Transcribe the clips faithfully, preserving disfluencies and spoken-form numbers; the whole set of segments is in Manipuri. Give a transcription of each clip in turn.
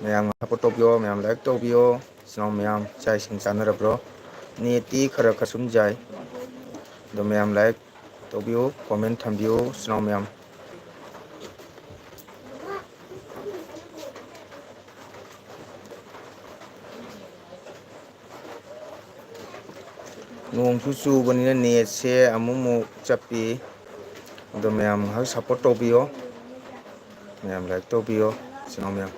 ꯃꯌꯥꯝ ꯁꯞꯄꯣꯔꯠ ꯇꯧꯕꯤꯌꯣ, ꯃꯌꯥꯝ ꯂꯥꯏꯛ ꯇꯧꯕꯤꯌꯣ꯫ ꯏꯆꯤꯟ ꯏꯅꯥꯎ ꯃꯌꯥꯝ, ꯆꯥꯛ ꯏꯁꯤꯡ ꯆꯥꯅꯔꯕ꯭ꯔꯣ? ꯅꯦꯠꯇꯤ ꯈꯔ ꯈꯔ ꯁꯨꯝ ꯌꯥꯏ, ꯑꯗꯣ ꯃꯌꯥꯝ ꯂꯥꯏꯛ ꯇꯧꯕꯤꯌꯨ, ꯀꯣꯃꯦꯟ ꯊꯝꯕꯤꯌꯨ, ꯏꯆꯤꯟ ꯏꯅꯥꯎ ꯃꯌꯥꯝ꯫ ꯅꯣꯡꯁꯨ ꯆꯨꯕꯅꯤꯅ ꯅꯦꯠꯁꯦ ꯑꯃꯨꯛꯃꯨꯛ ꯆꯞꯄꯤ꯫ ꯑꯗꯣ ꯃꯌꯥꯝ ꯉꯥꯏꯍꯥꯛ ꯁꯞꯄꯣꯔꯠ ꯇꯧꯕꯤꯌꯣ, ꯃꯌꯥꯝ ꯂꯥꯏꯛ ꯇꯧꯕꯤꯌꯣ, ꯏꯆꯤꯟ ꯏꯅꯥꯎ ꯃꯌꯥꯝ꯫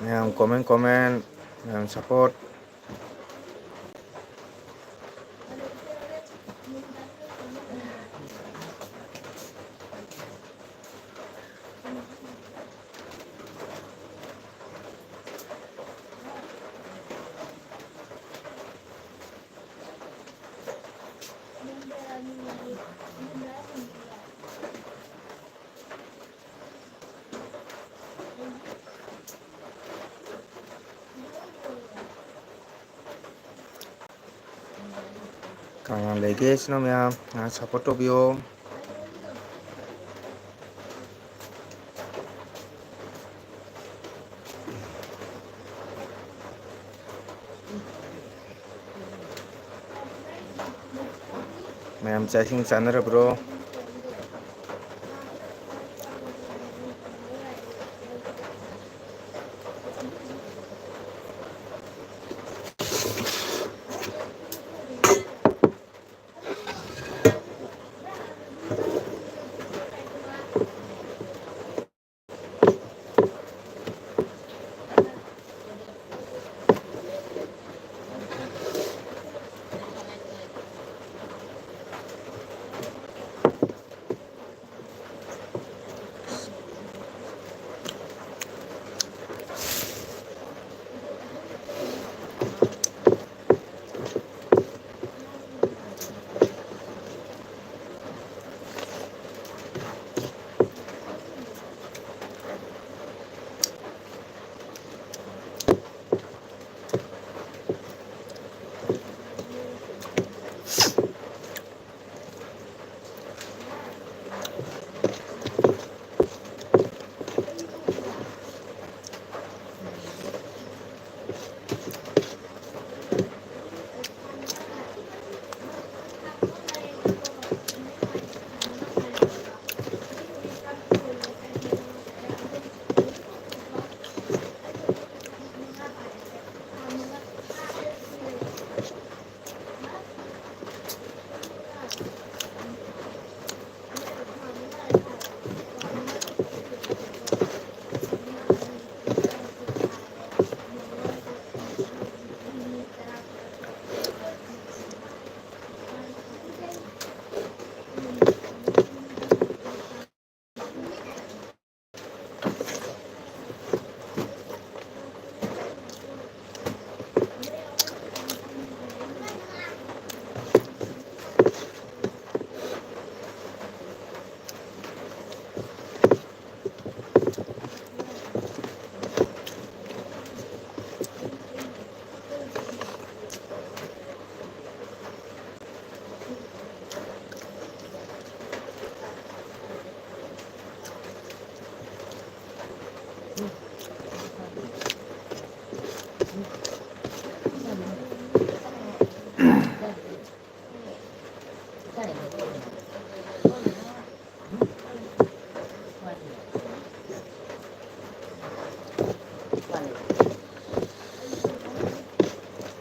ꯃꯌꯥꯝ ꯀꯣꯃꯦꯟ ꯀꯣꯃꯦꯟ, ꯃꯌꯥꯝ ꯁꯞꯄꯣꯔꯠ꯫ ꯀꯅꯥ ꯂꯩꯒꯦ ꯏꯆꯤꯟ ꯏꯅꯥꯎ ꯃꯌꯥꯝ? ꯉꯥꯏꯍꯥꯛ ꯁꯞꯄꯣꯔꯠ ꯇꯧꯕꯤꯌꯣ꯫ ꯃꯌꯥꯝ ꯆꯥꯛ ꯏꯁꯤꯡ ꯆꯥꯅꯔꯕ꯭ꯔꯣ?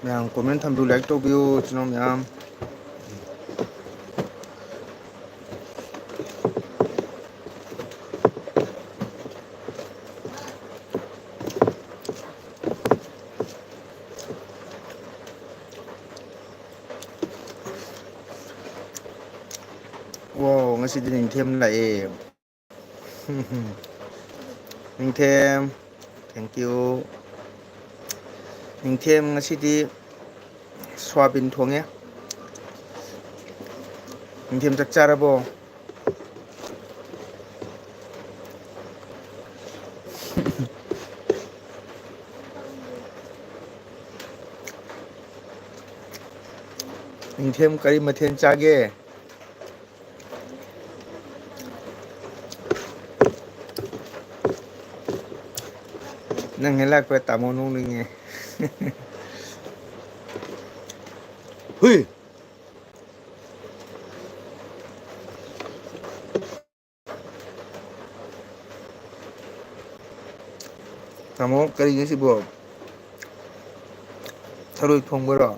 ꯃꯌꯥꯝ comment ꯊꯝꯕꯤꯌꯨ, like ꯇꯧꯕꯤꯌꯨ, ꯏꯆꯤꯟ ꯏꯅꯥꯎ ꯃꯌꯥꯝ꯫ ꯋꯥꯎ, ꯉꯁꯤꯗꯤ ꯅꯤꯡꯊꯦꯝ ꯂꯥꯛꯑꯦ꯫ ꯅꯤꯡꯊꯦꯝ, thank you꯫ ꯅꯤꯡꯊꯦꯝ, ꯉꯁꯤꯗꯤ ꯁꯣꯌꯥꯕꯤꯟ ꯊꯣꯡꯉꯦ꯫ ꯅꯤꯡꯊꯦꯝ, ꯆꯥꯛ ꯆꯥꯔꯕꯣ? ꯅꯤꯡꯊꯦꯝ, ꯀꯔꯤ ꯃꯊꯦꯜ ꯆꯥꯒꯦ? ꯅꯪ ꯍꯦꯛ ꯂꯥꯛꯄ ꯇꯥꯃꯣ ꯅꯣꯛꯅꯤꯡꯉꯦ꯫ ꯍꯨꯏ꯫ ꯇꯥꯃꯣ, ꯀꯔꯤꯅꯣ ꯁꯤꯕꯣ? ꯊꯔꯣꯏ ꯊꯣꯡꯕꯔꯣ?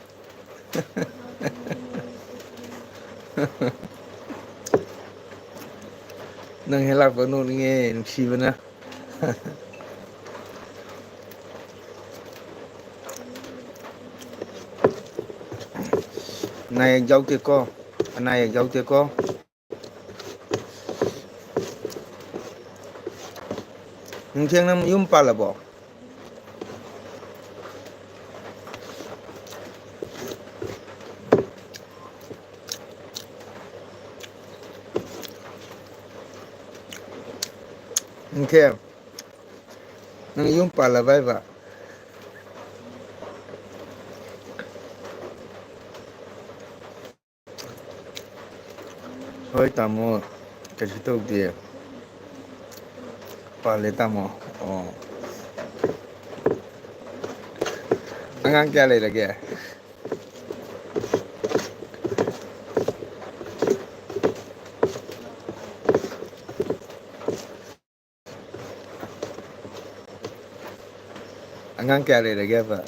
ꯅꯪ ꯍꯦꯛ ꯂꯥꯛꯄ ꯅꯣꯛꯅꯤꯡꯉꯦ, ꯅꯨꯡꯁꯤꯕꯅ꯫ ꯑꯅꯥ ꯑꯌꯦꯛ ꯌꯥꯎꯗꯦꯀꯣ? ꯑꯅꯥ ꯑꯌꯦꯛ ꯌꯥꯎꯗꯦꯀꯣ? ꯅꯤꯡꯊꯦꯝ, ꯅꯪ ꯌꯨꯝ ꯄꯥꯜꯂꯕꯣ? ꯅꯤꯡꯊꯦꯝ, ꯅꯪ ꯌꯨꯝ ꯄꯥꯜꯂꯕ ꯍꯥꯏꯕ? ꯍꯣꯏ ꯇꯥꯃꯣ, ꯀꯩꯁꯨ ꯇꯧꯗꯦ꯫ ꯄꯥꯜꯂꯦ ꯇꯥꯃꯣ꯫ ꯑꯣ꯫ ꯑꯉꯥꯡ ꯀꯌꯥ ꯂꯩꯔꯒꯦ? ꯑꯉꯥꯡ ꯀꯌꯥ ꯂꯩꯔꯒꯦꯕ?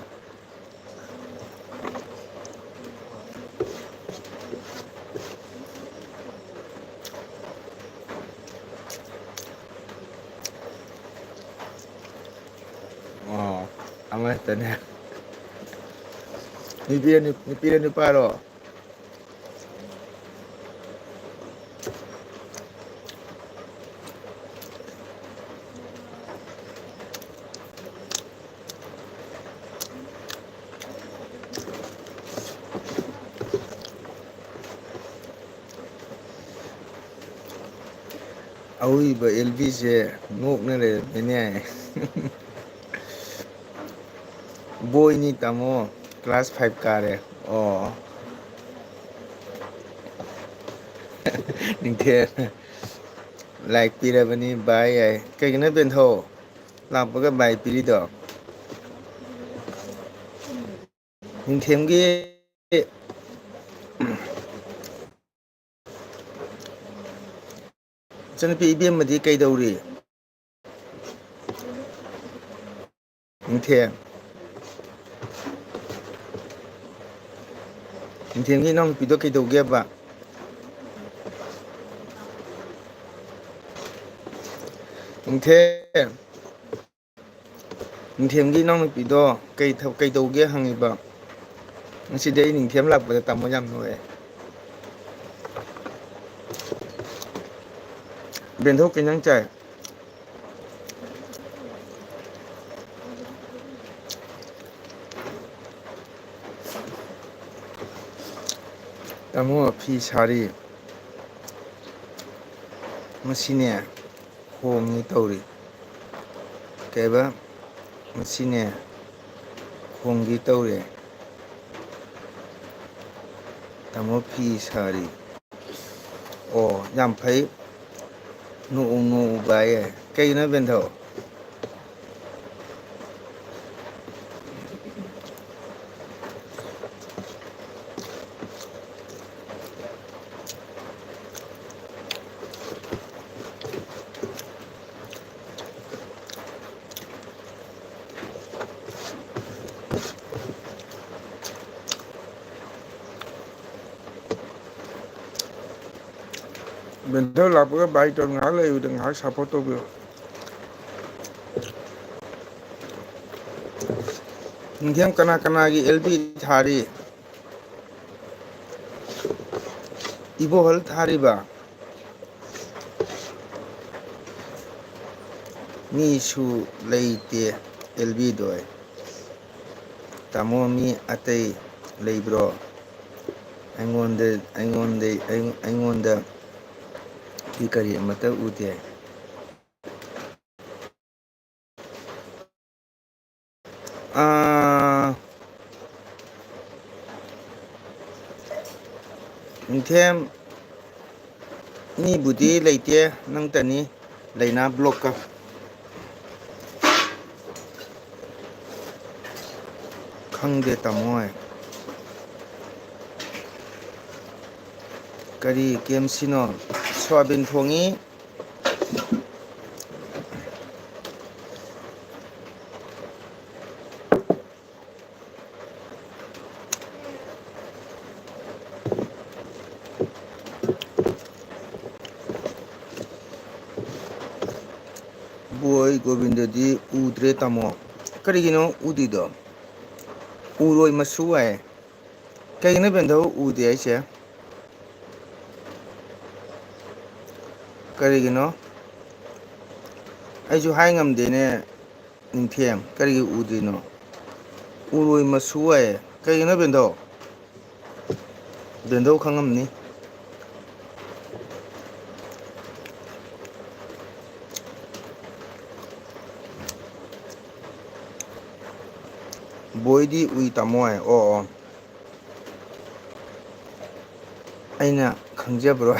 ꯑꯣ, ꯑꯃꯈꯛꯇꯅꯦ꯫ ꯅꯨꯄꯤꯔ ꯅꯨ-, ꯅꯨꯄꯤꯔ ꯅꯨꯄꯥꯔꯣ? ꯑꯎꯏꯕ ꯑꯦꯜ ꯕꯤꯁꯦ ꯅꯣꯛꯅ ꯂꯩꯔꯝꯃꯦꯅꯦ꯫ ꯕꯣꯏꯅꯤ ꯇꯥꯃꯣ, class five ꯀꯥꯔꯦ꯫ ꯑꯣ꯫ ꯅꯤꯡꯊꯦꯝ꯫ Like ꯄꯤꯔꯕꯅꯤ, bye ꯌꯥꯏ꯫ ꯀꯩꯒꯤꯅꯣ ꯕꯦꯟꯊꯧ? ꯂꯥꯛꯄꯒ bye ꯄꯤꯔꯤꯗꯣ? ꯅꯤꯡꯊꯦꯝꯒꯤ ꯏꯆꯟꯅꯨꯄꯤ ꯏꯕꯦꯝꯃꯗꯤ ꯀꯩꯗꯧꯔꯤ? ꯅꯤꯡꯊꯦꯝ꯫ ꯅꯤꯡꯊꯦꯝꯒꯤ ꯏꯅꯥꯎꯅꯨꯄꯤꯗꯣ ꯀꯩꯗꯧꯒꯦꯕ? ꯅꯤꯡꯊꯦꯝ, ꯅꯤꯡꯊꯦꯝꯒꯤ ꯏꯅꯥꯎꯅꯨꯄꯤꯗꯣ ꯀꯩ ꯊ-, ꯀꯩꯗꯧꯒꯦ ꯍꯪꯉꯤꯕ? ꯉꯁꯤꯗꯤ ꯑꯩ ꯅꯤꯡꯊꯦꯝ ꯂꯥꯛꯄꯗ ꯇꯥꯃꯣ ꯌꯥꯝ ꯅꯣꯛꯑꯦ꯫ ꯕꯦꯟꯊꯧ, ꯀꯩ ꯏꯟꯖꯥꯡ ꯆꯥꯏ? ꯇꯥꯃꯣ ꯐꯤ ꯁꯥꯔꯤ꯫ ꯃꯁꯤꯅꯦ, ꯈꯣꯡꯉꯤ ꯇꯧꯔꯤ꯫ ꯀꯩꯕ? ꯃꯁꯤꯅꯦ, ꯈꯣꯡꯒꯤ ꯇꯧꯔꯤ꯫ ꯇꯥꯃꯣ ꯐꯤ ꯁꯥꯔꯤ꯫ ꯑꯣ, ꯌꯥꯝ ꯐꯩ꯫ ꯅꯣꯛꯎ, ꯅꯣꯛꯎ ꯚꯥꯏ꯫ ꯀꯩꯒꯤꯅꯣ ꯕꯦꯟꯊꯧ? ꯕꯦꯟꯊꯧ ꯂꯥꯛꯄꯒ ꯚꯥꯏ ꯇꯧꯔ ꯉꯥꯏꯍꯥꯛ ꯂꯩꯌꯨꯗ, ꯉꯥꯏꯍꯥꯛ support ꯇꯧꯕꯤꯌꯨ꯫ ꯅꯤꯡꯊꯦꯝ, ꯀꯅꯥ ꯀꯅꯥꯒꯤ L B ꯊꯥꯔꯤ? ꯏꯕꯣꯍꯜ ꯊꯥꯔꯤꯕ? ꯃꯤꯁꯨ ꯂꯩꯇꯦ L B ꯗꯣ꯫ ꯇꯥꯃꯣ, ꯃꯤ ꯑꯇꯩ ꯂꯩꯕ꯭ꯔꯣ? ꯑꯩꯉꯣꯟꯗ, ꯑꯩꯉꯣꯟꯗ, ꯑꯩꯉꯣꯟꯗꯗꯤ ꯀꯔꯤ ꯑꯃꯠꯇ ꯎꯗꯦ꯫ ꯑꯥ, ꯅꯤꯡꯊꯦꯝ, ꯃꯤꯕꯨꯗꯤ ꯂꯩꯇꯦ, ꯅꯪꯇꯅꯤ ꯂꯩꯅꯥ block ꯀ꯫ ꯈꯪꯗꯦ ꯇꯥꯃꯣ ꯍꯣꯏ꯫ ꯀꯔꯤ K M C ꯅꯣ? ꯁꯣꯌꯥꯕꯤꯟ ꯊꯣꯡꯉꯤ꯫ ꯕꯣꯏ ꯒꯣꯕꯤꯟꯗꯗꯤ ꯎꯗ꯭ꯔꯦ ꯇꯥꯃꯣ꯫ ꯀꯔꯤꯒꯤꯅꯣ ꯎꯗ꯭ꯔꯤꯗꯣ? ꯎꯔꯣꯏ ꯃꯁꯨ ꯍꯥꯏ꯫ ꯀꯩꯒꯤꯅꯣ ꯕꯦꯟꯗꯧ ꯎꯗꯦ ꯍꯥꯏꯁꯦ? ꯀꯔꯤꯒꯤꯅꯣ? ꯑꯩꯁꯨ ꯍꯥꯏ ꯉꯝꯗꯦꯅꯦ, ꯅꯤꯡꯊꯦꯝ꯫ ꯀꯔꯤꯒꯤ ꯎꯗ꯭ꯔꯤꯅꯣ? ꯎꯔꯣꯏ ꯃꯁꯨ ꯍꯥꯏ꯫ ꯀꯩꯒꯤꯅꯣ ꯕꯦꯟꯗꯧ? ꯕꯦꯟꯗꯧ ꯈꯪꯉꯝꯅꯤ꯫ ꯕꯣꯏꯗꯤ ꯎꯏ ꯇꯥꯃꯣ ꯍꯥꯏ꯫ ꯑꯣ, ꯑꯣ꯫ ꯑꯩꯅ ꯈꯪꯖꯕ꯭ꯔꯣ?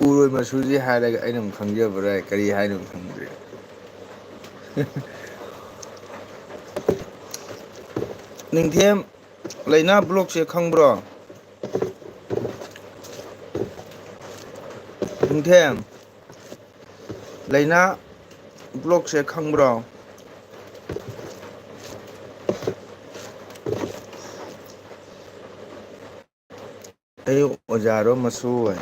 ꯎꯔꯣꯏ ꯃꯁꯨꯁꯤ ꯍꯥꯏꯔꯒ ꯑꯩꯅ ꯑꯃꯨꯛ ꯈꯪꯖꯕ꯭ꯔꯥ? ꯀꯔꯤ ꯍꯥꯏꯅꯣ ꯈꯪꯗ꯭ꯔꯦ꯫ ꯅꯤꯡꯊꯦꯝ, ꯂꯩꯅꯥ ꯕ꯭ꯂꯣꯛꯁꯦ ꯈꯪꯕ꯭ꯔꯣ? ꯅꯤꯡꯊꯦꯝ, ꯂꯩꯅꯥ ꯕ꯭ꯂꯣꯛꯁꯦ ꯈꯪꯕ꯭ꯔꯣ? ꯑꯩ ꯑꯣꯖꯥꯔꯣ ꯃꯁꯨ ꯑꯣꯏ?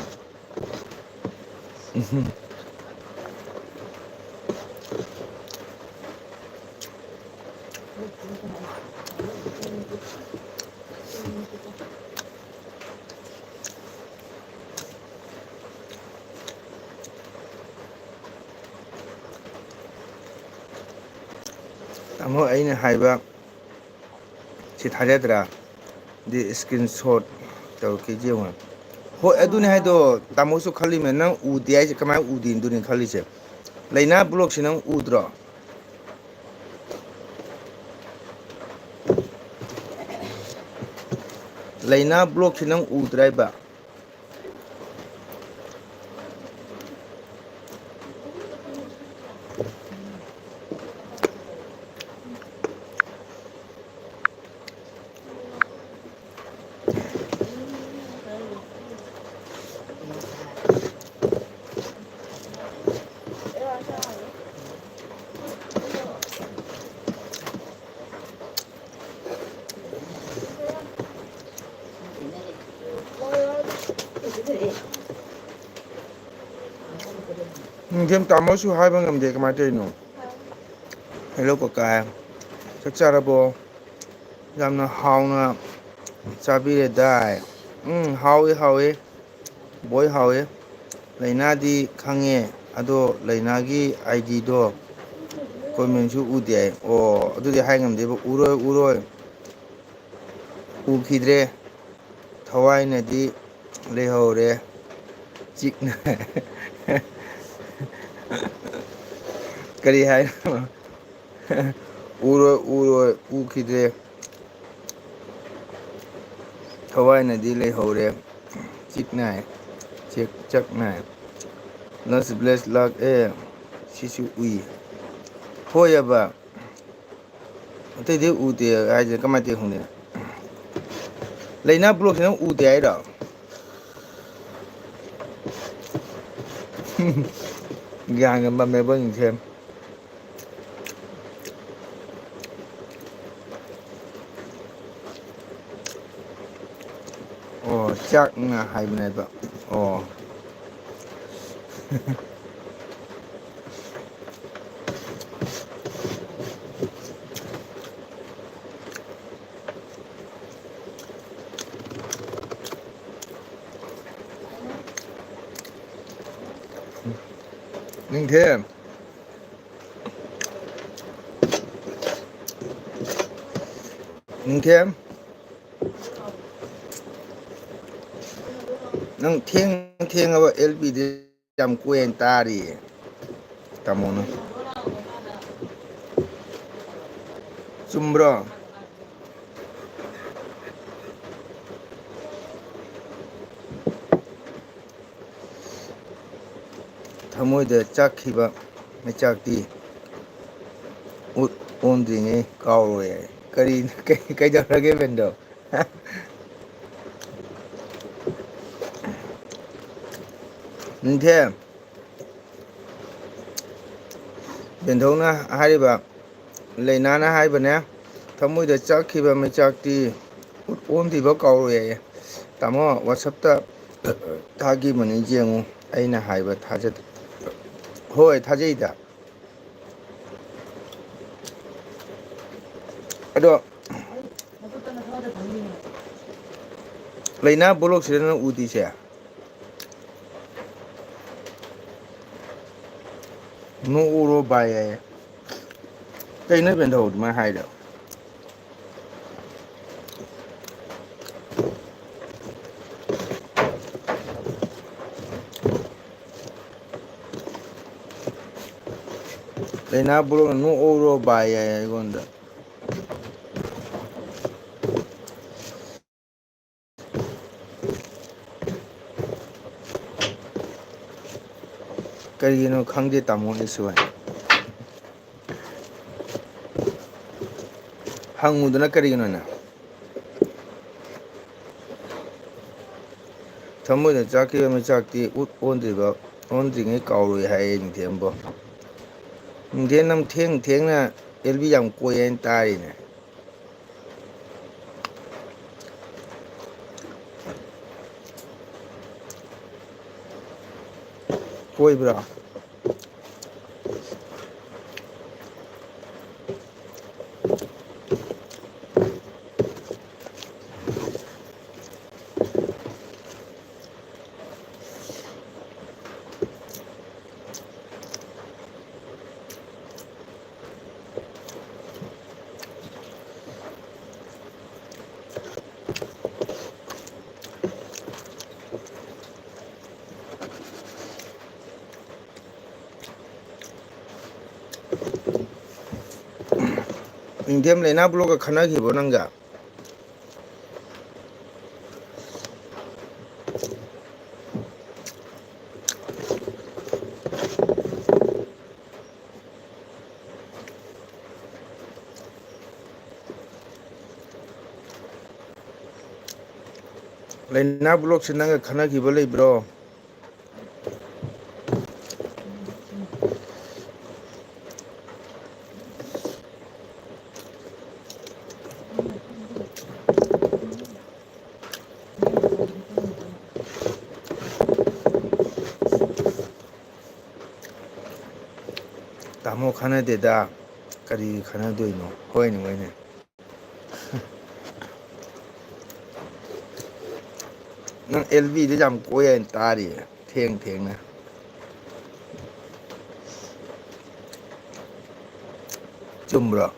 ꯇꯥꯃꯣ, ꯑꯩꯅ ꯍꯥꯏꯕ ꯁꯤ ꯊꯥꯖꯗ꯭ꯔꯥ? ꯗꯤ screenshot ꯇꯧꯔꯛꯀꯦ ꯌꯦꯡꯉꯣ꯫ ꯍꯣꯏ, ꯑꯗꯨꯅꯦ ꯍꯥꯏꯗꯣ꯫ ꯇꯥꯃꯣꯁꯨ ꯈꯜꯂꯤꯃꯦ, ꯅꯪ ꯎꯗꯦ ꯍꯥꯏꯁꯦ ꯀꯃꯥꯏꯅ ꯎꯗꯦꯗꯨꯅꯤ ꯈꯜꯂꯤꯁꯦ? ꯂꯩꯅꯥ ꯕ꯭ꯂꯣꯛꯁꯤ ꯅꯪ ꯎꯗ꯭ꯔꯣ? ꯂꯩꯅꯥ ꯕ꯭ꯂꯣꯛꯁꯤ ꯅꯪ ꯎꯗ꯭ꯔꯥ ꯍꯥꯏꯕ? ꯅꯤꯡꯊꯦꯝ ꯇꯥꯃꯣꯁꯨ ꯍꯥꯏꯕ ꯉꯝꯗꯦ, ꯀꯃꯥꯏꯅ ꯇꯧꯔꯤꯅꯣ? ꯍꯦꯜꯂꯣ ꯀꯀꯥ, ꯆꯥꯛ ꯆꯥꯔꯕꯣ? ꯌꯥꯝꯅ ꯍꯥꯎꯅ ꯆꯥꯕꯤꯔꯦꯗꯥꯏ꯫ ꯎꯝ, ꯍꯥꯎꯋꯦ, ꯍꯥꯎꯋꯦ꯫ ꯕꯣꯏ ꯍꯥꯎꯋꯦ꯫ ꯂꯩꯅꯥꯗꯤ ꯈꯪꯉꯦ, ꯑꯗꯣ ꯂꯩꯅꯥꯒꯤ ꯑꯥꯏ ꯗꯤꯗꯣ ꯀꯣꯃꯦꯟꯁꯨ ꯎꯗꯦ ꯍꯥꯏ꯫ ꯑꯣ, ꯑꯗꯨꯗꯤ ꯍꯥꯏ ꯉꯝꯗꯦꯕ꯫ ꯎꯔꯣꯏ, ꯎꯔꯣꯏ꯫ ꯎꯈꯤꯗ꯭ꯔꯦ꯫ ꯊꯋꯥꯏꯅꯗꯤ ꯂꯩꯍꯧꯔꯦ꯫ ꯆꯤꯛꯅ꯫ ꯀꯔꯤ ꯍꯥꯏꯅꯣ? ꯎꯔꯣꯏ, ꯎꯔꯣꯏ, ꯎꯈꯤꯗ꯭ꯔꯦ꯫ ꯊꯋꯥꯏꯅꯗꯤ ꯂꯩꯍꯧꯔꯦ꯫ ꯆꯤꯛ ꯅꯥꯏ꯫ ꯆꯦꯛ ꯆꯥꯛ ꯅꯥꯏ꯫ ꯂꯁ ꯕ꯭ꯂꯦꯁ ꯂꯥꯛ ꯑꯦ꯫ ꯁꯤꯁꯨ ꯎꯏ꯫ ꯍꯣꯏꯑꯕ꯫ ꯑꯇꯩꯗꯤ ꯎꯗꯦ ꯍꯥꯏꯁꯦ ꯀꯃꯥꯏꯅ ꯇꯧꯋꯤ ꯈꯪꯗꯦ꯫ ꯂꯩꯅꯥ ꯕ꯭ꯂꯣꯛꯁꯤꯅ ꯎꯗꯦ ꯍꯥꯏꯔꯣ? ꯒ꯭ꯌꯥꯟꯒ ꯃꯝꯃꯦꯕꯣ ꯍꯧꯖꯤꯛꯁꯦ꯫ ꯑꯣ, ꯆꯥꯛꯅ ꯍꯥꯏꯕꯅꯦꯕ꯫ ꯑꯣ꯫ ꯅꯤꯡꯊꯦꯝ꯫ ꯅꯤꯡꯊꯦꯝ꯫ ꯅꯪ ꯊꯦꯡ-, ꯊꯦꯡꯉꯕ ꯑꯦꯜ ꯄꯤꯗꯤ ꯌꯥꯝ ꯀꯣꯏꯅ ꯇꯥꯔꯤꯌꯦ ꯇꯥꯃꯣꯅ꯫ ꯆꯨꯝꯕ꯭ꯔꯣ? ꯊꯃꯣꯏꯗ ꯆꯥꯛꯈꯤꯕ ꯃꯩꯆꯥꯛꯇꯤ ꯎꯠ ꯑꯣꯟꯗ꯭ꯔꯤꯉꯩ ꯀꯥꯎꯔꯣꯏ ꯍꯥꯏ꯫ ꯀꯔꯤ, ꯀꯩ-, ꯀꯩꯗꯧꯔꯒꯦ ꯕꯦꯟꯗꯣ? ꯅꯤꯡꯊꯦꯝ꯫ ꯕꯦꯟꯊꯧꯅ ꯍꯥꯏꯔꯤꯕ, ꯂꯩꯅꯥꯅ ꯍꯥꯏꯕꯅꯦ, ꯊꯃꯣꯏꯗ ꯆꯥꯛꯈꯤꯕ ꯃꯩꯆꯥꯛꯇꯤ ꯎꯠ ꯑꯣꯟꯗ꯭ꯔꯤꯕ ꯀꯥꯎꯔꯣꯏ ꯍꯥꯏꯌꯦ꯫ ꯇꯥꯃꯣ, WhatsApp-ꯇ ꯊꯥꯈꯤꯕꯅꯤ, ꯌꯦꯡꯉꯨ, ꯑꯩꯅ ꯍꯥꯏꯕ ꯊꯥꯖꯗꯦ꯫ ꯍꯣꯏ, ꯊꯥꯖꯩꯗ꯫ ꯑꯗꯣ ꯂꯩꯅꯥ ꯕ꯭ꯂꯣꯛꯁꯤꯗ ꯅꯪ ꯎꯗ꯭ꯔꯤꯁꯦ? ꯅꯣꯛꯎꯔꯣ ꯚꯥꯏ ꯍꯥꯏꯌꯦ꯫ ꯀꯩꯅꯣ ꯕꯦꯟꯊꯧ ꯑꯗꯨꯃꯥꯏꯅ ꯍꯥꯏꯗꯣ? ꯂꯩꯅꯥ ꯕ꯭ꯂꯣꯛꯅ ꯅꯣꯛꯎꯔꯣ ꯚꯥꯏ ꯍꯥꯏꯌꯦ ꯑꯩꯉꯣꯟꯗ꯫ ꯀꯔꯤꯒꯤꯅꯣ ꯈꯪꯗꯦ ꯇꯥꯃꯣ ꯑꯩꯁꯨ꯫ ꯍꯪꯉꯨꯗꯅ ꯀꯔꯤꯒꯤꯅꯣꯅꯦ? ꯊꯃꯣꯏꯗ ꯆꯥꯛꯈꯤꯕ ꯃꯩꯆꯥꯛꯇꯤ ꯎꯠ ꯑꯣꯟꯗ꯭ꯔꯤꯕ, ꯑꯣꯟꯗ꯭ꯔꯤꯉꯩ ꯀꯥꯎꯔꯣꯏ ꯍꯥꯏꯌꯦ ꯅꯤꯡꯊꯦꯝꯕꯣ꯫ ꯅꯤꯡꯊꯦꯝ ꯅꯪ ꯊꯦꯡ ꯊꯦꯡꯅ ꯑꯦꯜ ꯕꯤ ꯌꯥꯝ ꯀꯣꯏ ꯍꯥꯏꯅ ꯇꯥꯔꯤꯅꯦ꯫ ꯀꯣꯏꯕ꯭ꯔꯥ? ꯅꯤꯡꯊꯦꯝ ꯂꯩꯅꯥ ꯕ꯭ꯂꯣꯛꯀ ꯈꯟꯅꯈꯤꯕ꯭ꯔꯣ ꯅꯪꯒ? ꯂꯩꯅꯥ ꯕ꯭ꯂꯣꯛꯁꯦ ꯅꯪꯒ ꯈꯟꯅꯈꯤꯕ ꯂꯩꯕ꯭ꯔꯣ? ꯇꯥꯃꯣ ꯈꯟꯅꯗꯦꯗ꯫ ꯀꯔꯤ ꯈꯟꯅꯗꯣꯏꯅꯣ? ꯍꯣꯏꯅꯦ, ꯍꯣꯏꯅꯦ꯫ ꯅꯪ ꯑꯦꯜ ꯕꯤꯗ ꯌꯥꯝ ꯀꯣꯏ ꯍꯥꯏꯅ ꯇꯥꯔꯤꯌꯦ, ꯊꯦꯡ ꯊꯦꯡꯅ꯫ ꯆꯨꯝꯕ꯭ꯔꯣ?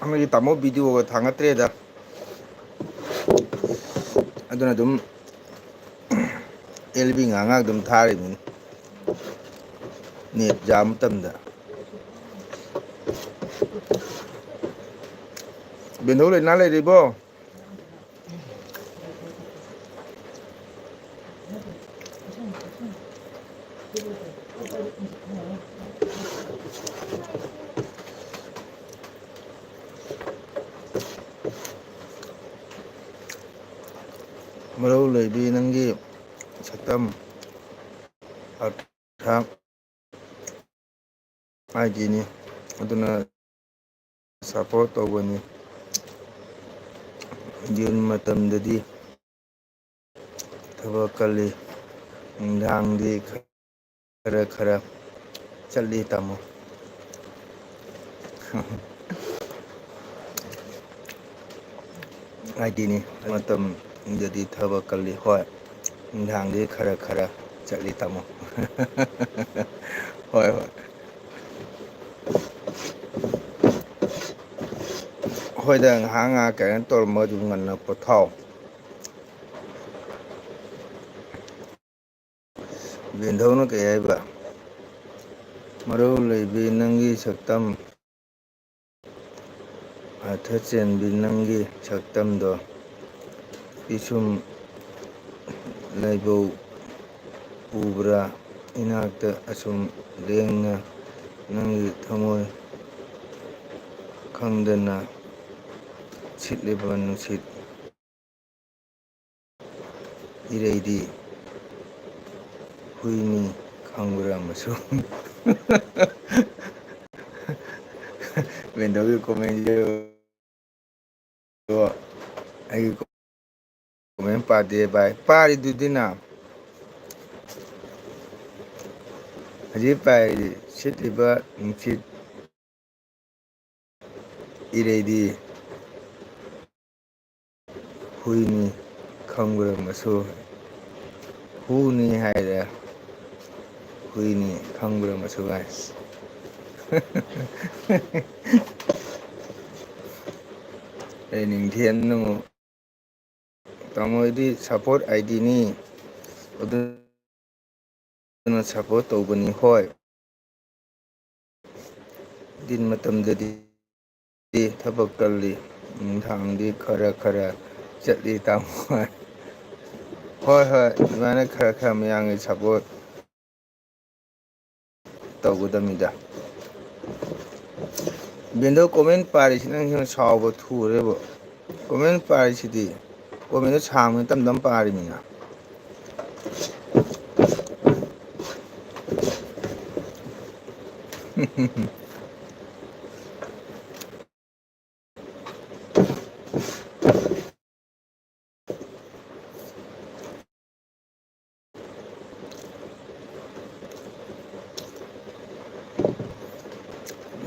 ꯑꯃꯒꯤ ꯇꯥꯃꯣ ꯚꯤꯗꯤꯑꯣꯒ ꯊꯥꯡꯒꯠꯇ꯭ꯔꯦꯗ꯫ ꯑꯗꯨꯅ ꯑꯗꯨꯝ ꯑꯦꯜ ꯕꯤ ꯉꯥꯏꯍꯥꯛ ꯉꯥꯏꯍꯥꯛ ꯑꯗꯨꯝ ꯊꯥꯔꯤꯕꯅꯤ, ꯅꯦꯠ ꯌꯥꯕ ꯃꯇꯝꯗ꯫ ꯕꯦꯟꯊꯧ ꯂꯩꯅꯥ ꯂꯩꯔꯤꯕꯣ? ꯃꯔꯧ ꯂꯩꯕꯤ ꯅꯪꯒꯤ ꯁꯛꯇꯝ ꯑꯔꯊ ꯑꯥꯏ ꯗꯤꯅꯤ, ꯑꯗꯨꯅ ꯁꯄꯣꯔꯠ ꯇꯧꯕꯅꯤ꯫ ꯌꯨꯟ ꯃꯇꯝꯗꯗꯤ ꯊꯕꯛ ꯀꯜꯂꯤ, ꯅꯨꯡꯗꯥꯡꯗꯤ ꯈꯔ ꯈꯔ ꯆꯠꯂꯤ ꯇꯥꯃꯣ꯫ ꯑꯥꯏ ꯗꯤꯅꯤ, ꯃꯇꯝꯗꯗꯤ ꯊꯕꯛ ꯀꯜꯂꯤ꯫ ꯍꯣꯏ, ꯅꯨꯡꯗꯥꯡꯗꯤ ꯈꯔ ꯈꯔ ꯆꯠꯂꯤ ꯇꯥꯃꯣ꯫ ꯍꯣꯏ, ꯍꯣꯏ꯫ ꯍꯣꯏꯗ, ꯉꯥꯏꯍꯥꯛ ꯉꯥꯏꯍꯥꯛ ꯀꯩꯅꯣ ꯇꯧꯔꯝꯃꯒ ꯑꯗꯨꯝ ꯉꯟꯅ ꯄꯣꯊꯥꯎ꯫ ꯕꯦꯟꯙꯧꯅ ꯀꯩ ꯍꯥꯏꯕ? ꯃꯔꯧ ꯂꯩꯕꯤ ꯅꯪꯒꯤ ꯁꯛꯇꯝ, ꯑꯔꯊ ꯆꯦꯟꯕꯤ ꯅꯪꯒꯤ ꯁꯛꯇꯝꯗꯣ, ꯄꯤꯁꯨꯝ ꯂꯩꯕꯧ ꯎꯕ꯭ꯔꯥ? ꯏꯅꯥꯛꯇ ꯑꯁꯨꯝ ꯂꯦꯡꯅ ꯅꯪꯒꯤ ꯊꯃꯣꯏ ꯈꯪꯗꯅ ꯁꯤꯠꯂꯤꯕ ꯅꯨꯡꯁꯤꯠ꯫ ꯏꯔꯩꯗꯤ ꯍꯨꯏꯅꯤ ꯈꯪꯕ꯭ꯔꯥ ꯃꯁꯨ? ꯕꯦꯟꯗꯧꯒꯤ comment ꯑꯩꯒꯤ comment ꯄꯥꯗꯦ ꯚꯥꯏ꯫ ꯄꯥꯔꯤꯗꯨꯗꯤ ꯅ꯫ ꯍꯧꯖꯤꯛ ꯄꯥꯏꯔꯤ ꯁꯤꯠꯂꯤꯕ ꯅꯨꯡꯁꯤꯠ ꯏꯔꯩꯗꯤ ꯍꯨꯏꯅꯤ ꯈꯪꯕ꯭ꯔꯥ ꯃꯁꯨ? ꯍꯨꯅꯤ ꯍꯥꯏꯔꯦ꯫ ꯍꯨꯏꯅꯤ ꯈꯪꯕ꯭ꯔꯥ ꯃꯁꯨ guys? ꯑꯩ ꯅꯤꯡꯊꯦꯝ ꯅꯨꯡ ꯇꯥꯃꯣꯗꯤ support ꯑꯥꯏ ꯗꯤꯅꯤ꯫ ꯑꯗꯨꯅ support ꯇꯧꯕꯅꯤ꯫ ꯍꯣꯏ꯫ ꯗꯤꯟ ꯃꯇꯝꯗꯗꯤ ꯊꯕꯛ ꯀꯜꯂꯤ꯫ ꯅꯨꯡꯗꯥꯡꯗꯤ ꯈꯔ ꯈꯔ ꯆꯠꯂꯤ ꯇꯥꯃꯣ꯫ ꯍꯣꯏ, ꯍꯣꯏ꯫ ꯑꯗꯨꯃꯥꯏꯅ ꯈꯔ ꯈꯔ ꯃꯌꯥꯝꯒꯤ support ꯇꯧꯒꯗꯕꯅꯤꯗ꯫ ꯕꯦꯟꯗꯣ comment ꯄꯥꯔꯤꯁꯤ ꯅꯪ ꯍꯦꯟꯅ ꯁꯥꯎꯕ ꯊꯨꯔꯦꯕ꯫ Comment ꯄꯥꯔꯤꯁꯤꯗꯤ commentꯗꯣ ꯁꯥꯡꯕꯅꯤ ꯇꯞ ꯇꯞ ꯄꯥꯔꯤꯃꯤꯅ꯫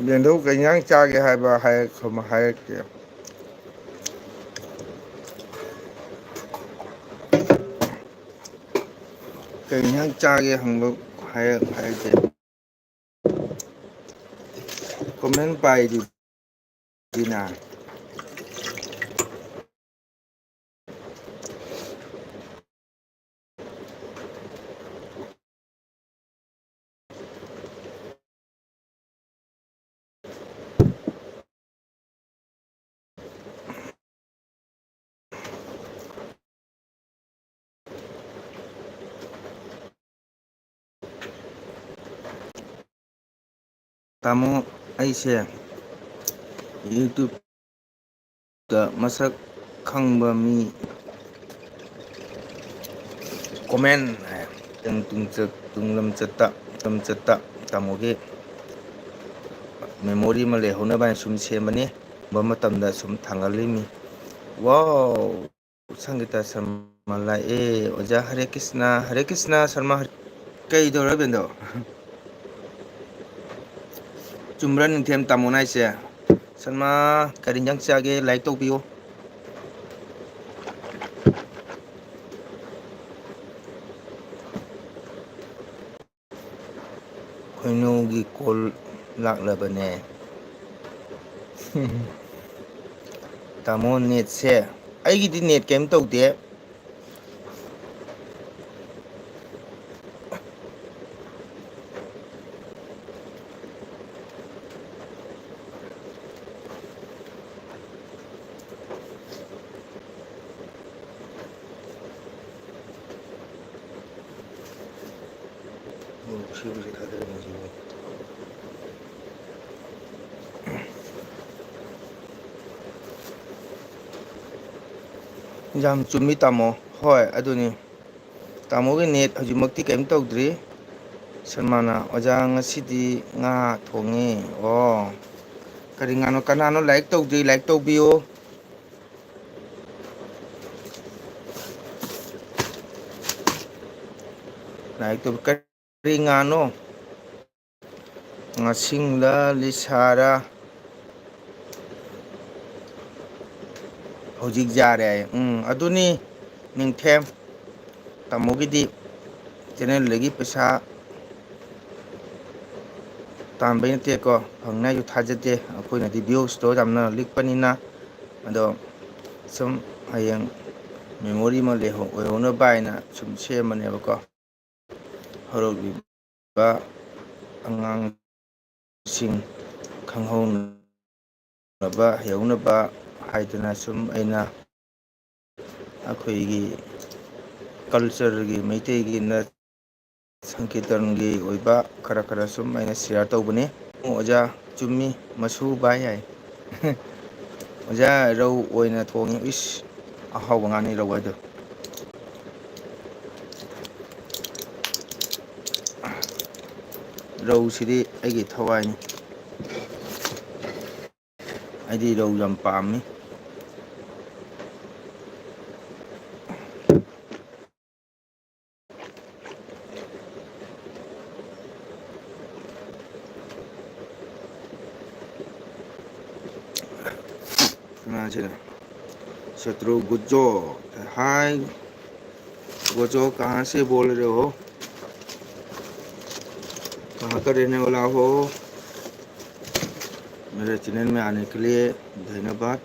ꯕꯦꯟꯗꯧ ꯀꯩ ꯏꯟꯖꯥꯡ ꯆꯥꯒꯦ ꯍꯥꯏꯕ ꯍꯥꯏꯔꯛ-, ꯍꯥꯏꯔꯛꯇꯦ꯫ ꯀꯩ ꯏꯟꯖꯥꯡ ꯆꯥꯒꯦ ꯍꯪꯕ ꯍꯥꯏꯔꯛ-, ꯍꯥꯏꯔꯛꯇꯦ꯫ Comment ꯄꯥꯏꯗꯨꯗꯤꯅ꯫ ꯇꯥꯃꯣ, ꯑꯩꯁꯦ YouTube ꯇ ꯃꯁꯛ ꯈꯪꯕ ꯃꯤ ꯀꯣꯃꯦꯟ ꯍꯥꯏ꯫ ꯇꯨꯡ-, ꯇꯨꯡꯆꯠ-, ꯇꯨꯡꯂꯝꯆꯠꯇ, ꯇꯨꯡꯂꯝꯆꯠꯇ ꯇꯥꯃꯣꯒꯤ ꯃꯦꯃꯣꯔꯤ ꯑꯃ ꯂꯩꯍꯧꯅꯕ ꯍꯥꯏꯅ ꯁꯨꯝ ꯁꯦꯝꯕꯅꯤ꯫ ꯕ ꯃꯇꯝꯗ ꯁꯨꯝ ꯊꯥꯡꯒꯠꯂꯤꯃꯤ꯫ ꯋꯥꯎ! ꯁꯪꯒꯤꯇꯥ ꯁꯔꯃ ꯂꯥꯛꯑꯦ꯫ ꯑꯣꯖꯥ ꯍꯔꯦ ꯀ꯭ꯔꯤꯁꯅ, ꯍꯔꯦ ꯀ꯭ꯔꯤꯁꯅ ꯁꯔꯃ ꯍꯔꯦ-, ꯀꯩꯗꯧꯔꯦ ꯕꯦꯟꯗꯣ? ꯆꯨꯝꯕ꯭ꯔꯥ ꯅꯤꯡꯊꯦꯝ ꯇꯥꯃꯣꯅ ꯍꯥꯏꯁꯦ? ꯁꯔꯃ, ꯀꯔꯤ ꯏꯟꯖꯥꯡ ꯆꯥꯒꯦ? ꯂꯥꯏꯛ ꯇꯧꯕꯤꯌꯨ꯫ ꯈꯣꯏꯅꯨꯒꯤ ꯀꯣꯜ ꯂꯥꯛꯂꯕꯅꯦ꯫ ꯇꯥꯃꯣ, ꯅꯦꯠꯁꯦ, ꯑꯩꯒꯤꯗꯤ ꯅꯦꯠ ꯀꯩꯝ ꯇꯧꯗꯦ꯫ ꯌꯥꯝ ꯆꯨꯝꯃꯤ ꯇꯥꯃꯣ꯫ ꯍꯣꯏ, ꯑꯗꯨꯅꯤ꯫ ꯇꯥꯃꯣꯒꯤ ꯅꯦꯠ ꯍꯧꯖꯤꯛꯃꯛꯇꯤ ꯀꯔꯤꯝ ꯇꯧꯗ꯭ꯔꯤ꯫ ꯁꯜꯃꯥꯅ, "ꯑꯣꯖꯥ, ꯉꯁꯤꯗꯤ ꯉꯥ ꯊꯣꯡꯉꯤ"꯫ ꯑꯣ, ꯀꯔꯤ ꯉꯥꯅꯣ? ꯀꯅꯥꯅꯣ ꯂꯥꯏꯛ ꯇꯧꯗ꯭ꯔꯤ? ꯂꯥꯏꯛ ꯇꯧꯕꯤꯌꯨ꯫ ꯂꯥꯏꯛ ꯇꯧꯕ-, ꯀꯔꯤ ꯉꯥꯅꯣ? ꯉꯥꯁꯤꯡꯂ ꯂꯤꯁꯥꯔ? ꯍꯧꯖꯤꯛ ꯌꯥꯔꯦ ꯍꯥꯏꯌꯦ꯫ ꯎꯝ, ꯑꯗꯨꯅꯤ, ꯅꯤꯡꯊꯦꯝ꯫ ꯇꯥꯃꯣꯒꯤꯗꯤ ꯆꯦꯅꯦꯜꯗꯒꯤ ꯄꯩꯁꯥ ꯇꯥꯟꯕꯩ ꯅꯠꯇꯦꯀꯣ, ꯐꯪꯅꯤ ꯍꯥꯏꯁꯨ ꯊꯥꯖꯗꯦ꯫ ꯑꯩꯈꯣꯏꯅꯗꯤ ꯚ꯭ꯌꯨꯁꯇꯣ ꯌꯥꯝꯅ ꯂꯤꯛꯄꯅꯤꯅ, ꯑꯗꯣ ꯁꯨꯝ ꯍꯌꯦꯡ ꯃꯦꯃꯣꯔꯤ ꯑꯃ ꯂꯩꯍꯧ-, ꯑꯣꯏꯍꯧꯅꯕ ꯍꯥꯏꯅ ꯁꯨꯝ ꯁꯦꯝꯕꯅꯦꯕꯀꯣ꯫ ꯍꯧꯔꯛꯂꯤꯕ ꯑꯉꯥꯡꯁꯤꯡ ꯈꯪꯍꯧꯅꯕ, ꯍꯩꯍꯧꯅꯕ ꯍꯥꯏꯗꯅ ꯁꯨꯝ ꯑꯩꯅ ꯑꯩꯈꯣꯏꯒꯤ ꯀꯜꯆꯔꯒꯤ, ꯃꯩꯇꯩꯒꯤ ꯅꯠ-, ꯁꯪꯀꯤꯔꯇꯟꯒꯤ ꯑꯣꯏꯕ ꯈꯔ ꯈꯔ ꯁꯨꯝ ꯑꯩꯅ ꯁꯤꯌꯥꯔ ꯇꯧꯕꯅꯤ꯫ ꯑꯣꯖꯥ ꯆꯨꯝꯃꯤ, ꯃꯁꯨ ꯚꯥꯏ ꯍꯥꯏ꯫ ꯑꯣꯖꯥ, ꯔꯧ ꯑꯣꯏꯅ ꯊꯣꯡꯉꯤ꯫ ꯏꯁ, ꯑꯍꯥꯎꯕ ꯉꯥꯅꯤ ꯔꯧ ꯍꯥꯏꯗꯣ꯫ ꯔꯧꯁꯤꯗꯤ ꯑꯩꯒꯤ ꯊꯋꯥꯏꯅꯤ꯫ ꯑꯩꯗꯤ ꯔꯧ ꯌꯥꯝ ꯄꯥꯝꯃꯤ꯫ ꯀꯅꯥꯁꯤꯅ? ꯁꯇ꯭ꯔꯨ ꯒꯨꯖꯣ꯫ ꯍꯥꯏ ꯒꯨꯖꯣ, ꯀꯍꯥꯟ ꯁꯦ ꯕꯣꯜ ꯔꯦ ꯍꯣ? ꯀꯍꯥꯟ ꯀ ꯔꯦꯍꯅꯦ ꯋꯥꯂꯥ ꯍꯣ? ꯃꯦꯔꯦ ꯆꯦꯅꯦꯜ ꯃꯦ ꯑꯥꯅꯦ ꯀꯦ ꯂꯤꯌꯦ ꯙꯟꯌꯕꯥꯗ꯫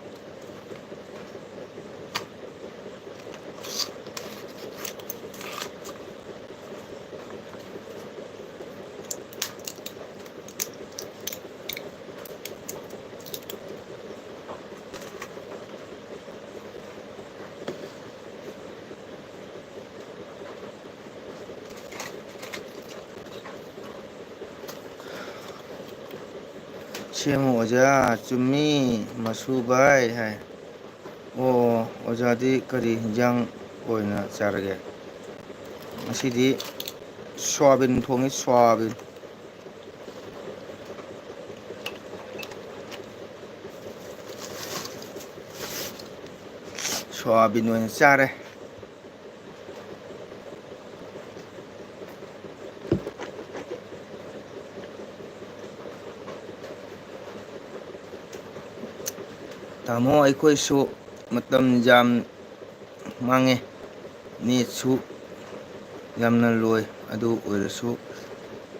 ꯁꯦꯝꯃꯨ ꯑꯣꯖꯥ꯫ ꯆꯨꯝꯃꯤ꯫ ꯃꯁꯨ ꯚꯥꯏ ꯍꯥꯏ꯫ ꯑꯣ, ꯑꯣꯖꯥꯗꯤ ꯀꯔꯤ ꯍꯤꯟꯖꯥꯡ ꯑꯣꯏꯅ ꯆꯥꯔꯒꯦ? ꯉꯁꯤꯗꯤ ꯁꯣꯌꯥꯕꯤꯟ ꯊꯣꯡꯉꯤ, ꯁꯣꯌꯥꯕꯤꯟ꯫ ꯁꯣꯌꯥꯕꯤꯟ ꯑꯣꯏꯅ ꯆꯥꯔꯦ꯫ ꯇꯥꯃꯣ, ꯑꯩꯈꯣꯏꯁꯨ ꯃꯇꯝ ꯌꯥꯝ ꯃꯥꯡꯉꯦ꯫ ꯅꯦꯠꯁꯨ ꯌꯥꯝꯅ ꯂꯣꯏ꯫ ꯑꯗꯨ ꯑꯣꯏꯔꯁꯨ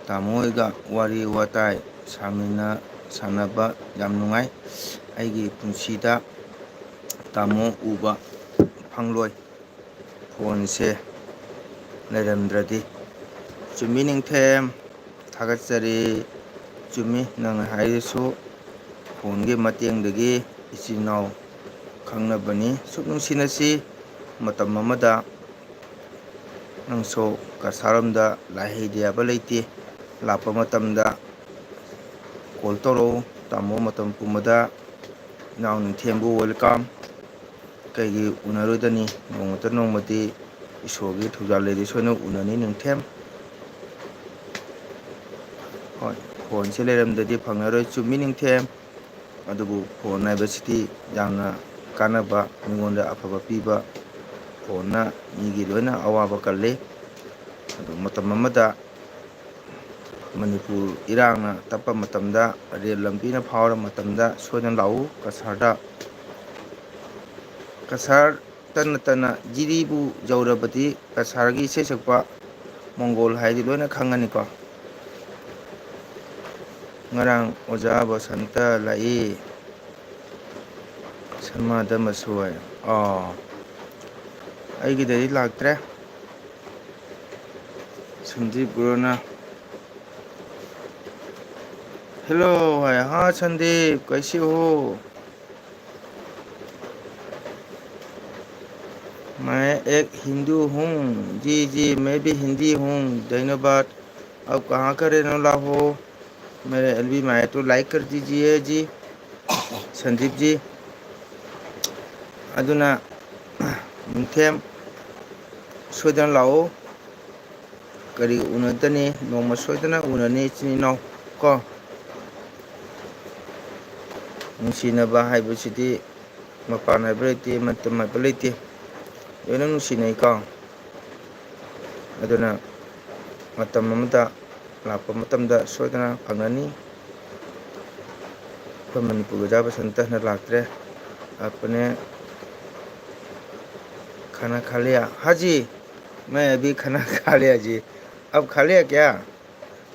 ꯇꯥꯃꯣ ꯍꯣꯏꯒ ꯋꯥꯔꯤ ꯋꯥꯇꯥꯏ ꯁꯥꯃꯤꯟꯅ-, ꯁꯥꯟꯅꯕ ꯌꯥꯝ ꯅꯨꯡꯉꯥꯏ꯫ ꯑꯩꯒꯤ ꯄꯨꯟꯁꯤꯗ ꯇꯥꯃꯣ ꯎꯕ ꯐꯪꯂꯣꯏ꯫ ꯐꯣꯟꯁꯦ ꯂꯩꯔꯝꯗ꯭ꯔꯗꯤ꯫ ꯆꯨꯝꯃꯤ ꯅꯤꯡꯊꯦꯝ, ꯊꯥꯒꯠꯆꯔꯤ꯫ ꯆꯨꯝꯃꯤ ꯅꯪꯅ ꯍꯥꯏꯔꯤꯁꯨ, ꯐꯣꯟꯒꯤ ꯃꯇꯦꯡꯗꯒꯤ ꯏꯆꯤꯟ ꯏꯅꯥꯎ ꯈꯪꯅꯕꯅꯤ꯫ ꯁꯨꯛ ꯅꯨꯡꯁꯤꯅꯁꯤ꯫ ꯃꯇꯝ ꯑꯃꯗ ꯅꯪꯁꯨ ꯀꯁꯥꯔꯣꯝꯗ ꯂꯥꯏ ꯍꯩꯗꯦ ꯍꯥꯏꯕ ꯂꯩꯇꯦ꯫ ꯂꯥꯛꯄ ꯃꯇꯝꯗ ꯀꯣꯜ ꯇꯧꯔꯛꯎ꯫ ꯇꯥꯃꯣ ꯃꯇꯝ ꯄꯨꯝꯕꯗ ꯏꯅꯥꯎ ꯅꯤꯡꯊꯦꯝꯕꯨ welcome꯫ ꯀꯩꯒꯤ ꯎꯅꯔꯣꯏꯗꯅꯤ? ꯅꯣꯡꯃꯇ ꯅꯣꯡꯃꯗꯤ ꯏꯁꯣꯔꯒꯤ ꯊꯧꯖꯥꯜ ꯂꯩꯔꯗꯤ ꯁꯣꯏꯗꯅ ꯎꯅꯅꯤ ꯅꯤꯡꯊꯦꯝ꯫ ꯐꯣꯟꯁꯦ ꯂꯩꯔꯝꯗ꯭ꯔꯗꯤ ꯐꯪꯉꯔꯣꯏ꯫ ꯆꯨꯝꯃꯤ ꯅꯤꯡꯊꯦꯝ, ꯑꯗꯨꯕꯨ ꯐꯣꯟ ꯍꯥꯏꯕꯁꯤꯗꯤ ꯌꯥꯝꯅ ꯀꯥꯟꯅꯕ, ꯃꯤꯉꯣꯟꯗ ꯑꯐꯕ ꯄꯤꯕ, ꯐꯣꯟꯅ ꯃꯤꯒꯤ ꯂꯣꯏꯅ ꯑꯋꯥꯕ ꯀꯜꯂꯤ꯫ ꯑꯗꯨ ꯃꯇꯝ ꯑꯃꯗ ꯃꯅꯤꯄꯨꯔ ꯏꯔꯥꯡꯅ ꯇꯞꯄ ꯃꯇꯝꯗ, ꯔꯦꯜ ꯂꯝꯕꯤꯅ ꯐꯥꯎꯔ ꯃꯇꯝꯗ ꯁꯣꯏꯗꯅ ꯂꯥꯛꯎ ꯀꯁꯥꯔꯗ꯫ ꯀꯁꯥꯔ ꯇꯟꯅ ꯇꯟꯅ ꯖꯤꯔꯤꯕꯨ ꯌꯧꯔꯕꯗꯤ ꯀꯁꯥꯔꯒꯤ ꯏꯁꯩ ꯁꯛꯄ ꯃꯣꯡꯒꯣꯜ ꯍꯥꯏꯗꯤ ꯂꯣꯏꯅ ꯈꯪꯉꯅꯤꯀꯣ꯫ ꯉꯔꯥꯡ ꯑꯣꯖꯥ ꯕꯁꯟꯇ ꯂꯥꯛꯏ꯫ ꯁꯟꯃꯥꯗ ꯃꯁꯨ ꯍꯥꯏ꯫ ꯑꯣ, ꯑꯩꯒꯤꯗꯗꯤ ꯂꯥꯛꯇ꯭ꯔꯦ꯫ ꯁꯟꯗꯤꯞ ꯕ꯭ꯔꯣꯅ "ꯍꯦꯜꯂꯣ" ꯍꯥꯏ꯫ "ꯍꯥ ꯁꯟꯗꯤꯞ, ꯀꯩꯁꯦ ꯍꯣ?" "मैं एक हिंदू हूँ।" "जी, जी, मैं भी हिंदी हूँ।" "धन्यवाद।" "अब कहाँ का रहने वाला हो?" मेरे एलबी माया तो लाइक कर दीजिए जी, संदीप जी। ꯑꯗꯨꯅ ꯅꯤꯡꯊꯦꯝ ꯁꯣꯏꯗꯅ ꯂꯥꯛꯑꯣ꯫ ꯀꯔꯤ ꯎꯅꯗꯅꯤ, ꯅꯣꯡꯃ ꯁꯣꯏꯗꯅ ꯎꯅꯅꯤ ꯏꯆꯤꯟ ꯏꯅꯥꯎ ꯀꯣ꯫ ꯅꯨꯡꯁꯤꯅꯕ ꯍꯥꯏꯕꯁꯤꯗꯤ ꯃꯄꯥꯟ ꯍꯥꯏꯕ ꯂꯩꯇꯦ, ꯃꯇꯝ ꯍꯥꯏꯕ ꯂꯩꯇꯦ, ꯂꯣꯏꯅ ꯅꯨꯡꯁꯤꯅꯩꯀꯣ꯫ ꯑꯗꯨꯅ ꯃꯇꯝ ꯑꯃꯗ ꯂꯥꯛꯄ ꯃꯇꯝꯗ ꯁꯣꯏꯗꯅ ꯐꯪꯒꯅꯤ꯫ ꯑꯩꯈꯣꯏ ꯃꯅꯤꯄꯨꯔꯒꯤ ꯑꯣꯖꯥ ꯕꯁꯟꯇ ꯍꯟꯗꯛ ꯂꯥꯛꯇ꯭ꯔꯦ꯫ ꯑꯄꯅꯦ ꯈꯥꯅꯥ ꯈꯥ ꯂꯤꯌꯥ? ꯍꯥ ꯖꯤ, ꯃꯩ ꯑꯕꯤ ꯈꯥꯅꯥ ꯈꯥ ꯂꯤꯌꯥ ꯖꯤ꯫ ꯑꯕ ꯈꯥ ꯂꯤꯌꯥ ꯀꯌꯥ?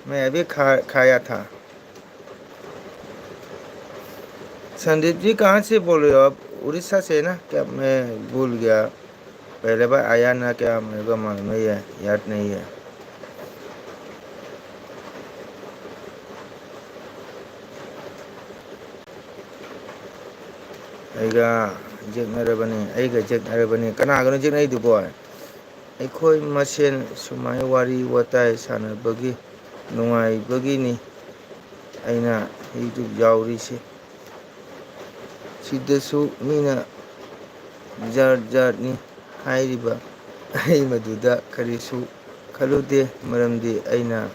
ꯃꯩ ꯑꯕꯤ ꯈꯥ, ꯈꯥꯌꯥ ꯊꯥ꯫ संदीप जी, कहाँ से बोल रहे हो आप? उड़ीसा से है ना? क्या, मैं भूल गया। पहले बार आया ना क्या, मेरे को मालूम नहीं है, याद नहीं है। ꯑꯩꯒ ꯌꯦꯛꯅꯔꯕꯅꯤ, ꯑꯩꯒ ꯌꯦꯛꯅꯔꯕꯅꯤ꯫ ꯀꯅꯥꯒꯅꯣ ꯌꯦꯛꯅꯩꯗꯨꯕꯣ? ꯑꯩꯈꯣꯏ ꯃꯁꯦꯟ ꯁꯨꯃꯥꯏ ꯋꯥꯔꯤ ꯋꯥꯇꯥꯏ ꯁꯥꯟꯅꯕꯒꯤ ꯅꯨꯡꯉꯥꯏꯕꯒꯤꯅꯤ ꯑꯩꯅ YouTube ꯌꯥꯎꯔꯤꯁꯦ꯫ ꯁꯤꯗꯁꯨ ꯃꯤꯅ ꯖꯥꯠ ꯖꯥꯠꯅꯤ ꯍꯥꯏꯔꯤꯕ, ꯑꯩ ꯃꯗꯨꯗ ꯀꯔꯤꯁꯨ ꯈꯜꯂꯨꯗꯦ, ꯃꯔꯝꯗꯤ ꯑꯩꯅ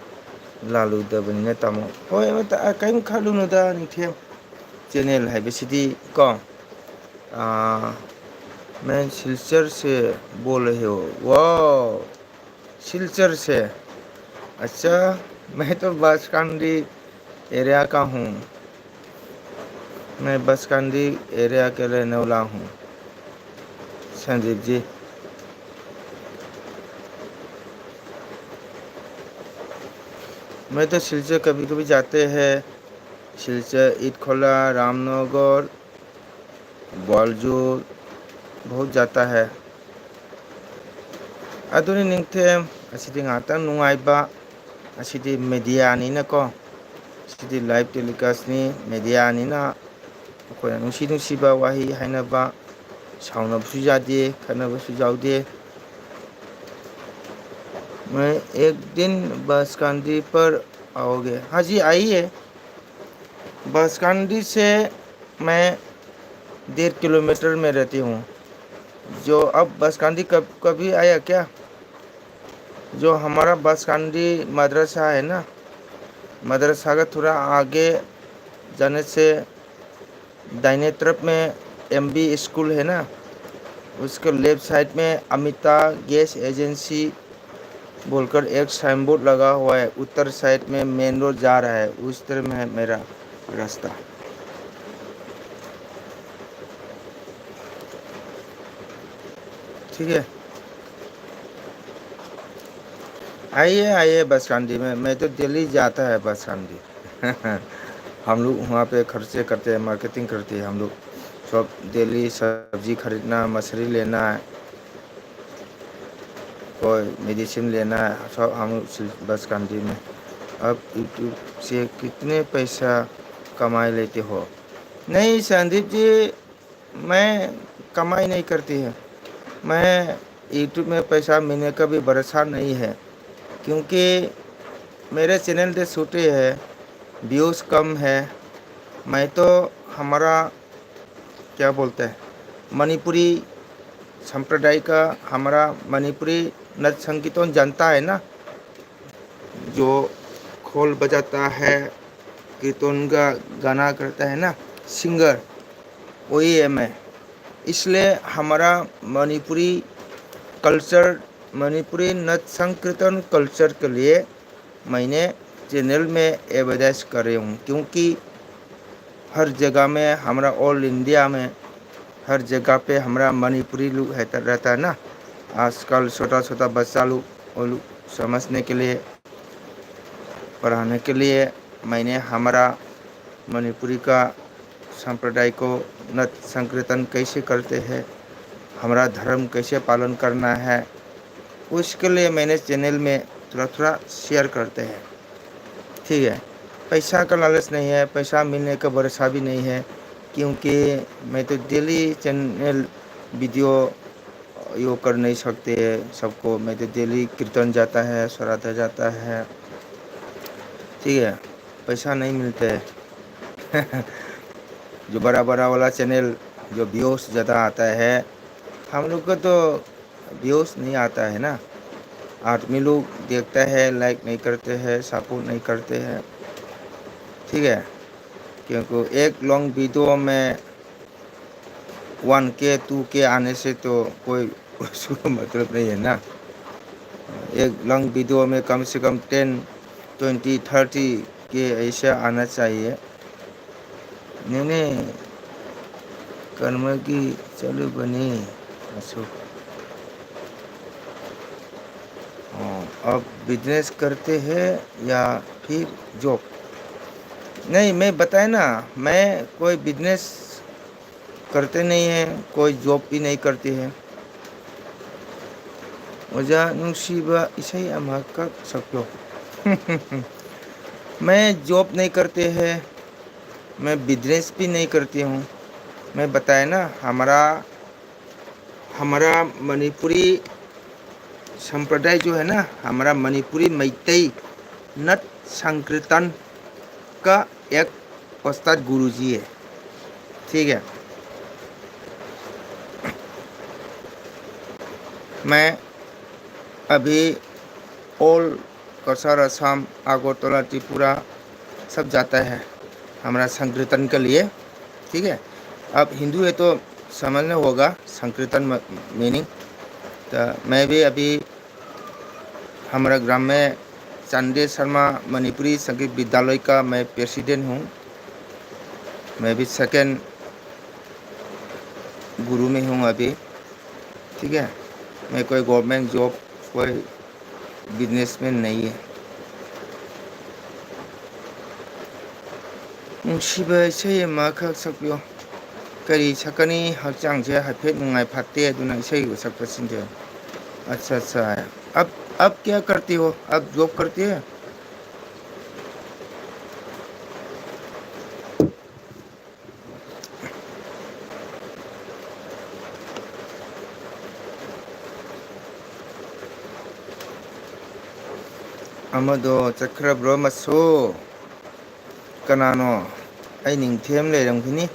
ꯂꯥꯜꯂꯨꯗꯕꯅꯤꯅ ꯇꯥꯃꯣ꯫ ꯍꯣꯏ, ꯑꯃꯠꯇ, ꯑ, ꯀꯔꯤꯝ ꯈꯜꯂꯨꯅꯨꯗ, ꯅꯤꯡꯊꯦꯝ꯫ Channel ꯍꯥꯏꯕꯁꯤꯗꯤ ꯀꯣ, ꯑ, मैं सिलचर से बोल रहे हो? वाह, सिलचर से। अच्छा, मैं तो बांसकांडी एरिया का हूँ। मैं बांसकांडी एरिया के रहने वाला हूँ, संदीप जी। मैं तो सिलचर कभी-कभी जाते हैं, सिलचर, ईटखोला, रामनगर, ग्वालजोर, बहुत जाता है। ꯑꯗꯨꯅꯤ ꯅꯤꯡꯊꯦꯝ, ꯑꯁꯤꯗꯤ ꯉꯥꯏꯍꯥꯛꯇꯪ ꯅꯨꯡꯉꯥꯏꯕ, ꯑꯁꯤꯗꯤ mediaꯅꯤꯅꯀꯣ, ꯑꯁꯤꯗꯤ live telecastꯅꯤ, mediaꯅꯤꯅ ꯑꯩꯈꯣꯏꯅ ꯅꯨꯡꯁꯤ ꯅꯨꯡꯁꯤꯕ ꯋꯥꯍꯩ ꯍꯥꯏꯅꯕ, ꯁꯥꯎꯅꯕꯁꯨ ꯌꯥꯗꯦ, ꯈꯠꯅꯕꯁꯨ ꯌꯥꯎꯗꯦ꯫ मैं एक दिन बांसकांडी पर आओगे? हाँ जी, आइए। बांसकांडी से मैं डेढ़ किलोमीटर में रहती हूँ। जो अब बांसकांडी कब, कभी आया क्या? जो हमारा बांसकांडी मदरसा है ना, मदरसा का थोड़ा आगे जाने से दाहिने तरफ में एमबी स्कूल है ना, उसके लेफ्ट साइड में अमिता गैस एजेंसी बोलकर एक साइन बोर्ड लगा हुआ है, उत्तर साइड में मेन रोड जा रहा है, उस तरफ में है मेरा रास्ता। ठीक है, आइए, आइए बांसकांडी में, मैं तो डेली जाता है बांसकांडी। हम लोग वहाँ पे खर्चे करते हैं, मार्केटिंग करते हैं हम लोग। सब डेली सब्जी खरीदना, मछली लेना है, कोई मेडिसिन लेना है, सब हम लोग सिल-, बांसकांडी में। अब YouTube से कितने पैसा कमाई लेते हो? नहीं संदीप जी, मैं कमाई नहीं करती है। मैं YouTube में पैसा मिलने का भी भरोसा नहीं है, क्योंकि मेरे चैनल दे छोटे है, व्यूज कम है। मैं तो हमारा, क्या बोलते हैं, मणिपुरी संप्रदाय का, हमारा मणिपुरी नृत्य संगीतों जानता है ना, जो ढोल बजाता है, कीर्तन का गाना करता है ना, सिंगर, वही है मैं। इसलिए हमारा मणिपुरी कल्चर, मणिपुरी नृत्य संकीर्तन कल्चर के लिए मैंने चैनल में एडवर्टाइज कर रही हूँ, क्योंकि हर जगह में हमारा, ऑल इंडिया में हर जगह पे हमारा मणिपुरी लोग है, रहता है ना। आजकल छोटा छोटा बच्चा लोग, वो लोग समझने के लिए, पढ़ाने के लिए मैंने हमारा मणिपुरी का संप्रदाय को, नृत्य संकीर्तन कैसे करते हैं, हमारा धर्म कैसे पालन करना है, उसके लिए मैंने चैनल में थोड़ा थोड़ा शेयर करते हैं। ठीक है, पैसा का लालच नहीं है, पैसा मिलने का भरोसा भी नहीं है, क्योंकि मैं तो डेली चैनल वीडियो यो कर नहीं सकते हैं सबको। मैं तो डेली कीर्तन जाता है, श्राद्ध जाता है, ठीक है, पैसा नहीं मिलते। जो बड़ा बड़ा वाला चैनल, जो व्यूज ज़्यादा आता है, हम लोग को तो व्यूज नहीं आता है ना। आदमी लोग देखता है, लाइक नहीं करते हैं, सपोर्ट नहीं करते हैं, ठीक है, क्योंकि एक लॉन्ग वीडियो में वन के, टू के आने से तो कोई उसको मतलब नहीं है ना। एक लॉन्ग वीडियो में कम से कम टेन, ट्वेंटी, थर्टी के ऐसे आना चाहिए। नहीं, नहीं, कर्म की चलो बनी अशोक। हाँ, आप बिजनेस करते हैं या फिर जॉब? नहीं, मैं बताया ना, मैं कोई बिजनेस करते नहीं है, कोई जॉब भी नहीं करते हैं। ꯑꯣꯖꯥ ꯅꯨꯡꯁꯤꯕ, ꯏꯁꯩ ꯑꯃꯈꯛ ꯁꯛꯂꯣ꯫ मैं जॉब नहीं करते हैं, मैं बिजनेस भी नहीं करती हूँ। मैं बताया ना, हमारा, हमारा मणिपुरी संप्रदाय जो है ना, हमारा मणिपुरी मैतेई नृत्य संकीर्तन का एक उस्ताद गुरुजी है, ठीक है। मैं अभी ऑल कसार, असम, आगरतला, त्रिपुरा, सब जाता है हमारा संकीर्तन के लिए। ठीक है, आप हिंदू है तो समझना होगा संकीर्तन मीनिंग। तो मैं भी अभी हमारा ग्राम में चांदे शर्मा मणिपुरी संगीत विद्यालय का मैं प्रेसिडेंट हूँ। मैं भी सेकंड गुरु में हूँ अभी। ठीक है, मैं कोई गवर्नमेंट जॉब, कोई बिजनेसमैन नहीं है। ꯅꯨꯡꯁꯤꯕ ꯏꯁꯩ ꯑꯃꯈꯛ ꯁꯛꯄꯤꯌꯨ꯫ ꯀꯔꯤ ꯁꯛꯀꯅꯤ? ꯍꯛꯆꯥꯡꯁꯦ ꯍꯥꯏꯐꯦꯠ ꯅꯨꯡꯉꯥꯏ ꯐꯠꯇꯦ, ꯑꯗꯨꯅ ꯏꯁꯩꯒ ꯁꯛꯄ ꯁꯤꯟꯖꯩ꯫ अच्छा, अच्छा। अब, अब क्या करते हो? अब जॉब करते हैं? ꯑꯃꯗꯣ ꯆꯠꯈ꯭ꯔꯕ꯭ꯔꯣ, ꯃꯁꯨ? ꯀꯅꯥꯅꯣ? ꯑꯩ ꯅꯤꯡꯊꯦꯝ ꯂꯩꯔꯝꯈꯤꯅꯤ꯫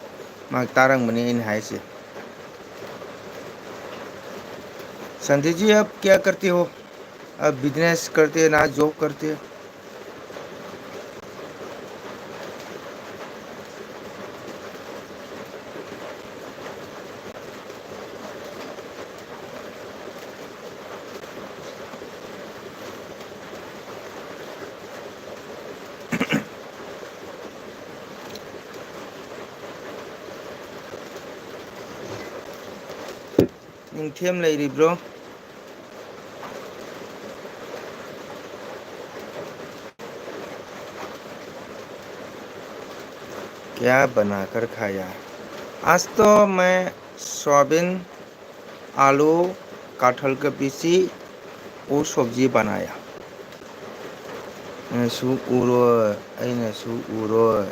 ꯃꯥ ꯇꯥꯔꯝꯒꯅꯤ ꯑꯩꯅ ꯍꯥꯏꯁꯦ꯫ संदीप जी, आप क्या करते हो? आप बिजनेस करते हैं ना, जॉब करते हैं? ꯅꯤꯡꯊꯦꯝ ꯂꯩꯔꯤꯕ꯭ꯔꯣ? क्या बनाकर खाया? आज तो मैं सोयाबीन, आलू, कटहल के बिची, वो सब्जी बनाया। ꯑꯩꯅꯁꯨ ꯎꯔꯣꯏ, ꯑꯩꯅꯁꯨ ꯎꯔꯣꯏ꯫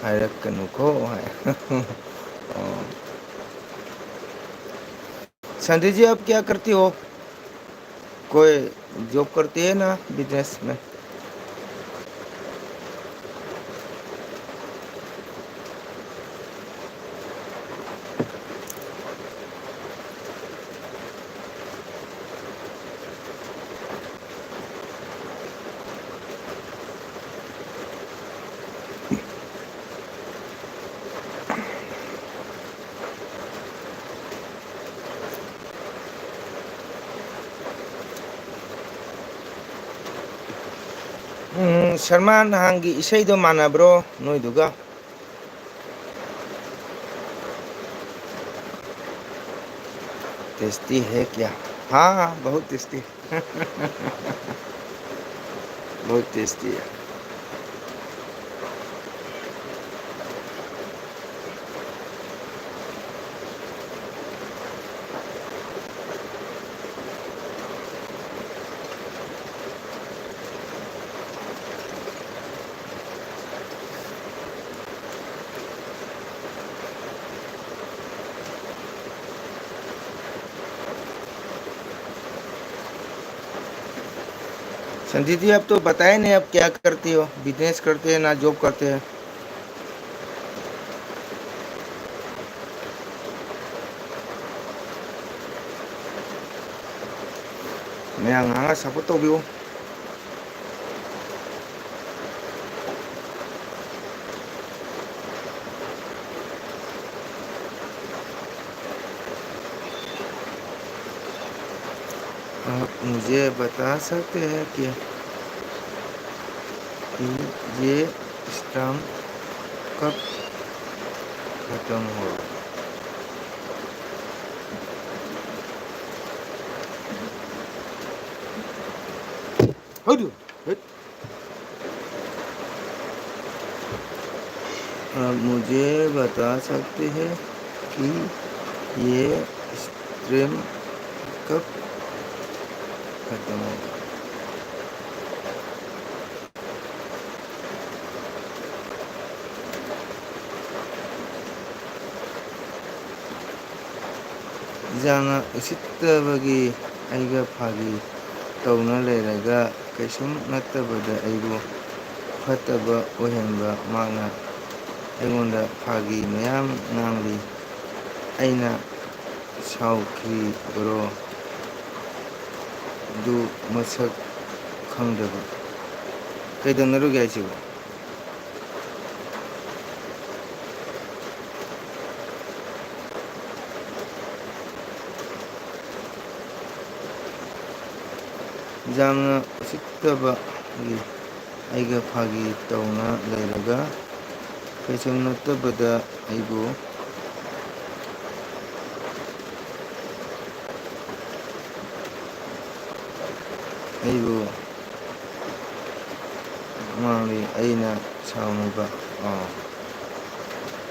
ꯍꯥꯏꯔꯛꯀꯅꯨꯀꯣ ꯍꯥꯏ꯫ ꯑꯣ꯫ संदीप जी, आप क्या करते हो? कोई जॉब करते हैं ना बिजनेस में? ꯁꯜꯃꯥꯟ ꯈꯥꯟꯒꯤ ꯏꯁꯩꯗꯣ ꯃꯥꯟꯅꯕ꯭ꯔꯣ ꯅꯣꯏꯗꯨꯒ? टेस्टी है क्या? हाँ, हाँ, बहुत टेस्टी है। बहुत टेस्टी है। संजीव जी, आप तो बताए नहीं, आप क्या करती हो, बिजनेस करते हैं ना जॉब करते हैं? ꯃꯌꯥꯝ ꯉꯥꯡꯉ ꯁꯞꯄꯣꯔꯠ ꯇꯧꯕꯤꯌꯨ꯫ आप मुझे बता सकते हैं कि, कि ये स्टैम्प कब खत्म होगा? हटो, हट। आप मुझे बता सकते हैं कि ये स्ट्रीम कब खत्म होगा? ꯏꯟꯖꯥꯡꯅ ꯎꯁꯤꯠꯇꯕꯒꯤ ꯑꯩꯒ ꯐꯥꯒꯤ ꯇꯧꯅ ꯂꯩꯔꯒ ꯀꯩꯁꯨꯝ ꯅꯠꯇꯕꯗ ꯑꯩꯕꯨ ꯐꯠꯇꯕ ꯑꯣꯏꯍꯟꯕ ꯃꯥꯅ ꯑꯩꯉꯣꯟꯗ ꯐꯥꯒꯤ ꯃꯌꯥꯝ ꯉꯥꯡꯂꯤ꯫ ꯑꯩꯅ ꯁꯥꯎꯈꯤꯕꯔꯣ? ꯑꯗꯨ ꯃꯁꯛ ꯈꯪꯗꯕ꯫ ꯀꯩꯗꯧꯅꯔꯨꯒꯦ ꯍꯥꯏꯁꯤꯕꯣ? ꯌꯥꯝꯅ ꯎꯁꯤꯠꯇꯕꯒꯤ ꯑꯩꯒ ꯐꯥꯒꯤ ꯇꯧꯅ ꯂꯩꯔꯒ, ꯀꯩꯁꯨ ꯅꯠꯇꯕꯗ ꯑꯩꯕꯨ, ꯑꯩꯕꯨ ꯃꯥꯡꯂꯤ ꯑꯩꯅ ꯁꯥꯎꯅꯕ꯫ ꯑꯣ꯫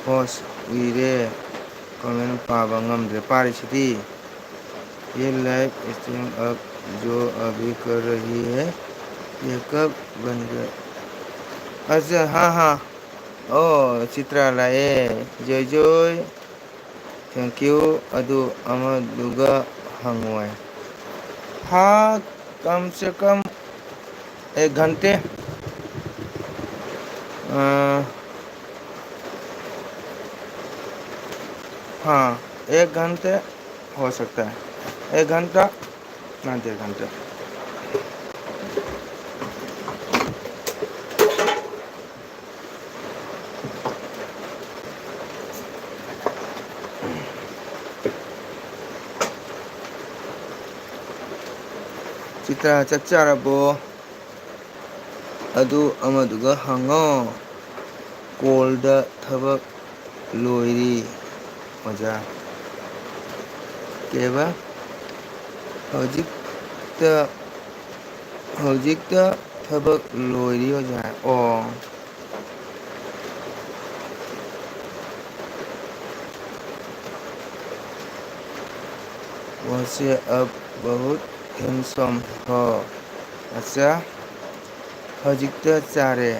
ꯍꯣꯁ, ꯎꯏꯔꯦ꯫ ꯀꯃꯦꯟ ꯄꯥꯕ ꯉꯝꯗ꯭ꯔꯦ꯫ ꯄꯥꯔꯤꯁꯤꯗꯤ꯫ ये लाइव स्ट्रीम अब जो अभी कर रही है, ये कब बंद कर? अच्छा, हाँ, हाँ। ꯑꯣ, ꯆꯤꯇ꯭ꯔꯥ ꯂꯥꯛꯑꯦ꯫ ꯖꯣꯏ ꯖꯣꯏ꯫ Thank you꯫ ꯑꯗꯨ ꯑꯃꯗꯨꯒ ꯍꯪꯉꯣꯏ꯫ हाँ, कम से कम एक घंटे। अ, हाँ, एक घंटे हो सकता है। एक घंटा, हाँ, डेढ़ घंटा। ꯆꯤꯇ꯭ꯔꯥ, ꯆꯥꯛ ꯆꯥꯔꯕꯣ? ꯑꯗꯨ ꯑꯃꯗꯨꯒ ꯍꯪꯉꯣ꯫ ꯀꯣꯜꯗ ꯊꯕꯛ ꯂꯣꯏꯔꯤ, ꯑꯣꯖꯥ꯫ ꯀꯩꯕ? ꯍꯧꯖꯤꯛꯇ, ꯍꯧꯖꯤꯛꯇ ꯊꯕꯛ ꯂꯣꯏꯔꯤ, ꯑꯣꯖꯥ꯫ ꯑꯣ꯫ वैसे अब बहुत हैंडसम हो। अच्छा, ꯍꯧꯖꯤꯛꯇ ꯆꯥꯔꯦ꯫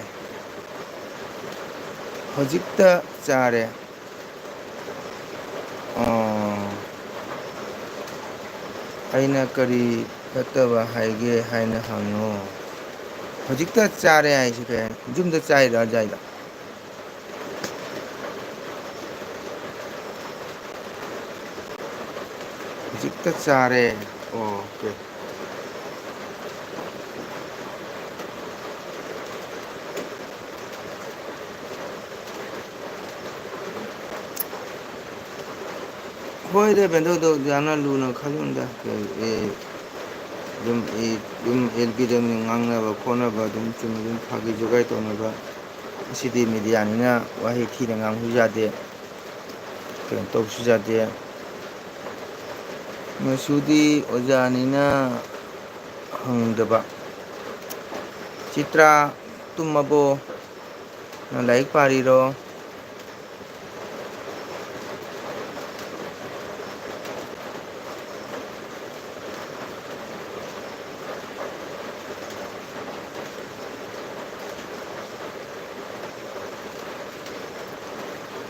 ꯍꯧꯖꯤꯛꯇ ꯆꯥꯔꯦ꯫ ꯑꯣ꯫ ꯑꯩꯅ ꯀꯔꯤ ꯐꯠꯇꯕ ꯍꯥꯏꯒꯦ ꯍꯥꯏꯅ ꯍꯪꯉꯨ꯫ ꯍꯧꯖꯤꯛꯇ ꯆꯥꯔꯦ ꯍꯥꯏꯁꯤ ꯀꯩ ꯍꯥꯏꯅꯣ? ꯌꯨꯝꯗ ꯆꯥꯏꯔꯣ, ꯆꯥꯏꯔꯣ? ꯍꯧꯖꯤꯛꯇ ꯆꯥꯔꯦ꯫ ꯑꯣꯀꯦ꯫ ꯍꯣꯏꯗ, ꯕꯦꯟꯗꯧꯗꯣ ꯌꯥꯝꯅ ꯂꯨꯅ ꯈꯜꯂꯨꯅꯨꯗ꯫ ꯀꯩ, ꯑꯦ, ꯑꯗꯨꯝ ꯑꯦꯜ ꯄꯤꯗ ꯉꯥꯡꯅꯕ ꯈꯣꯠꯅꯕ ꯑꯗꯨꯝ ꯆꯨꯝꯅ ꯑꯗꯨꯝ ꯐꯥꯒꯤ ꯖꯣꯒꯥꯏ ꯇꯧꯅꯕ꯫ ꯑꯁꯤꯗꯤ ꯃꯦꯗꯤꯌꯥꯅꯤꯅ ꯋꯥꯍꯩ ꯊꯤꯅ ꯉꯥꯡꯕꯁꯨ ꯌꯥꯗꯦ, ꯀꯩꯅꯣ ꯇꯧꯕꯁꯨ ꯌꯥꯗꯦ꯫ ꯃꯆꯨꯗꯤ ꯑꯣꯖꯥꯅꯤꯅ ꯍꯪꯗꯕ꯫ ꯆꯤꯇ꯭ꯔꯥ, ꯇꯨꯝꯃꯕꯣ? ꯅꯪ ꯂꯥꯏꯔꯤꯛ ꯄꯥꯔꯤꯔꯣ?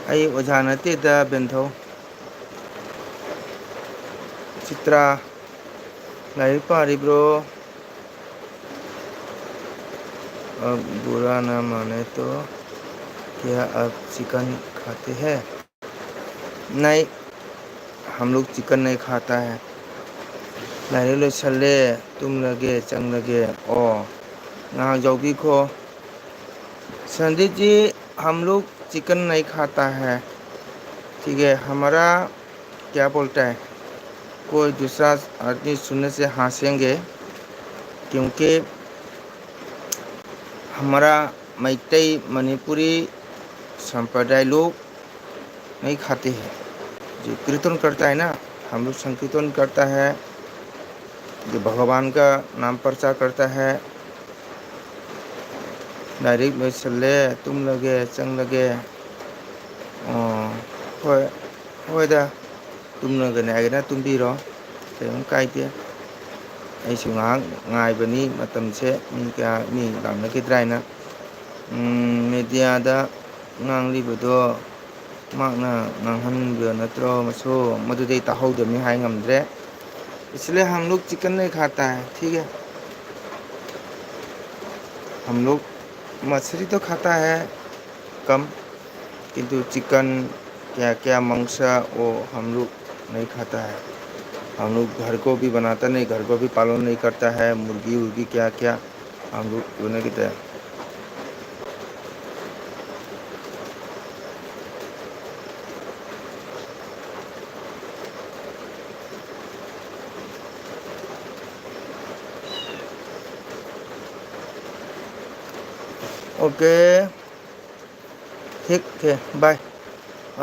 ꯑꯩ ꯑꯣꯖꯥ ꯅꯠꯇꯦꯗ, ꯕꯦꯟꯊꯧ꯫ ꯆꯤꯇ꯭ꯔꯥ, ꯂꯥꯏꯔꯤꯛ ꯄꯥꯔꯤꯕ꯭ꯔꯣ? अब बुरा ना माने तो क्या आप चिकन खाते हैं? नहीं, हम लोग चिकन नहीं खाता है। ꯂꯥꯏꯔꯤꯛ ꯂꯣꯏꯁꯜꯂꯦ, ꯇꯨꯝꯂꯒꯦ, ꯆꯪꯂꯒꯦ꯫ ꯑꯣ, ꯉꯥꯏꯍꯥꯛ ꯌꯥꯎꯕꯤꯈꯣ꯫ संदीप जी, हम लोग चिकन नहीं खाता है, ठीक है? हमारा क्या बोलता है, कोई दूसरा आदमी सुनने से हंसेंगे, क्योंकि हमारा मैतई मणिपुरी संप्रदाय लोग नहीं खाते हैं। जो कीर्तन करता है ना, हम लोग संकीर्तन करता है, जो भगवान का नाम प्रचार करता है, ꯂꯥꯏꯔꯤꯛ ꯂꯣꯏꯁꯜꯂꯦ, ꯇꯨꯝꯂꯒꯦ, ꯆꯪꯂꯒꯦ꯫ ꯑꯣ, ꯍꯣꯏ, ꯍꯣꯏꯗ, ꯇꯨꯝꯂꯒꯅꯦ ꯍꯥꯏꯒꯅ ꯇꯨꯝꯕꯤꯔꯣ, ꯀꯩꯝ ꯀꯥꯏꯗꯦ꯫ ꯑꯩꯁꯨ ꯉꯥꯏꯍꯥꯛ ꯉꯥꯏꯕꯅꯤ ꯃꯇꯝꯁꯦ, ꯃꯤ ꯀꯌꯥ, ꯃꯤ ꯂꯥꯛꯅꯈꯤꯗ꯭ꯔꯥ ꯍꯥꯏꯅ꯫ ꯎꯝ, ꯃꯦꯗꯤꯌꯥꯗ ꯉꯥꯡꯂꯤꯕꯗꯣ ꯃꯍꯥꯛꯅ ꯉꯥꯡꯍꯟꯕ ꯅꯠꯇ꯭ꯔꯣ? ꯃꯁꯨ ꯃꯗꯨꯗꯤ ꯑꯩ ꯇꯥꯍꯧꯗꯕꯅꯤ, ꯍꯥꯏ ꯉꯝꯗ꯭ꯔꯦ꯫ इसलिए हम लोग चिकन नहीं खाता है, ठीक है? हम लोग मछली तो खाता है कम, किंतु चिकन क्या क्या मांस, वो हम लोग नहीं खाता है। हम लोग घर को भी बनाता नहीं, घर को भी पालन नहीं करता है, मुर्गी उर्गी क्या क्या हम लोग, उन्हें कहते हैं। ओके, ठीक है, बाय।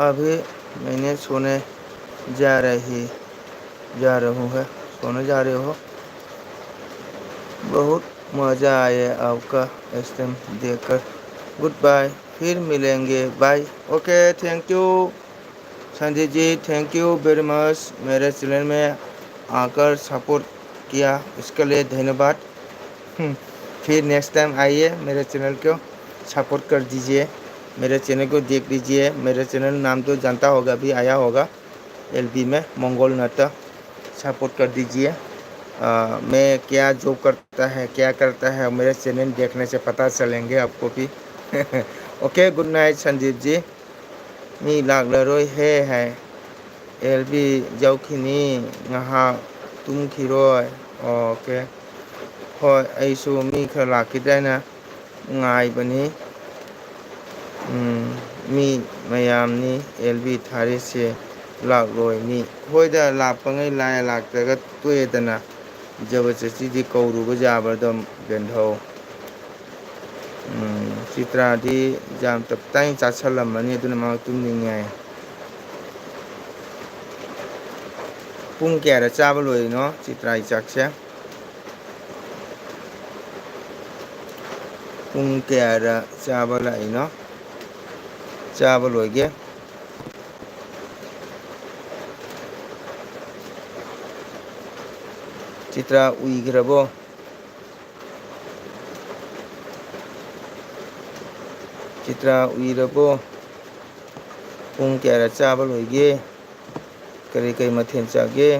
अभी मैंने सोने जा रही, जा रहूँ है, सोने जा रहे हो। बहुत मज़ा आया आपका स्ट्रीम देखकर। गुड बाय, फिर मिलेंगे, bye. Okay, thank you. Sandeep ji, thank you very much, मेरे चैनल में आकर सपोर्ट किया, इसके लिए धन्यवाद। हम्म, फिर नेक्स्ट टाइम आइए, मेरे चैनल को सपोर्ट कर दीजिए, मेरे चैनल को देख लीजिए। मेरे चैनल नाम तो जानता होगा, अभी आया होगा एलबी में, मंगोल नट्टा। सपोर्ट कर दीजिए। आ, मैं क्या जॉब करता है, क्या करता है, मेरे चैनल देखने से पता चलेंगे आपको भी। Okay, good night Sandeep ji. ꯃꯤ ꯂꯥꯛꯂꯔꯣꯏ ꯍꯦ ꯍꯥꯏ꯫ ꯑꯦꯜ ꯕꯤ ꯌꯧꯈꯤꯅꯤ, ꯉꯥꯏꯍꯥꯛ ꯇꯨꯝꯈꯤꯔꯣꯏ꯫ ꯑꯣꯀꯦ꯫ ꯍꯣꯏ, ꯑꯩꯁꯨ ꯃꯤ ꯈꯔ ꯂꯥꯛꯈꯤꯗ꯭ꯔꯥ ꯍꯥꯏꯅ ꯉꯥꯏꯕꯅꯤ꯫ ꯎꯝ, ꯃꯤ ꯃꯌꯥꯝꯅꯤ ꯑꯦꯜ ꯕꯤ ꯊꯥꯔꯤꯁꯦ, ꯂꯥꯛꯂꯣꯏ ꯃꯤ꯫ ꯍꯣꯏꯗ, ꯂꯥꯛꯄꯉꯩ ꯂꯥꯛꯑꯦ, ꯂꯥꯛꯇ꯭ꯔꯒ ꯇꯣꯛꯑꯦꯗꯅ꯫ ꯖꯕꯔꯗꯁꯇꯤꯗꯤ ꯀꯧꯔꯨꯕ ꯌꯥꯕ꯭ꯔꯥ ꯑꯗꯨꯝ, ꯕꯦꯟꯙꯧ꯫ ꯎꯝ, ꯆꯤꯇ꯭ꯔꯥꯗꯤ ꯌꯥꯝ ꯇꯞ ꯇꯥꯏꯅ ꯆꯥꯁꯜꯂꯝꯃꯅꯤ, ꯑꯗꯨꯅ ꯃꯥ ꯇꯨꯝꯅꯤꯡꯉꯦ ꯍꯥꯏ꯫ ꯄꯨꯡ ꯀꯌꯥꯗ ꯆꯥꯕ ꯂꯣꯏꯔꯤꯅꯣ ꯆꯤꯇ꯭ꯔꯥꯒꯤ ꯆꯥꯛꯁꯦ? ꯄꯨꯡ ꯀꯌꯥꯗ ꯆꯥꯕ ꯂꯥꯛꯏꯅꯣ? ꯆꯥꯕ ꯂꯣꯏꯒꯦ꯫ ꯆꯤꯇ꯭ꯔꯥ ꯎꯏꯈ꯭ꯔꯕꯣ? ꯆꯤꯇ꯭ꯔꯥ ꯎꯏꯔꯕꯣ? ꯄꯨꯡ ꯀꯌꯥꯗ ꯆꯥꯕ ꯂꯣꯏꯒꯦ? ꯀꯔꯤ ꯀꯔꯤ ꯃꯊꯦꯜ ꯆꯥꯒꯦ?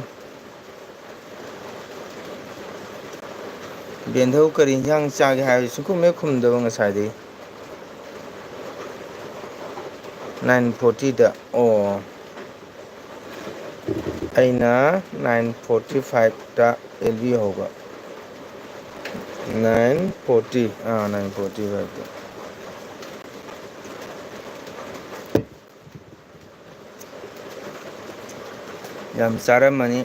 ꯕꯦꯟꯙꯧ ꯀꯔꯤ ꯏꯟꯁꯥꯡ ꯆꯥꯒꯦ ꯍꯥꯏꯕ ꯁꯨꯡꯈꯨꯝ ꯍꯦꯛ ꯈꯨꯝꯗꯕ ꯉꯁꯥꯏꯗꯒꯤ꯫ ꯅꯥꯏꯟ ꯐꯣꯔꯇꯤꯗ꯫ ꯑꯣ꯫ ꯑꯩꯅ ꯅꯥꯏꯟ ꯐꯣꯔꯇꯤ ꯐꯥꯏꯚꯇ ꯑꯦꯜ ꯕꯤ ꯍꯧꯕ꯫ ꯅꯥꯏꯟ ꯐꯣꯔꯇꯤ, ꯑꯥ, ꯅꯥꯏꯟ ꯐꯣꯔꯇꯤ ꯐꯥꯏꯚꯇ꯫ ꯌꯥꯝ ꯆꯥꯔꯝꯃꯅꯤ꯫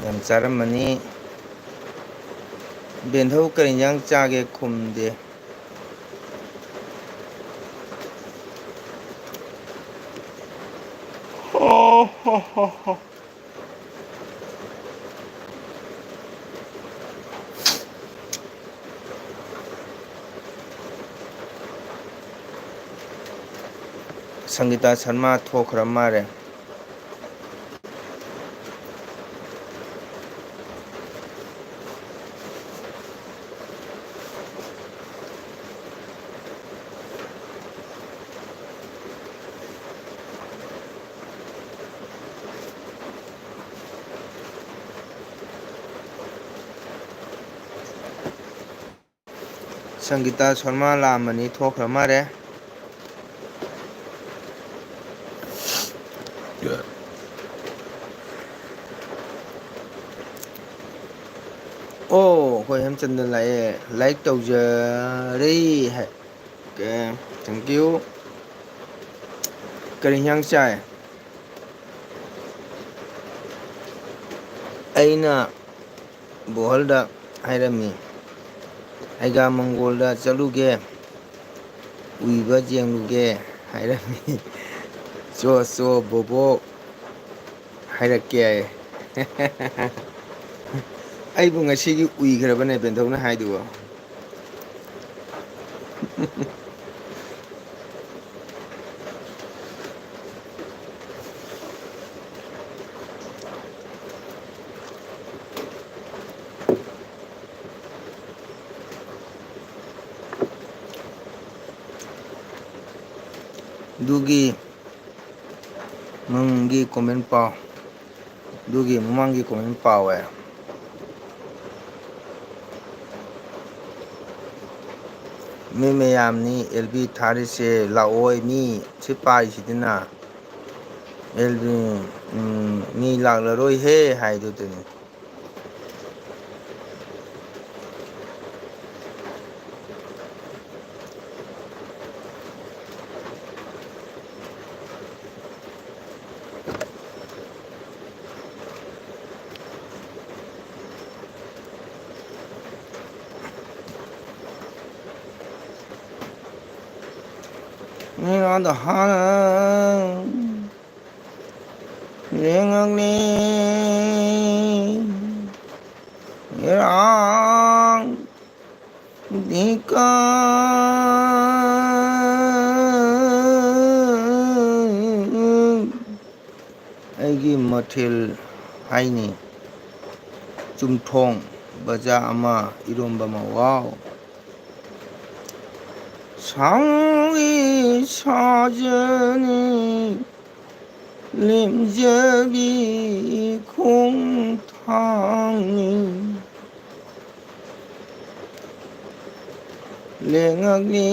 ꯌꯥꯝ ꯆꯥꯔꯝꯃꯅꯤ꯫ ꯕꯦꯟꯊꯧ ꯀꯔꯤ ꯏꯟꯖꯥꯡ ꯆꯥꯒꯦ ꯈꯨꯝꯗꯦ꯫ ꯁꯪꯒꯤꯇꯥ ꯁꯔꯃ ꯊꯣꯛꯈ꯭ꯔ ꯃꯥꯜꯂꯦ꯫ ꯁꯪꯒꯤꯇꯥ ꯁꯣꯔꯃꯥ ꯂꯥꯛꯑꯝꯕꯅꯤ, ꯊꯣꯛꯈ꯭ꯔ ꯃꯥꯜꯂꯦ꯫ ꯑꯣ, ꯑꯩꯈꯣꯏ ꯍꯦꯝꯆꯟꯗ ꯂꯥꯛꯑꯦ, like ꯇꯧꯖꯔꯤ ꯍꯥꯏ꯫ Okay, thank you꯫ ꯀꯔꯤ ꯏꯟꯁꯥꯡ ꯆꯥꯏ? ꯑꯩꯅ ꯕꯣꯍꯜꯗ ꯍꯥꯏꯔꯝꯃꯤ, "ꯑꯩꯒ ꯃꯪꯒꯣꯜꯗ ꯆꯠꯂꯨꯒꯦ, ꯎꯏꯕ ꯌꯦꯡꯂꯨꯒꯦ" ꯍꯥꯏꯔꯝꯃꯤ꯫ "ꯆꯣ ꯆꯣ ꯕꯣꯕꯣꯛ ꯍꯥꯏꯔꯛꯀꯦ" ꯍꯥꯏꯌꯦ꯫ ꯑꯩꯕꯨ ꯉꯁꯤꯒꯤ ꯎꯏꯈ꯭ꯔꯕꯅꯦ ꯕꯦꯟꯊꯧꯅ ꯍꯥꯏꯗꯨꯕꯣ꯫ ꯑꯗꯨꯒꯤ ꯃꯃꯥꯡꯒꯤ comment ꯄꯥꯎ꯫ ꯑꯗꯨꯒꯤ ꯃꯃꯥꯡꯒꯤ comment ꯄꯥꯎꯋꯦ꯫ ꯃꯤ ꯃꯌꯥꯝꯅꯤ ꯑꯦꯜ ꯕꯤ ꯊꯥꯔꯤꯁꯦ, ꯂꯥꯛꯑꯣꯏ ꯃꯤ ꯁꯤ ꯄꯥꯏꯁꯤꯗꯅ꯫ ꯑꯦꯜ ꯕꯤ, ꯎꯝ, ꯃꯤ ꯂꯥꯛꯂꯔꯣꯏꯍꯦ ꯍꯥꯏꯗꯨꯗꯅꯤ꯫ ꯍꯥꯟꯅ ꯂꯦꯡꯉꯛꯂꯦ꯫ ꯏꯔꯥꯡ ꯗꯤꯀꯥ ꯑꯩꯒꯤ ꯃꯊꯦꯜ ꯍꯥꯏꯅꯤ꯫ ꯆꯨꯝꯊꯣꯡ ꯕꯖꯥ ꯑꯃ, ꯏꯔꯣꯝꯕ ꯑꯃ꯫ ꯋꯥꯎ! ꯁꯥꯎꯒꯤ ꯁꯥꯖꯅꯤ, ꯂꯦꯝꯖꯕꯤ ꯈꯣꯡꯊꯥꯡꯅꯤ꯫ ꯂꯦꯡꯉꯛꯂꯤ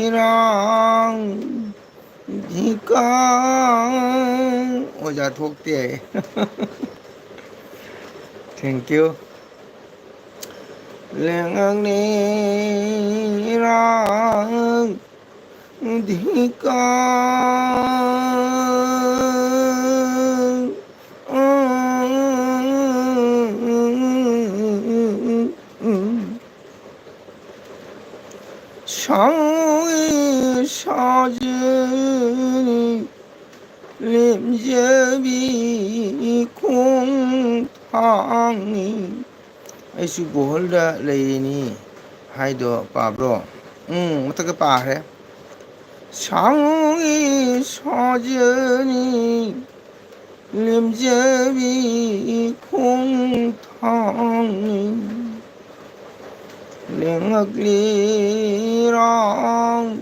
ꯏꯔꯥꯡ ꯙꯤꯀꯥꯡ꯫ ꯑꯣꯖꯥ ꯊꯣꯛꯇꯦ꯫ Thank you꯫ ꯂꯦꯡꯉꯛꯂꯤ ꯏꯔꯥꯡ ꯙꯤꯀꯥꯡ꯫ ꯁꯥꯎꯏ ꯁꯥꯖꯅꯤ, ꯂꯦꯝꯖꯕꯤ ꯈꯣꯡꯊꯥꯡꯅꯤ꯫ ꯑꯩꯁꯨ ꯒꯨꯍꯜꯗ ꯂꯩꯔꯤꯅꯤ ꯍꯥꯏꯗꯣ ꯄꯥꯕ꯭ꯔꯣ? ꯎꯝ, ꯃꯊꯛꯇ ꯄꯥꯈ꯭ꯔꯦ꯫ ꯁꯥꯎꯏ ꯁꯥꯖꯅꯤ, ꯂꯦꯝꯖꯕꯤ ꯈꯣꯡꯊꯥꯡꯅꯤ꯫ ꯂꯦꯡꯉꯛꯂꯤ ꯏꯔꯥꯡ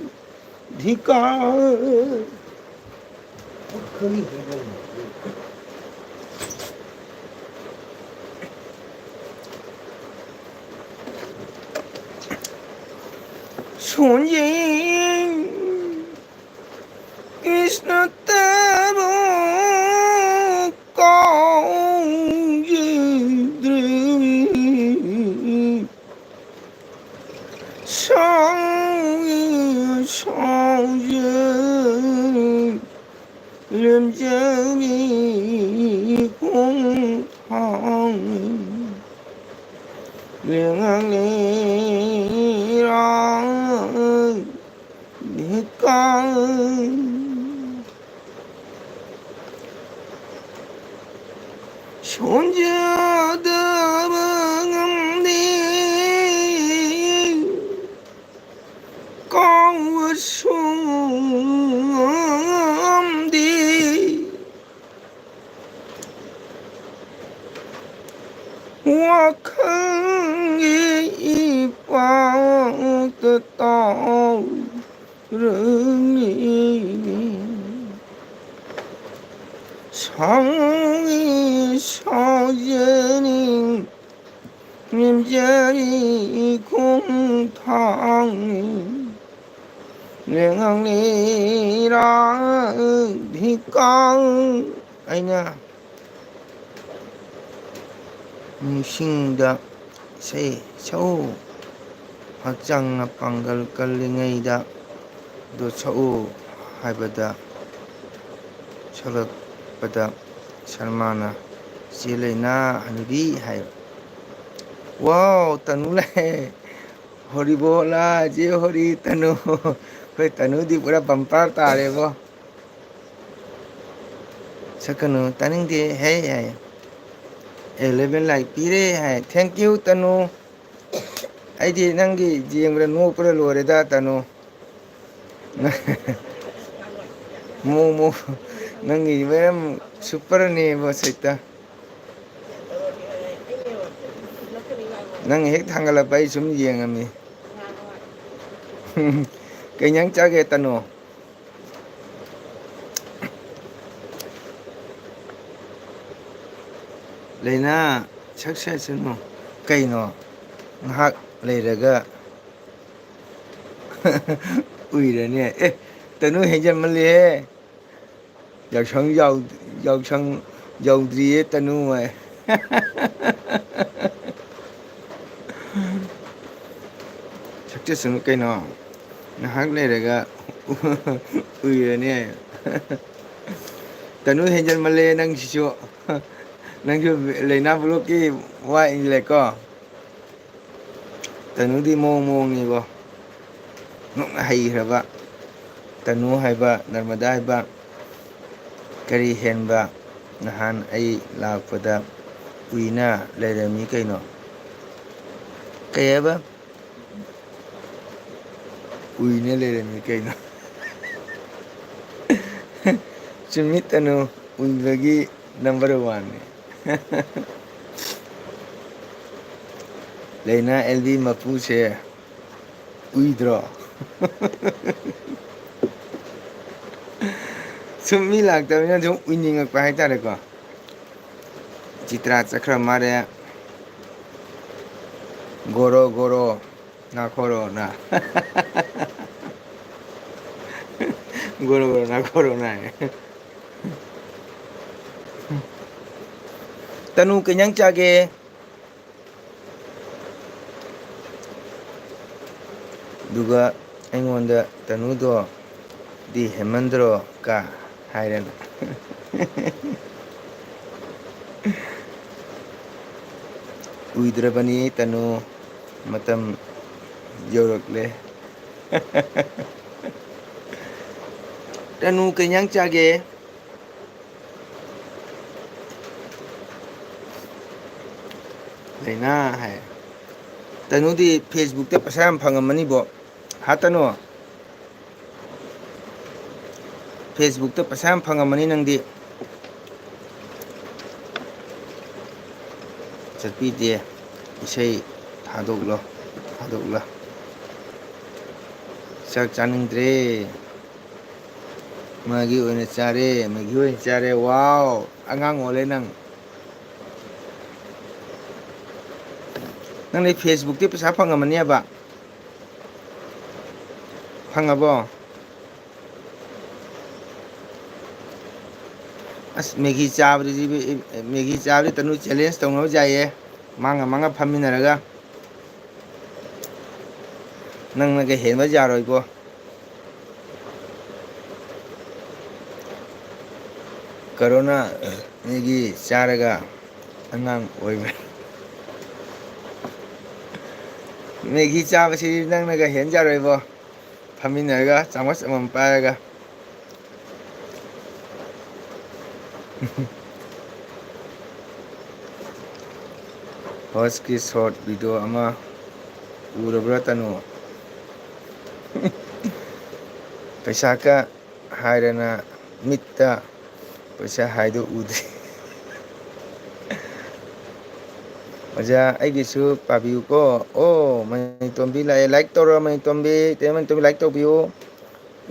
ꯙꯤꯀꯥꯡ꯫ ꯁꯣꯟꯖꯩ ꯀ꯭ꯔꯤꯁꯅ ꯇꯕꯨ ꯀꯥꯎꯖꯗ꯭ꯔꯦ꯫ ꯁꯥꯎꯏ ꯁꯥꯎꯖꯩ ꯂꯦꯝꯖꯕꯤ ꯈꯣꯡꯊꯥꯡ꯫ ꯂꯦꯡꯉꯛꯂꯤ ꯏꯔꯥꯡ ꯙꯤꯀꯥꯡ꯫ ꯊꯣꯟꯖꯗꯕ ꯉꯝꯗꯦ, ꯀꯥꯎꯕꯁꯨ ꯉꯝꯗꯦ꯫ ꯋꯥꯈꯜꯒꯤ ꯏꯄꯥꯛꯇ ꯇꯥꯎꯔꯝꯃꯤ꯫ ꯁꯥꯎꯅꯤꯡ ꯁꯥꯎꯖꯅꯤꯡ ꯅꯤꯡꯖꯔꯤ ꯈꯣꯡꯊꯥꯡꯅꯤ꯫ ꯂꯦꯡꯉꯛꯂꯤꯔꯥ ꯙꯤꯀꯥꯡ ꯑꯩꯅ ꯅꯤꯡꯁꯤꯡꯗ ꯏꯁꯩ ꯁꯛꯎ꯫ ꯍꯛꯆꯥꯡꯅ ꯄꯥꯡꯒꯜ ꯀꯜꯂꯤꯉꯩꯗ ꯑꯗꯨ ꯁꯛꯎ ꯍꯥꯏꯕꯗ ꯁꯛꯂꯛꯄꯗ ꯁꯜꯃꯥꯅ "ꯆꯦ ꯂꯩꯅꯥ ꯍꯅꯨꯕꯤ" ꯍꯥꯏ꯫ ꯋꯥꯎ, ꯇꯅꯨ ꯂꯥꯛꯑꯦ꯫ ꯍꯣꯔꯤꯕꯣꯂꯥ, ꯆꯦ ꯍꯣꯔꯤ, ꯇꯅꯨ꯫ ꯑꯩꯈꯣꯏ ꯇꯅꯨꯗꯤ ꯄꯨꯔꯥ ꯕꯝꯄꯔ ꯇꯥꯔꯦꯕꯣ꯫ ꯁꯛꯀꯅꯨ, ꯇꯥꯅꯤꯡꯗꯦ, ꯍꯦ, ꯍꯥꯏ꯫ ꯑꯦꯂꯦꯚꯦꯟ ꯂꯥꯏꯛ ꯄꯤꯔꯦ ꯍꯥꯏ꯫ Thank you, ꯇꯅꯨ꯫ ꯑꯩꯗꯤ ꯅꯪꯒꯤ ꯌꯦꯡꯕꯗ ꯅꯣꯛꯄꯗ ꯂꯣꯏꯔꯦꯗ, ꯇꯅꯨ꯫ ꯃꯣ, ꯃꯣ, ꯅꯪꯒꯤ ꯃꯌꯥꯝ ꯁꯨꯄꯔꯅꯦꯕ, ꯁꯩꯇ꯫ ꯅꯪ ꯍꯦꯛ ꯊꯥꯡꯒꯠꯂꯛꯄ ꯑꯩ ꯁꯨꯝ ꯌꯦꯡꯉꯝꯃꯤ꯫ ꯀꯩ ꯏꯟꯖꯥꯡ ꯆꯥꯒꯦ, ꯇꯅꯨ? ꯂꯩꯅꯥ, ꯁꯛꯁꯦꯁꯅꯨ꯫ ꯀꯩꯅꯣ? ꯉꯥꯏꯍꯥꯛ ꯂꯩꯔꯒ ꯎꯏꯔꯅꯤ꯫ ꯑꯦ, ꯇꯅꯨ ꯍꯦꯟꯖꯟꯃꯜꯂꯦꯍꯦ꯫ ꯌꯥꯎꯁꯪ ꯌꯥꯎ-, ꯌꯥꯎꯁꯪ ꯌꯧꯗ꯭ꯔꯤꯌꯦ ꯇꯅꯨ ꯍꯥꯏ꯫ ꯁꯛꯁꯦꯁꯅꯨ ꯀꯩꯅꯣ? ꯉꯥꯏꯍꯥꯛ ꯂꯩꯔꯒ ꯎꯏꯔꯅꯤ ꯍꯥꯏ꯫ ꯇꯅꯨ ꯍꯦꯟꯖꯟꯃꯜꯂꯦ ꯅꯪꯁꯤꯁꯨ꯫ ꯅꯪꯁꯨ ꯂꯩꯅꯥ ꯕ꯭ꯂꯣꯛꯀꯤ ꯋꯥ ꯏꯜꯂꯦꯀꯣ꯫ ꯇꯅꯨꯗꯤ ꯃꯑꯣꯡ ꯃꯑꯣꯡꯅꯤꯕꯣ꯫ ꯅꯣꯛꯅ ꯍꯩꯈ꯭ꯔꯕ ꯇꯅꯨ ꯍꯥꯏꯕ, ꯅꯔꯃꯗꯥ ꯍꯥꯏꯕ, ꯀꯔꯤ ꯍꯦꯟꯕ? ꯅꯍꯥꯟ ꯑꯩ ꯂꯥꯛꯄꯗ ꯎꯏꯅ ꯂꯩꯔꯝꯃꯤ ꯀꯩꯅꯣ꯫ ꯀꯩ ꯍꯥꯏꯕ? ꯎꯏꯅ ꯂꯩꯔꯝꯃꯤ ꯀꯩꯅꯣ꯫ ꯆꯨꯝꯃꯤ ꯇꯅꯨ, ꯎꯏꯕꯒꯤ number one ꯅꯤ꯫ ꯂꯩꯅꯥ ꯑꯦꯜ ꯕꯤ ꯃꯄꯨꯁꯦ ꯎꯏꯗ꯭ꯔꯣ? ꯁꯨꯝ ꯃꯤ ꯂꯥꯛꯇꯕꯅꯤꯅ ꯁꯨꯝ ꯎꯏꯅꯤꯡꯉꯛꯄ ꯍꯥꯏꯇꯥꯔꯦꯀꯣ꯫ ꯆꯤꯇ꯭ꯔꯥ ꯆꯠꯈ꯭ꯔ ꯃꯥꯜꯂꯦ꯫ ꯒꯣꯔꯣ ꯒꯣꯔꯣ ꯅꯥꯈꯣꯔꯣꯅ꯫ ꯒꯣꯔꯣ ꯒꯣꯔꯣ ꯅꯥꯈꯣꯔꯣꯅ ꯍꯥꯏ꯫ ꯇꯅꯨ, ꯀꯩ ꯏꯟꯖꯥꯡ ꯆꯥꯒꯦ? ꯑꯗꯨꯒ ꯑꯩꯉꯣꯟꯗ "ꯇꯅꯨꯗꯣ ꯗꯤ ꯍꯦꯟꯃꯟꯗ꯭ꯔꯣ" ꯀ ꯍꯥꯏꯔꯦꯅ꯫ ꯎꯏꯗ꯭ꯔꯕꯅꯤ ꯇꯅꯨ, ꯃꯇꯝ ꯌꯧꯔꯛꯂꯦ꯫ ꯇꯅꯨ, ꯀꯩ ꯏꯟꯖꯥꯡ ꯆꯥꯒꯦ? ꯂꯩꯅꯥ ꯍꯥꯏ꯫ ꯇꯅꯨꯗꯤ Facebook ꯇ ꯄꯩꯁꯥ ꯌꯥꯝ ꯐꯪꯉꯝꯃꯅꯤꯕꯣ꯫ ꯍꯥ ꯇꯅꯨ? Facebook ꯇ ꯄꯩꯁꯥ ꯌꯥꯝ ꯐꯪꯉꯝꯃꯅꯤ ꯅꯪꯗꯤ꯫ ꯆꯠꯄꯤꯗꯦ꯫ ꯏꯁꯩ ꯊꯥꯗꯣꯛꯂꯣ, ꯊꯥꯗꯣꯛꯂꯣ꯫ ꯆꯥꯛ ꯆꯥꯅꯤꯡꯗ꯭ꯔꯦ꯫ ꯃꯥꯒꯤ ꯑꯣꯏꯅ ꯆꯥꯔꯦ, ꯃꯦꯒꯤ ꯑꯣꯏꯅ ꯆꯥꯔꯦ꯫ ꯋꯥꯎ! ꯑꯉꯥꯡ ꯑꯣꯜꯂꯦ ꯅꯪ꯫ ꯅꯪꯗꯤ Facebook ꯇ ꯄꯩꯁꯥ ꯐꯪꯉꯝꯃꯅꯦꯕ꯫ ꯐꯪꯉꯕꯣ? ꯑꯁ, ꯃꯦꯒꯤ ꯆꯥꯕꯗꯤ, ꯃꯦꯒꯤ ꯆꯥꯕꯗꯤ ꯇꯅꯨ challenge ꯇꯧꯅꯕ ꯌꯥꯏꯌꯦ꯫ ꯃꯥꯡꯉ ꯃꯥꯡꯉ ꯐꯝꯃꯤꯟꯅꯔꯒ꯫ ꯅꯪꯅꯒ ꯍꯦꯟꯕ ꯌꯥꯔꯣꯏꯀꯣ꯫ ꯀꯣꯔꯣꯅꯥ ꯃꯦꯒꯤ ꯆꯥꯔꯒ ꯑꯉꯥꯡ ꯑꯣꯏꯕ꯫ ꯃꯦꯒꯤ ꯆꯥꯕꯁꯤ ꯅꯪꯅꯒ ꯍꯦꯟ ꯌꯥꯔꯣꯏꯕꯣ꯫ ꯐꯝꯃꯤꯟꯅꯔꯒ ꯆꯥꯃꯁ ꯑꯃꯃꯝ ꯄꯥꯏꯔꯒ꯫ ꯍꯣꯁꯀꯤ ꯁꯣꯔꯠ ꯚꯤꯗꯤꯑꯣ ꯑꯃ ꯎꯔꯕ꯭ꯔꯥ, ꯇꯅꯨ? ꯄꯩꯁꯥꯀ ꯍꯥꯏꯔꯅ ꯃꯤꯠꯇ ꯄꯩꯁꯥ ꯍꯥꯏꯗꯣ ꯎꯗ꯭ꯔꯤ꯫ ꯑꯣꯖꯥ, ꯑꯩꯒꯤꯁꯨ ꯄꯥꯕꯤꯌꯨꯀꯣ꯫ ꯑꯣ, ꯃꯅꯤꯇꯣꯝꯕꯤ ꯂꯥꯛꯑꯦ꯫ ꯂꯥꯏꯛ ꯇꯧꯔꯣ, ꯃꯅꯤꯇꯣꯝꯕꯤ꯫ ꯇꯦ ꯃꯅꯤꯇꯣꯝꯕꯤ, ꯂꯥꯏꯛ ꯇꯧꯕꯤꯌꯨ꯫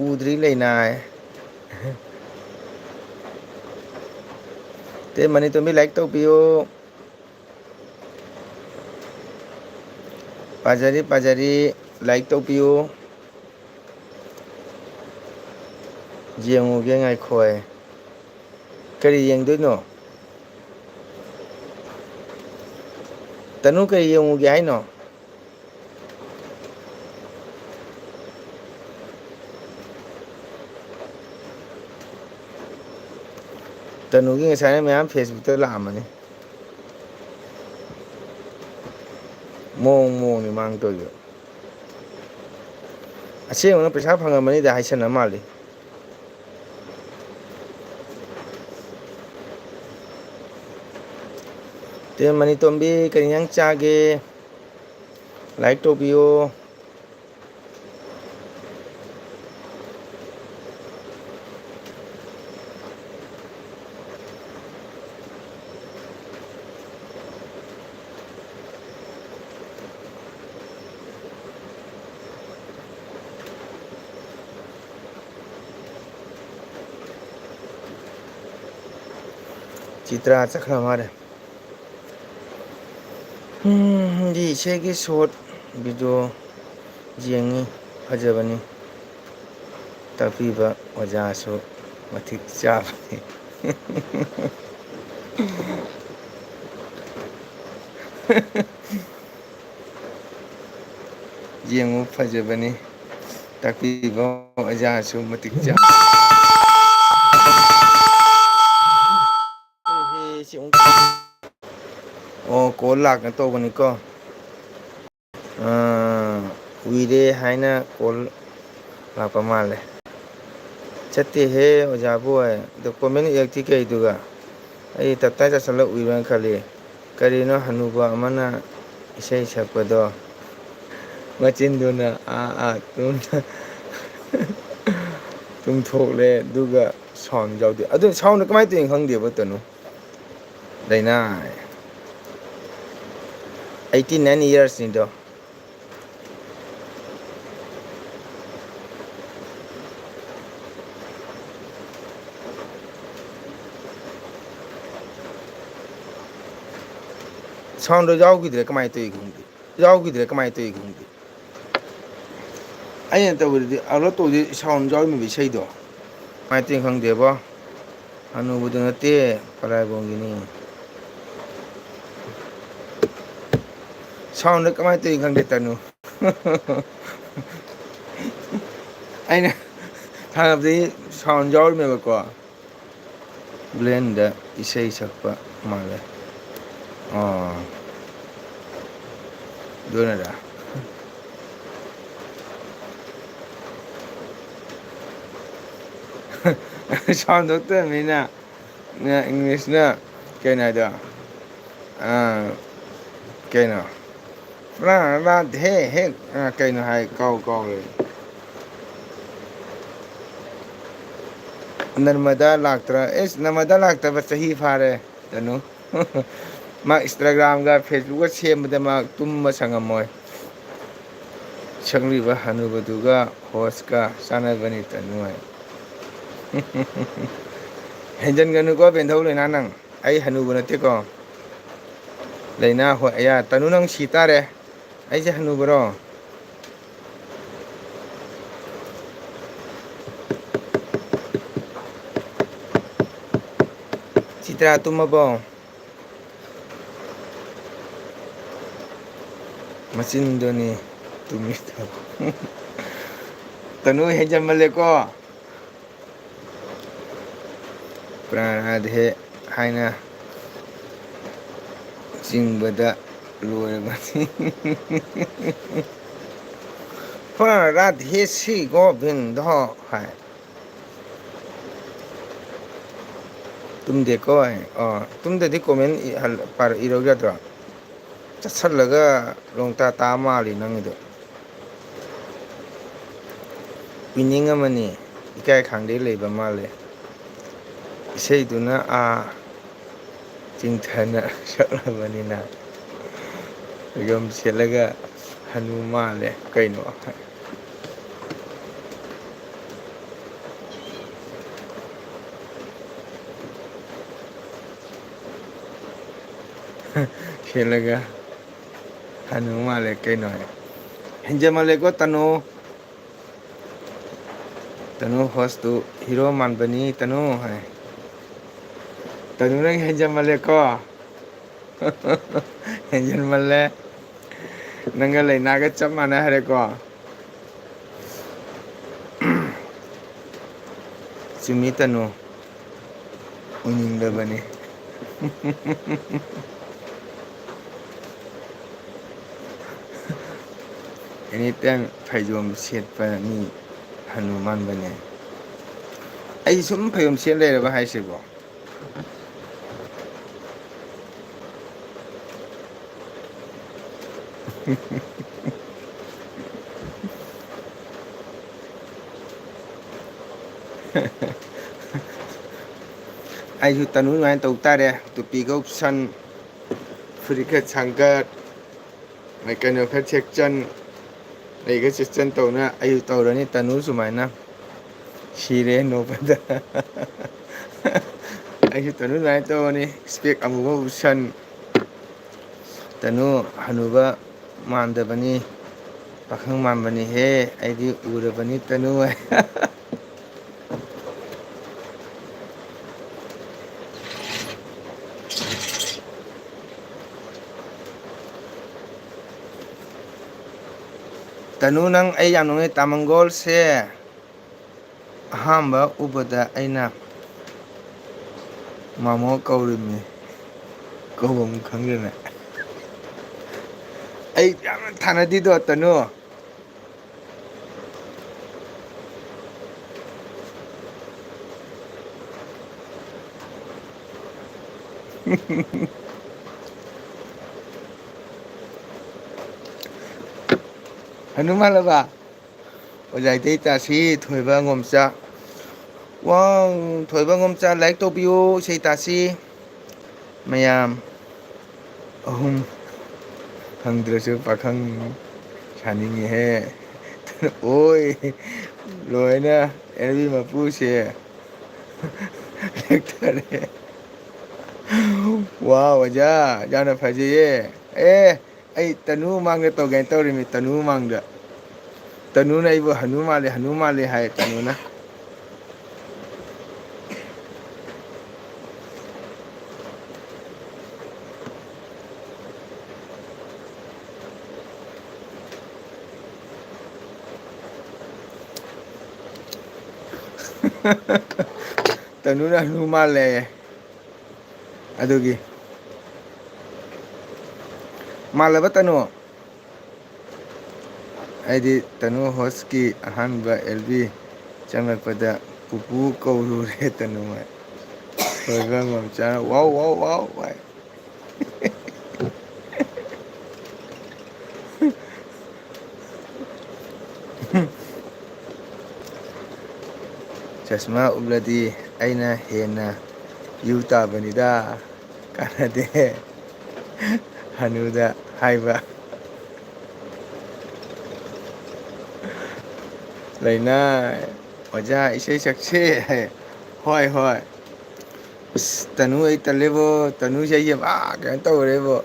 ꯎꯗ꯭ꯔꯤ ꯂꯩꯅꯥꯏ꯫ ꯇꯦ ꯃꯅꯤꯇꯣꯝꯕꯤ, ꯂꯥꯏꯛ ꯇꯧꯕꯤꯌꯨ꯫ ꯄꯥꯖꯔꯤ, ꯄꯥꯖꯔꯤ, ꯂꯥꯏꯛ ꯇꯧꯕꯤꯌꯨ꯫ ꯌꯦꯡꯉꯨꯒꯦ, ꯉꯥꯏꯈꯣꯏ꯫ ꯀꯔꯤ ꯌꯦꯡꯗꯣꯏꯅꯣ? ꯇꯅꯨ, ꯀꯔꯤ ꯌꯦꯡꯉꯨꯒꯦ ꯍꯥꯏꯅꯣ? ꯇꯅꯨꯒꯤ ꯉꯁꯥꯏꯅ ꯃꯌꯥꯝ ꯐꯦꯁꯕꯨꯛꯇ ꯂꯥꯛꯑꯝꯃꯅꯤ꯫ ꯃꯑꯣꯡ ꯃꯑꯣꯡꯅꯤ ꯃꯥꯡ ꯇꯧꯔꯤꯕ꯫ ꯑꯁꯦꯡꯕꯅ ꯄꯩꯁꯥ ꯐꯪꯉꯝꯃꯅꯤꯗ ꯍꯥꯏꯁꯟꯅ ꯃꯥꯜꯂꯤ꯫ ꯇꯦ ꯃꯅꯤꯇꯣꯝꯕꯤ, ꯀꯔꯤ ꯏꯟꯖꯥꯡ ꯆꯥꯒꯦ? ꯂꯥꯏꯛ ꯇꯧꯕꯤꯌꯨ꯫ ꯆꯤꯇ꯭ꯔꯥ ꯆꯠꯈ꯭ꯔ ꯃꯥꯜꯂꯦ꯫ ꯎꯝ, ꯍꯤꯟꯗꯤ ꯏꯁꯩꯒꯤ ꯁꯣꯔꯠ ꯚꯤꯗꯤꯑꯣ ꯌꯦꯡꯉꯤ, ꯐꯖꯕꯅꯤ꯫ ꯇꯥꯛꯄꯤꯕ ꯑꯣꯖꯥꯁꯨ ꯃꯇꯤꯛ ꯆꯥꯕꯅꯤ꯫ ꯌꯦꯡꯉꯨ, ꯐꯖꯕꯅꯤ꯫ ꯇꯥꯛꯄꯤꯕ ꯑꯣꯖꯥꯁꯨ ꯃꯇꯤꯛ ꯆꯥꯕ꯫ ꯑꯣ, ꯀꯣꯜ ꯂꯥꯛꯅ ꯇꯧꯕꯅꯤꯀꯣ꯫ ꯑꯥ, ꯎꯏꯔꯦ ꯍꯥꯏꯅ ꯀꯣꯜ ꯂꯥꯛꯄ ꯃꯥꯜꯂꯦ꯫ ꯆꯠꯇꯦꯍꯦ ꯑꯣꯖꯥꯕꯨ꯫ ꯑꯗꯣ ꯀꯣꯃꯦꯟ ꯏꯔꯛꯇꯤ ꯀꯩꯗꯨꯒ? ꯑꯩ ꯇꯞꯇꯥꯏ ꯆꯥꯁꯜꯂ ꯎꯏꯕ꯭ꯔꯅ ꯈꯜꯂꯤ꯫ ꯀꯔꯤꯅꯣ ꯍꯅꯨꯕ ꯑꯃꯅ ꯏꯁꯩ ꯁꯛꯄꯗꯣ? ꯃꯆꯤꯟꯗꯨꯅ ꯑꯥ ꯑꯥ ꯇꯨꯝꯅ ꯇꯨꯝꯊꯣꯛꯂꯦ, ꯑꯗꯨꯒ sound ꯌꯥꯎꯗꯦ꯫ ꯑꯗꯨ sound ꯀꯃꯥꯏꯅ ꯇꯧꯔꯤꯅꯣ ꯈꯪꯗꯦꯕ, ꯇꯅꯨ꯫ ꯂꯥꯏꯅꯥ꯫ Eighty nine yearsꯅꯤꯗꯣ꯫ Soundꯗꯣ ꯌꯥꯎꯈꯤꯗ꯭ꯔꯦ, ꯀꯃꯥꯏꯅ ꯇꯧꯔꯤ ꯈꯪꯗꯦ꯫ ꯌꯥꯎꯈꯤꯗ꯭ꯔꯦ, ꯀꯃꯥꯏꯅ ꯇꯧꯔꯤ ꯈꯪꯗꯦ꯫ ꯑꯩꯅ ꯇꯧꯕꯗꯗꯤ, upload ꯇꯧꯕꯗꯤ sound ꯌꯥꯎꯔꯝꯃꯤꯕ ꯏꯁꯩꯗꯣ꯫ ꯀꯃꯥꯏꯅ ꯇꯧꯔꯤꯅꯣ ꯈꯪꯗꯦꯕꯣ꯫ ꯍꯅꯨꯕꯗꯨ ꯅꯠꯇꯦ, ꯄꯔꯥꯏꯕꯣꯡꯒꯤꯅꯤ꯫ Soundꯗꯣ ꯀꯃꯥꯏꯅ ꯇꯧꯔꯤꯅꯣ ꯈꯪꯗꯦ, ꯇꯅꯨ꯫ ꯑꯩꯅ ꯊꯥꯒꯠꯄꯗꯤ sound ꯌꯥꯎꯔꯝꯃꯦꯕꯀꯣ꯫ Blender ꯏꯁꯩ ꯁꯛꯄ ꯃꯥꯜꯂꯦ꯫ ꯑꯣ꯫ ꯑꯗꯨꯅꯔꯥ? Sound ꯊꯣꯛꯇꯕꯅꯤꯅ, ꯅ-, Englishꯅ ꯀꯩꯅꯣ ꯍꯥꯏꯗꯣ? ꯑꯥ, ꯀꯩꯅꯣ? ꯄꯨꯔꯥ ꯔꯥꯙꯦ ꯍꯦꯛ, ꯑꯥ, ꯀꯩꯅꯣ ꯍꯥꯏ, ꯀꯥꯎ ꯀꯥꯎꯔꯦ꯫ ꯅꯔꯃꯗꯥ ꯂꯥꯛꯇ꯭ꯔꯥ? ꯑꯦꯁ, ꯅꯔꯃꯗꯥ ꯂꯥꯛꯇꯕ ꯆꯍꯤ ꯐꯥꯔꯦ, ꯇꯅꯨ꯫ ꯃꯥ Instagramꯒ Facebookꯀ ꯁꯦꯝꯕꯗ ꯃꯥ ꯇꯨꯝꯕ ꯁꯪꯉꯝꯃꯣꯏ꯫ ꯁꯛꯂꯤꯕ ꯍꯅꯨꯕꯗꯨꯒ hostꯀ ꯆꯥꯟꯅꯕꯅꯤ, ꯇꯅꯨ ꯍꯥꯏ꯫ ꯍꯦꯟꯖꯟꯒꯅꯨꯀꯣ, ꯕꯦꯟꯙꯧ ꯂꯩꯅꯥ ꯅꯪ꯫ ꯑꯩ ꯍꯅꯨꯕ ꯅꯠꯇꯦꯀꯣ꯫ ꯂꯩꯅꯥ ꯍꯣꯏ, ꯑꯌꯥ, ꯇꯅꯨ ꯅꯪ ꯁꯤ ꯇꯥꯔꯦ꯫ ꯑꯩꯁꯦ ꯍꯅꯨꯕꯔꯣ? ꯆꯤꯇ꯭ꯔꯥ ꯇꯨꯝꯃꯕꯣ? ꯃꯆꯤꯟꯗꯨꯅꯤ ꯇꯨꯝꯃꯤꯗꯣ꯫ ꯇꯅꯨ ꯍꯦꯟꯖꯟꯃꯜꯂꯦꯀꯣ꯫ ꯄ꯭ꯔꯥꯟ ꯔꯥꯙꯦ ꯍꯥꯏꯅ ꯆꯤꯡꯕꯗ ꯂꯣꯏꯔꯕꯅꯤ꯫ ꯄ꯭ꯔꯥꯟ ꯔꯥꯙꯦ ꯁ꯭ꯔꯤ ꯒꯣꯕꯤꯟꯗꯣ ꯍꯥꯏ꯫ ꯇꯨꯝꯗꯦꯀꯣ꯫ ꯑꯩ, ꯑꯣ, ꯇꯨꯝꯗꯗꯤ comment ꯏꯍꯜ-, ꯄꯥꯔ-, ꯏꯔꯧ ꯌꯥꯗ꯭ꯔꯣ? ꯆꯠꯁꯜꯂꯒ ꯂꯣꯡꯇꯥ ꯇꯥ ꯃꯥꯜꯂꯤ ꯅꯪꯒꯤꯗꯣ꯫ ꯃꯤꯅꯤꯡ ꯑꯃꯅꯤ, ꯏꯀꯥꯏ ꯈꯪꯗꯦ ꯂꯩꯕ ꯃꯥꯜꯂꯦ꯫ ꯏꯁꯩꯗꯨꯅ ꯑꯥ ꯆꯤꯡꯊꯅ ꯁꯛꯂꯕꯅꯤꯅ꯫ ꯐꯩꯖꯣꯝ ꯁꯦꯠꯂꯒ ꯍꯅꯨ ꯃꯥꯜꯂꯦ ꯀꯩꯅꯣ꯫ ꯁꯦꯠꯂꯒ ꯍꯅꯨ ꯃꯥꯜꯂꯦ ꯀꯩꯅꯣ ꯍꯥꯏ꯫ ꯍꯦꯟꯖꯟꯃꯜꯂꯦꯀꯣ ꯇꯅꯨ꯫ ꯇꯅꯨ host ꯇꯨ hero ꯃꯥꯟꯕꯅꯤ ꯇꯅꯨ ꯍꯥꯏ꯫ ꯇꯅꯨ ꯅꯪ ꯍꯦꯟꯖꯟꯃꯜꯂꯦꯀꯣ꯫ ꯍꯦꯟꯖꯟꯃꯜꯂꯦ꯫ ꯅꯪꯒ ꯂꯩꯅꯥꯒ ꯆꯞ ꯃꯥꯟꯅ ꯍꯥꯏꯔꯦꯀꯣ꯫ ꯆꯨꯝꯃꯤ ꯇꯅꯨ꯫ ꯎꯅꯤꯡꯗꯕꯅꯤ꯫ Anytime ꯐꯩꯖꯣꯝ ꯁꯦꯠꯄ ꯃꯤ ꯍꯅꯨ ꯃꯥꯟꯕꯅꯦ꯫ ꯑꯩ ꯁꯨꯝ ꯐꯩꯖꯣꯝ ꯁꯦꯠ ꯂꯩꯔꯕ ꯍꯥꯏꯁꯤꯕꯣ? ꯑꯩꯁꯨ ꯇꯅꯨ ꯑꯗꯨꯃꯥꯏꯅ ꯇꯧ ꯇꯥꯔꯦ꯫ ꯇꯨꯄꯤꯒ ꯎꯞꯁꯟ, ꯐꯨꯔꯤꯠꯀ ꯁꯥꯡꯒꯠ, ꯀꯩꯅꯣ ꯈꯔ ꯁꯦꯠꯆꯟ, ꯂꯩꯒ ꯁꯦꯠꯆꯟ ꯇꯧꯅ ꯑꯩꯁꯨ ꯇꯧꯔꯅꯤ ꯇꯅꯨ ꯁꯨꯃꯥꯏꯅ꯫ ꯁꯤꯔꯦ ꯅꯣꯛꯄꯗ꯫ ꯑꯩꯁꯨ ꯇꯅꯨ ꯑꯗꯨꯃꯥꯏꯅ ꯇꯧꯔꯅꯤ꯫ Spec ꯑꯃꯨꯕ ꯎꯞꯁꯟ꯫ ꯇꯅꯨ ꯍꯅꯨꯕ ꯃꯥꯟꯗꯕꯅꯤ, ꯄꯥꯈꯪ ꯃꯥꯟꯕꯅꯤꯍꯦ꯫ ꯑꯩꯗꯤ ꯎꯔꯕꯅꯤ ꯇꯅꯨ꯫ ꯇꯅꯨ, ꯅꯪ ꯑꯩ ꯌꯥꯝ ꯅꯣꯛꯅꯤꯡꯉꯦ꯫ ꯇꯥꯃꯪꯒꯣꯜꯁꯦ ꯑꯍꯥꯟꯕ ꯎꯕꯗ ꯑꯩꯅ ꯃꯥꯃꯣ ꯀꯧꯔꯤꯕꯅꯤ, ꯀꯧꯐꯝ ꯈꯪꯗꯅ꯫ ꯑꯩ ꯌꯥꯝꯅ ꯊꯥꯅꯗꯤꯗꯣ ꯇꯅꯨ꯫ ꯍꯅꯨꯃꯥꯟꯂꯕ? ꯑꯣꯖꯥ ꯏꯇꯩ ꯇꯥꯁꯤ, ꯊꯣꯏꯕ ꯉꯣꯝꯆꯥ꯫ ꯋꯥꯎ, ꯊꯣꯏꯕ ꯉꯣꯝꯆꯥ, like ꯇꯧꯕꯤꯌꯨ, ꯏꯁꯩ ꯇꯥꯁꯤ꯫ ꯃꯌꯥꯝ ꯑꯍꯨꯝ ꯐꯪꯗ꯭ꯔꯁꯨ ꯄꯥꯈꯪ ꯁꯥꯅꯤꯡꯉꯤꯍꯦ꯫ ꯑꯣꯏ, ꯂꯣꯏꯅ ꯑꯦꯜꯕꯤ ꯃꯄꯨꯁꯦ ꯂꯦꯛꯊꯔꯦ꯫ ꯋꯥ, ꯑꯣꯖꯥ, ꯌꯥꯝꯅ ꯐꯖꯩꯌꯦ꯫ ꯑꯦ, ꯑꯩ ꯇꯅꯨ ꯃꯃꯥꯡꯗ ꯇꯧꯒꯦꯅ ꯇꯧꯔꯤꯃꯤ, ꯇꯅꯨ ꯃꯃꯥꯡꯗ꯫ ꯇꯅꯨꯅ ꯑꯩꯕꯨ ꯍꯅꯨ ꯃꯥꯜꯂꯦ, ꯍꯅꯨ ꯃꯥꯜꯂꯦ ꯍꯥꯏ ꯇꯅꯨꯅ꯫ ꯇꯅꯨꯅ ꯍꯅꯨ ꯃꯥꯜꯂꯦ꯫ ꯑꯗꯨꯒꯤ꯫ ꯃꯥꯜꯂꯕ ꯇꯅꯨ? ꯑꯩꯗꯤ ꯇꯅꯨ ꯍꯣꯁꯀꯤ ꯑꯍꯥꯟꯕ ꯑꯦꯜꯕꯤ ꯆꯪꯂꯛꯄꯗ ꯄꯨꯄꯨ ꯀꯧꯔꯨꯔꯦ ꯇꯅꯨ ꯍꯣꯏ꯫ ꯊꯣꯏꯕ ꯉꯝꯆꯥꯅ "ꯋꯥꯎ, ꯋꯥꯎ, ꯋꯥꯎ" ꯍꯥꯏ꯫ ꯆꯁꯃꯥ ꯎꯞꯂꯗꯤ ꯑꯩꯅ ꯍꯦꯟꯅ ꯌꯨ ꯇꯥꯕꯅꯤꯗ꯫ ꯀꯥꯟꯅꯗꯦ꯫ ꯍꯅꯨꯗ ꯍꯥꯏꯕ꯫ ꯂꯩꯅꯥ, "ꯑꯣꯖꯥ, ꯏꯁꯩ ꯁꯛꯁꯦ" ꯍꯥꯏ꯫ "ꯍꯣꯏ, ꯍꯣꯏ"꯫ ꯑꯁ, ꯇꯅꯨ ꯑꯩ ꯇꯜꯂꯦꯕꯣ꯫ ꯇꯅꯨꯁꯦ ꯑꯩꯁꯦ ꯄꯨꯔꯥ ꯀꯩꯅꯣ ꯇꯧꯔꯦꯕꯣ꯫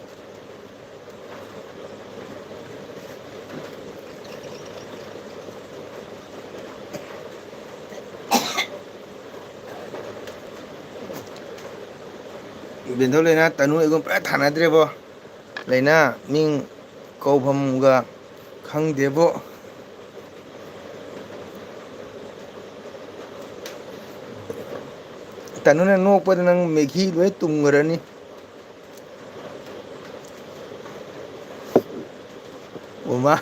ꯕꯦꯟꯊꯣꯏ, ꯂꯩꯅꯥ, ꯇꯅꯨ ꯑꯩꯒꯨꯝ ꯄꯨꯔꯥ ꯊꯥꯅꯗ꯭ꯔꯦꯕꯣ꯫ ꯂꯩꯅꯥ, ꯃꯤꯡ ꯀꯧꯐꯝꯒ ꯈꯪꯗꯦꯕꯣ꯫ ꯇꯅꯨꯅ ꯅꯣꯛꯄꯗ ꯅꯪ ꯃꯦꯒꯤ ꯂꯣꯏ ꯇꯨꯝꯈ꯭ꯔꯅꯤ꯫ ꯎꯃꯥ꯫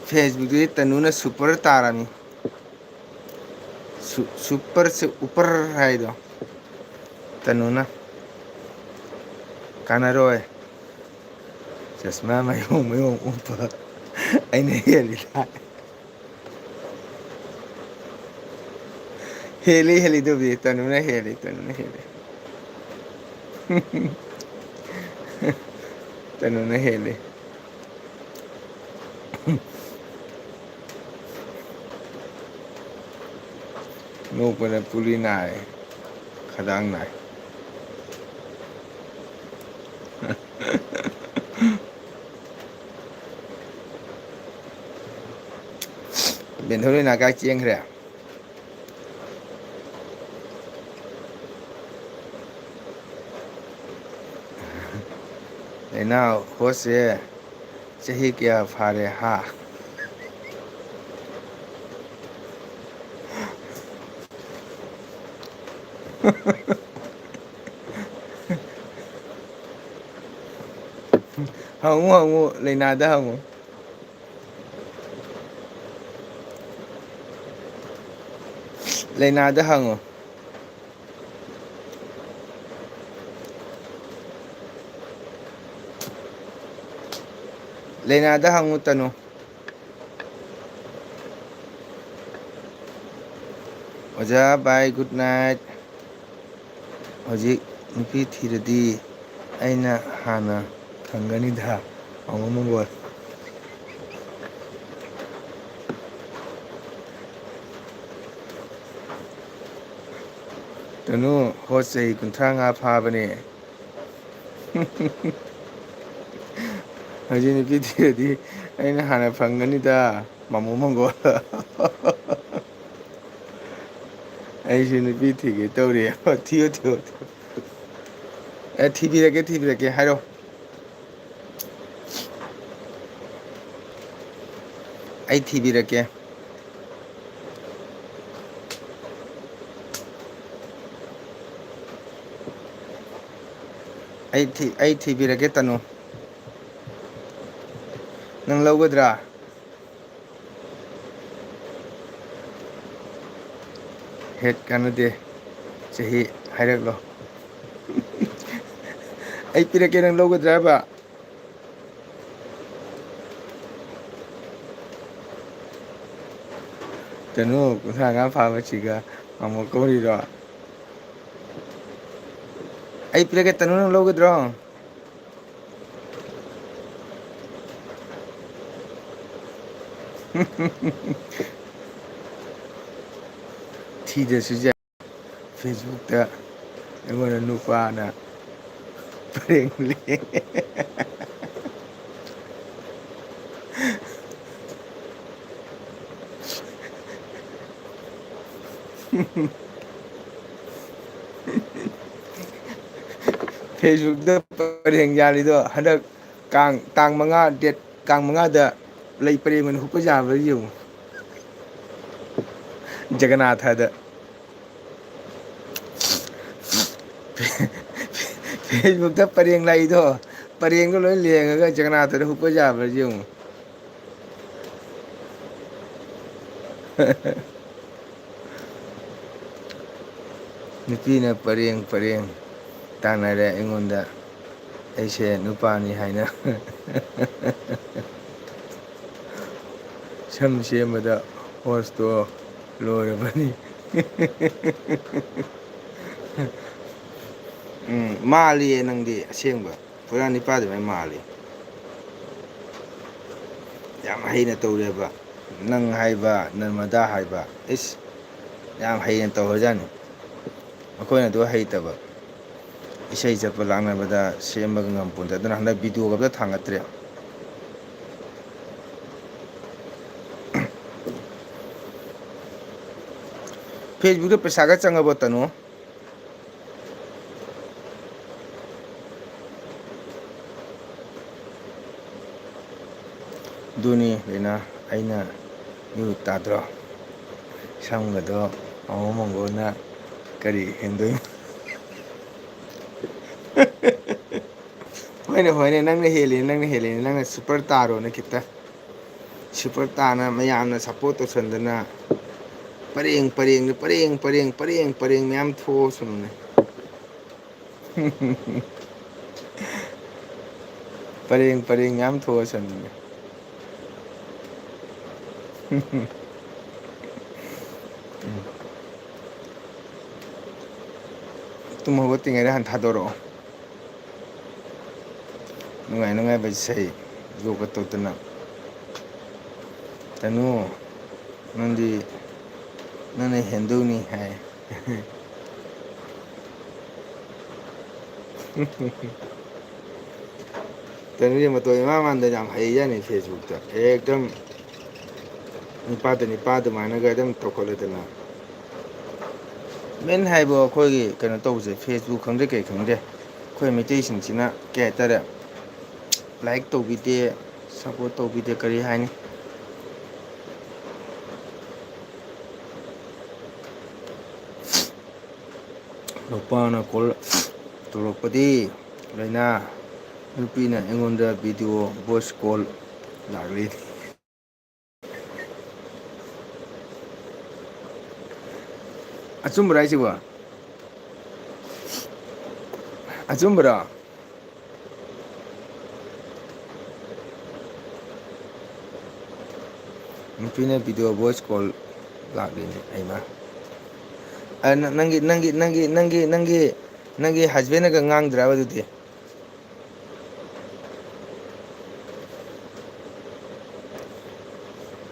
Facebookꯇꯗꯤ ꯇꯅꯨꯅ super ꯇꯥꯔꯝꯃꯤ꯫ ꯁꯨ-, super ꯁꯦ ꯎꯄꯔ ꯍꯥꯏꯗꯣ ꯇꯅꯨꯅ꯫ ꯀꯥꯟꯅꯔꯣꯏ꯫ ꯆꯁꯃꯥ ꯃꯌꯣꯡ ꯃꯌꯣꯡ ꯎꯞꯄ ꯑꯩꯅ ꯍꯦꯜꯂꯤꯗ꯫ ꯍꯦꯜꯂꯤ, ꯍꯦꯜꯂꯤ ꯑꯗꯨꯕꯨꯗꯤ꯫ ꯇꯅꯨꯅ ꯍꯦꯜꯂꯤ, ꯇꯅꯨꯅ ꯍꯦꯜꯂꯤ꯫ ꯇꯅꯨꯅ ꯍꯦꯜꯂꯤ꯫ ꯅꯣꯛꯄꯗ ꯄꯨꯂꯤ ꯅꯥꯔꯦ, ꯈꯗꯥꯡ ꯅꯥꯏ꯫ ꯕꯦꯟꯊꯣꯏ ꯂꯣꯏꯅꯥ ꯀꯥꯏ ꯆꯦꯟꯈ꯭ꯔꯦ? ꯂꯩꯅꯥ ꯍꯣꯁꯁꯦ ꯆꯍꯤ ꯀꯌꯥ ꯐꯥꯔꯦ, ꯍꯥ? ꯍꯪꯉꯨ, ꯍꯪꯉꯨ, ꯂꯩꯅꯥꯗ ꯍꯪꯉꯨ꯫ ꯂꯩꯅꯥꯗ ꯍꯪꯉꯨ꯫ ꯂꯩꯅꯥꯗ ꯍꯪꯉꯨ, ꯇꯅꯨ꯫ ꯑꯣꯖꯥ, bye, good night꯫ ꯍꯧꯖꯤꯛ ꯅꯨꯄꯤ ꯊꯤꯔꯗꯤ ꯑꯩꯅ ꯍꯥꯟꯅ ꯐꯪꯒꯅꯤꯗ, ꯃꯥꯃꯣ ꯃꯪꯒꯣꯜ꯫ ꯇꯅꯨ, ꯍꯣꯁ ꯆꯍꯤ ꯀꯨꯟꯊ꯭ꯔꯥ ꯃꯉꯥ ꯐꯥꯕꯅꯦ꯫ ꯍꯧꯖꯤꯛ ꯅꯨꯄꯤ ꯊꯤꯔꯗꯤ ꯑꯩꯅ ꯍꯥꯟꯅ ꯐꯪꯒꯅꯤꯗ, ꯃꯥꯃꯣ ꯃꯪꯒꯣꯜ꯫ ꯑꯩꯁꯨ ꯅꯨꯄꯤ ꯊꯤꯒꯦ ꯇꯧꯔꯤ꯫ ꯊꯤꯌꯣ, ꯊꯤꯌꯣ, ꯊꯤꯌꯣ꯫ ꯑꯦ, ꯊꯤꯕꯤꯔꯛꯀꯦ, ꯊꯤꯕꯤꯔꯛꯀꯦ, ꯍꯥꯏꯔꯣ꯫ ꯑꯩ ꯊꯤꯕꯤꯔꯛꯀꯦ꯫ ꯑꯩ ꯊꯤ-, ꯑꯩ ꯊꯤꯕꯤꯔꯒꯦ, ꯇꯅꯨ꯫ ꯅꯪ ꯂꯧꯒꯗ꯭ꯔꯥ? ꯍꯦꯠ, ꯀꯥꯟꯅꯗꯦ꯫ ꯆꯍꯤ ꯍꯥꯏꯔꯛꯂꯣ꯫ ꯑꯩ ꯄꯤꯔꯛꯀꯦ, ꯅꯪ ꯂꯧꯒꯗ꯭ꯔꯥ ꯍꯥꯏꯕ? ꯇꯅꯨ, ꯀꯨꯟꯊ꯭ꯔꯥ ꯃꯉꯥ ꯐꯥꯕꯁꯤꯒ ꯃꯃꯣ ꯀꯧꯔꯤꯔꯣ? ꯑꯩ ꯄꯤꯔꯛꯀꯦ, ꯇꯅꯨ, ꯅꯪ ꯂꯧꯒꯗ꯭ꯔꯣ? ꯊꯤꯗ꯭ꯔꯁꯨ ꯌꯥꯏ꯫ Facebookꯇ ꯑꯩꯉꯣꯟꯗ ꯅꯨꯄꯥꯅ ꯄꯔꯦꯡ ꯂꯦꯡ-, Facebookꯇ ꯄꯔꯦꯡ ꯌꯥꯜꯂꯤꯗꯣ ꯍꯟꯗꯛ ꯀꯥꯡ, ꯇꯥꯡ ꯃꯉꯥ, date, ꯀꯥꯡ ꯃꯉꯥꯗ ꯂꯩ ꯄꯔꯦꯡ ꯑꯣꯏꯅ ꯍꯨꯛꯄ ꯌꯥꯕ꯭ꯔꯥ ꯌꯦꯡꯉꯨ꯫ ꯖꯒꯅꯥꯊꯗ꯫ Facebookꯇ ꯄꯔꯦꯡ ꯂꯥꯛꯏꯗꯣ, ꯄꯔꯦꯡꯗꯣ ꯂꯣꯏ ꯂꯦꯡꯉꯒ ꯖꯒꯅꯥꯊꯗ ꯍꯨꯛꯄ ꯌꯥꯕ꯭ꯔꯥ ꯌꯦꯡꯉꯨ꯫ ꯅꯨꯄꯤꯅ ꯄꯔꯦꯡ ꯄꯔꯦꯡ ꯇꯥꯟꯅꯔꯦ ꯑꯩꯉꯣꯟꯗ, ꯑꯩꯁꯦ ꯅꯨꯄꯥꯅꯤ ꯍꯥꯏꯅ꯫ ꯁꯝ ꯁꯦꯝꯕꯗ ꯍꯣꯁꯇꯣ ꯂꯣꯏꯔꯕꯅꯤ꯫ ꯎꯝ, ꯃꯥꯜꯂꯤꯌꯦ ꯅꯪꯗꯤ ꯑꯁꯦꯡꯕ꯫ ꯄꯨꯔꯥ ꯅꯤꯄꯥ ꯑꯗꯨꯃꯥꯏꯅ ꯃꯥꯜꯂꯤ꯫ ꯌꯥꯝ ꯍꯩꯅ ꯇꯧꯔꯦꯕ꯫ ꯅꯪ ꯍꯥꯏꯕ, ꯅꯔꯃꯗꯥ ꯍꯥꯏꯕ, ꯏꯁ, ꯌꯥꯝ ꯍꯩꯅ ꯇꯧꯔꯖꯥꯠꯅꯤ꯫ ꯑꯩꯈꯣꯏꯅ ꯑꯗꯨ ꯍꯩꯇꯕ꯫ ꯏꯁꯩ ꯆꯠꯄ ꯂꯥꯡꯅꯕꯗ ꯁꯦꯝꯕꯒ ꯉꯝꯄꯣꯟꯇꯦ꯫ ꯑꯗꯨꯅ ꯍꯟꯗꯛ videoꯒ ꯑꯝꯇ ꯊꯥꯡꯒꯠꯇ꯭ꯔꯦ꯫ Facebookꯇ ꯄꯩꯁꯥꯒ ꯆꯪꯉꯕꯣ, ꯇꯅꯨ? ꯑꯗꯨꯅꯤ ꯂꯩꯅꯥ, ꯑꯩꯅ ꯌꯨ ꯇꯥꯗ꯭ꯔꯣ? ꯁꯝꯒꯗꯣ ꯃꯃꯣ ꯃꯪꯒꯣꯟꯅ ꯀꯔꯤ ꯍꯦꯟꯗꯣꯏꯅꯣ? ꯍꯣꯏꯅꯦ, ꯍꯣꯏꯅꯦ, ꯅꯪꯅ ꯍꯦꯜꯂꯤꯅꯦ, ꯅꯪꯅ ꯍꯦꯜꯂꯤꯅꯦ, ꯅꯪꯅ ꯁꯨꯄꯔ ꯇꯥꯔꯣꯅꯦ ꯈꯤꯇ꯫ ꯁꯨꯄꯔ ꯇꯥꯅ ꯃꯌꯥꯝꯅ ꯁꯞꯄꯣꯔꯠ ꯇꯧꯁꯟꯗꯅ ꯄꯔꯦꯡ ꯄꯔꯦꯡꯗ ꯄꯔꯦꯡ ꯄꯔꯦꯡ ꯄꯔꯦꯡ ꯄꯔꯦꯡ ꯃꯌꯥꯝ ꯊꯣꯛꯑꯁꯅꯨꯅꯦ꯫ ꯄꯔꯦꯡ ꯄꯔꯦꯡ ꯃꯌꯥꯝ ꯊꯣꯛꯑꯁꯅꯨꯅꯦ꯫ ꯇꯨꯝ ꯍꯧꯒꯠꯇ꯭ꯔꯤꯉꯩꯗ ꯍꯥꯟꯅ ꯊꯥꯗꯣꯔꯛꯑꯣ꯫ ꯅꯨꯡꯉꯥꯏ ꯅꯨꯡꯉꯥꯏꯕ ꯏꯁꯩ ꯌꯣꯒ ꯇꯧꯗꯅ꯫ ꯇꯅꯨ, ꯅꯪꯗꯤ ꯅꯪꯅ ꯍꯦꯟꯗꯧꯅꯤ ꯍꯥꯏ꯫ ꯇꯅꯨꯁꯦ ꯃꯇꯧ ꯏꯃꯥꯟ ꯃꯥꯟꯗꯅ ꯌꯥꯝ ꯍꯩꯖꯥꯠꯅꯤ ꯐꯦꯁꯕꯨꯛꯇ꯫ ꯑꯦꯛꯗꯝ ꯅꯤꯄꯥꯗ ꯅꯤꯄꯥ ꯑꯗꯨꯃꯥꯏꯅꯒ ꯑꯗꯨꯝ ꯇꯧꯈꯠꯂꯗꯅ꯫ ꯃꯦꯟ ꯍꯥꯏꯕꯨ ꯑꯩꯈꯣꯏꯒꯤ ꯀꯩꯅꯣ ꯇꯧꯕꯁꯦ, ꯐꯦꯁꯕꯨꯛ ꯈꯪꯗꯦ ꯀꯩ ꯈꯪꯗꯦ, ꯑꯩꯈꯣꯏ ꯃꯩꯇꯩꯁꯤꯡꯁꯤꯅ ꯀꯩ ꯍꯥꯏꯇꯥꯔꯦ, ꯂꯥꯏꯛ ꯇꯧꯕꯤꯗꯦ, ꯁꯞꯄꯣꯔꯠ ꯇꯧꯕꯤꯗꯦ, ꯀꯔꯤ ꯍꯥꯏꯅꯤ? ꯅꯨꯄꯥꯅ ꯀꯣꯜ ꯇꯧꯔꯛꯄꯗꯤ ꯂꯣꯏꯅ, ꯅꯨꯄꯤꯅ ꯑꯩꯉꯣꯟꯗ ꯚꯤꯗꯤꯑꯣ ꯚꯣꯏꯁ ꯀꯣꯜ ꯂꯥꯛꯂꯤ꯫ ꯑꯆꯨꯝꯕꯔ ꯍꯥꯏꯁꯤꯕꯣ? ꯑꯆꯨꯝꯕꯔꯣ? ꯅꯨꯄꯤꯅ ꯚꯤꯗꯤꯑꯣ ꯚꯣꯏꯁ ꯀꯣꯜ ꯂꯥꯛꯂꯤꯅꯦ ꯑꯩꯃ꯫ ꯑ, ꯅ-, ꯅꯪꯒꯤ, ꯅꯪꯒꯤ, ꯅꯪꯒꯤ, ꯅꯪꯒꯤ, ꯅꯪꯒꯤ, ꯅꯪꯒꯤ ꯍꯁꯕꯦꯟꯅꯒ ꯉꯥꯡꯗ꯭ꯔꯕ ꯑꯗꯨꯗꯤ?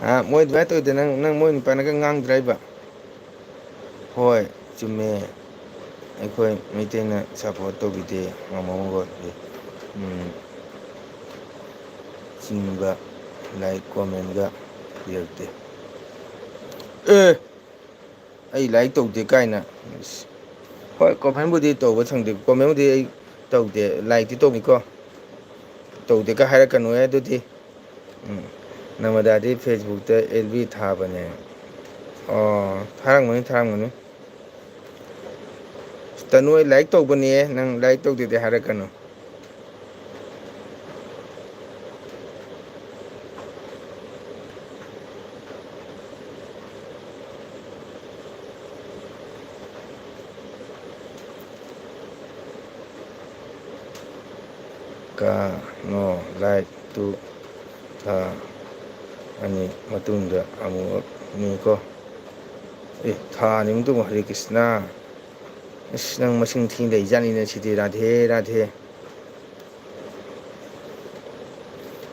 ꯍꯥ? ꯃꯣꯏ ꯑꯗꯨꯃꯥꯏꯅ ꯇꯧꯋꯤꯗ, ꯅꯪ, ꯅꯪ ꯃꯣꯏ ꯅꯨꯄꯥꯅꯒ ꯉꯥꯡꯗ꯭ꯔꯥ ꯍꯥꯏꯕ? ꯍꯣꯏ, ꯆꯨꯝꯃꯦ꯫ ꯑꯩꯈꯣꯏ ꯃꯩꯇꯩꯅ ꯁꯞꯄꯣꯔꯠ ꯇꯧꯕꯤꯗꯦ, ꯃꯃꯣꯒꯗꯤ꯫ ꯎꯝ꯫ ꯆꯤꯡꯕ ꯂꯥꯏꯛ ꯀꯣꯃꯦꯟꯒ ꯄꯤꯔꯛꯇꯦ꯫ ꯑꯦ! ꯑꯩ ꯂꯥꯏꯛ ꯇꯧꯗꯦ ꯀꯥꯏꯅ꯫ ꯍꯣꯏ, ꯀꯣꯃꯦꯟꯕꯨꯗꯤ ꯇꯧꯕ ꯁꯪꯗꯦ, ꯀꯣꯃꯦꯟꯕꯨꯗꯤ ꯑꯩ ꯇꯧꯗꯦ, ꯂꯥꯏꯛꯇꯤ ꯇꯧꯅꯤꯀꯣ꯫ ꯇꯧꯗꯦꯒ ꯍꯥꯏꯔꯛꯀꯅꯨꯍꯦ ꯑꯗꯨꯗꯤ꯫ ꯎꯝ꯫ ꯅꯃꯗꯥꯗꯤ ꯐꯦꯁꯕꯨꯛꯇ ꯑꯦꯜ ꯕꯤ ꯊꯥꯕꯅꯦ꯫ ꯑꯣ, ꯊꯥꯔꯝꯒꯅꯤ, ꯊꯥꯔꯝꯒꯅꯤ꯫ ꯇꯅꯨ, ꯑꯩ ꯂꯥꯏꯛ ꯇꯧꯕꯅꯦ, ꯅꯪ ꯂꯥꯏꯛ ꯇꯧꯗꯦꯗꯤ ꯍꯥꯏꯔꯛꯀꯅꯨ꯫ ꯀꯥꯅꯣ, ꯂꯥꯏꯛꯇꯨ ꯊꯥ ꯑꯅꯤ ꯃꯇꯨꯡꯗ ꯑꯃꯨꯛꯅꯤꯀꯣ꯫ ꯑꯦ, ꯊꯥ ꯑꯅꯤ ꯃꯇꯨꯡ? ꯍꯔꯦ ꯀ꯭ꯔꯤꯁꯅ꯫ ꯑꯁ, ꯅꯪ ꯃꯁꯤꯡ ꯊꯤ ꯂꯩꯖꯥꯠꯅꯤꯅꯦ ꯁꯤꯗꯤ꯫ ꯔꯥꯙꯦ ꯔꯥꯙꯦ꯫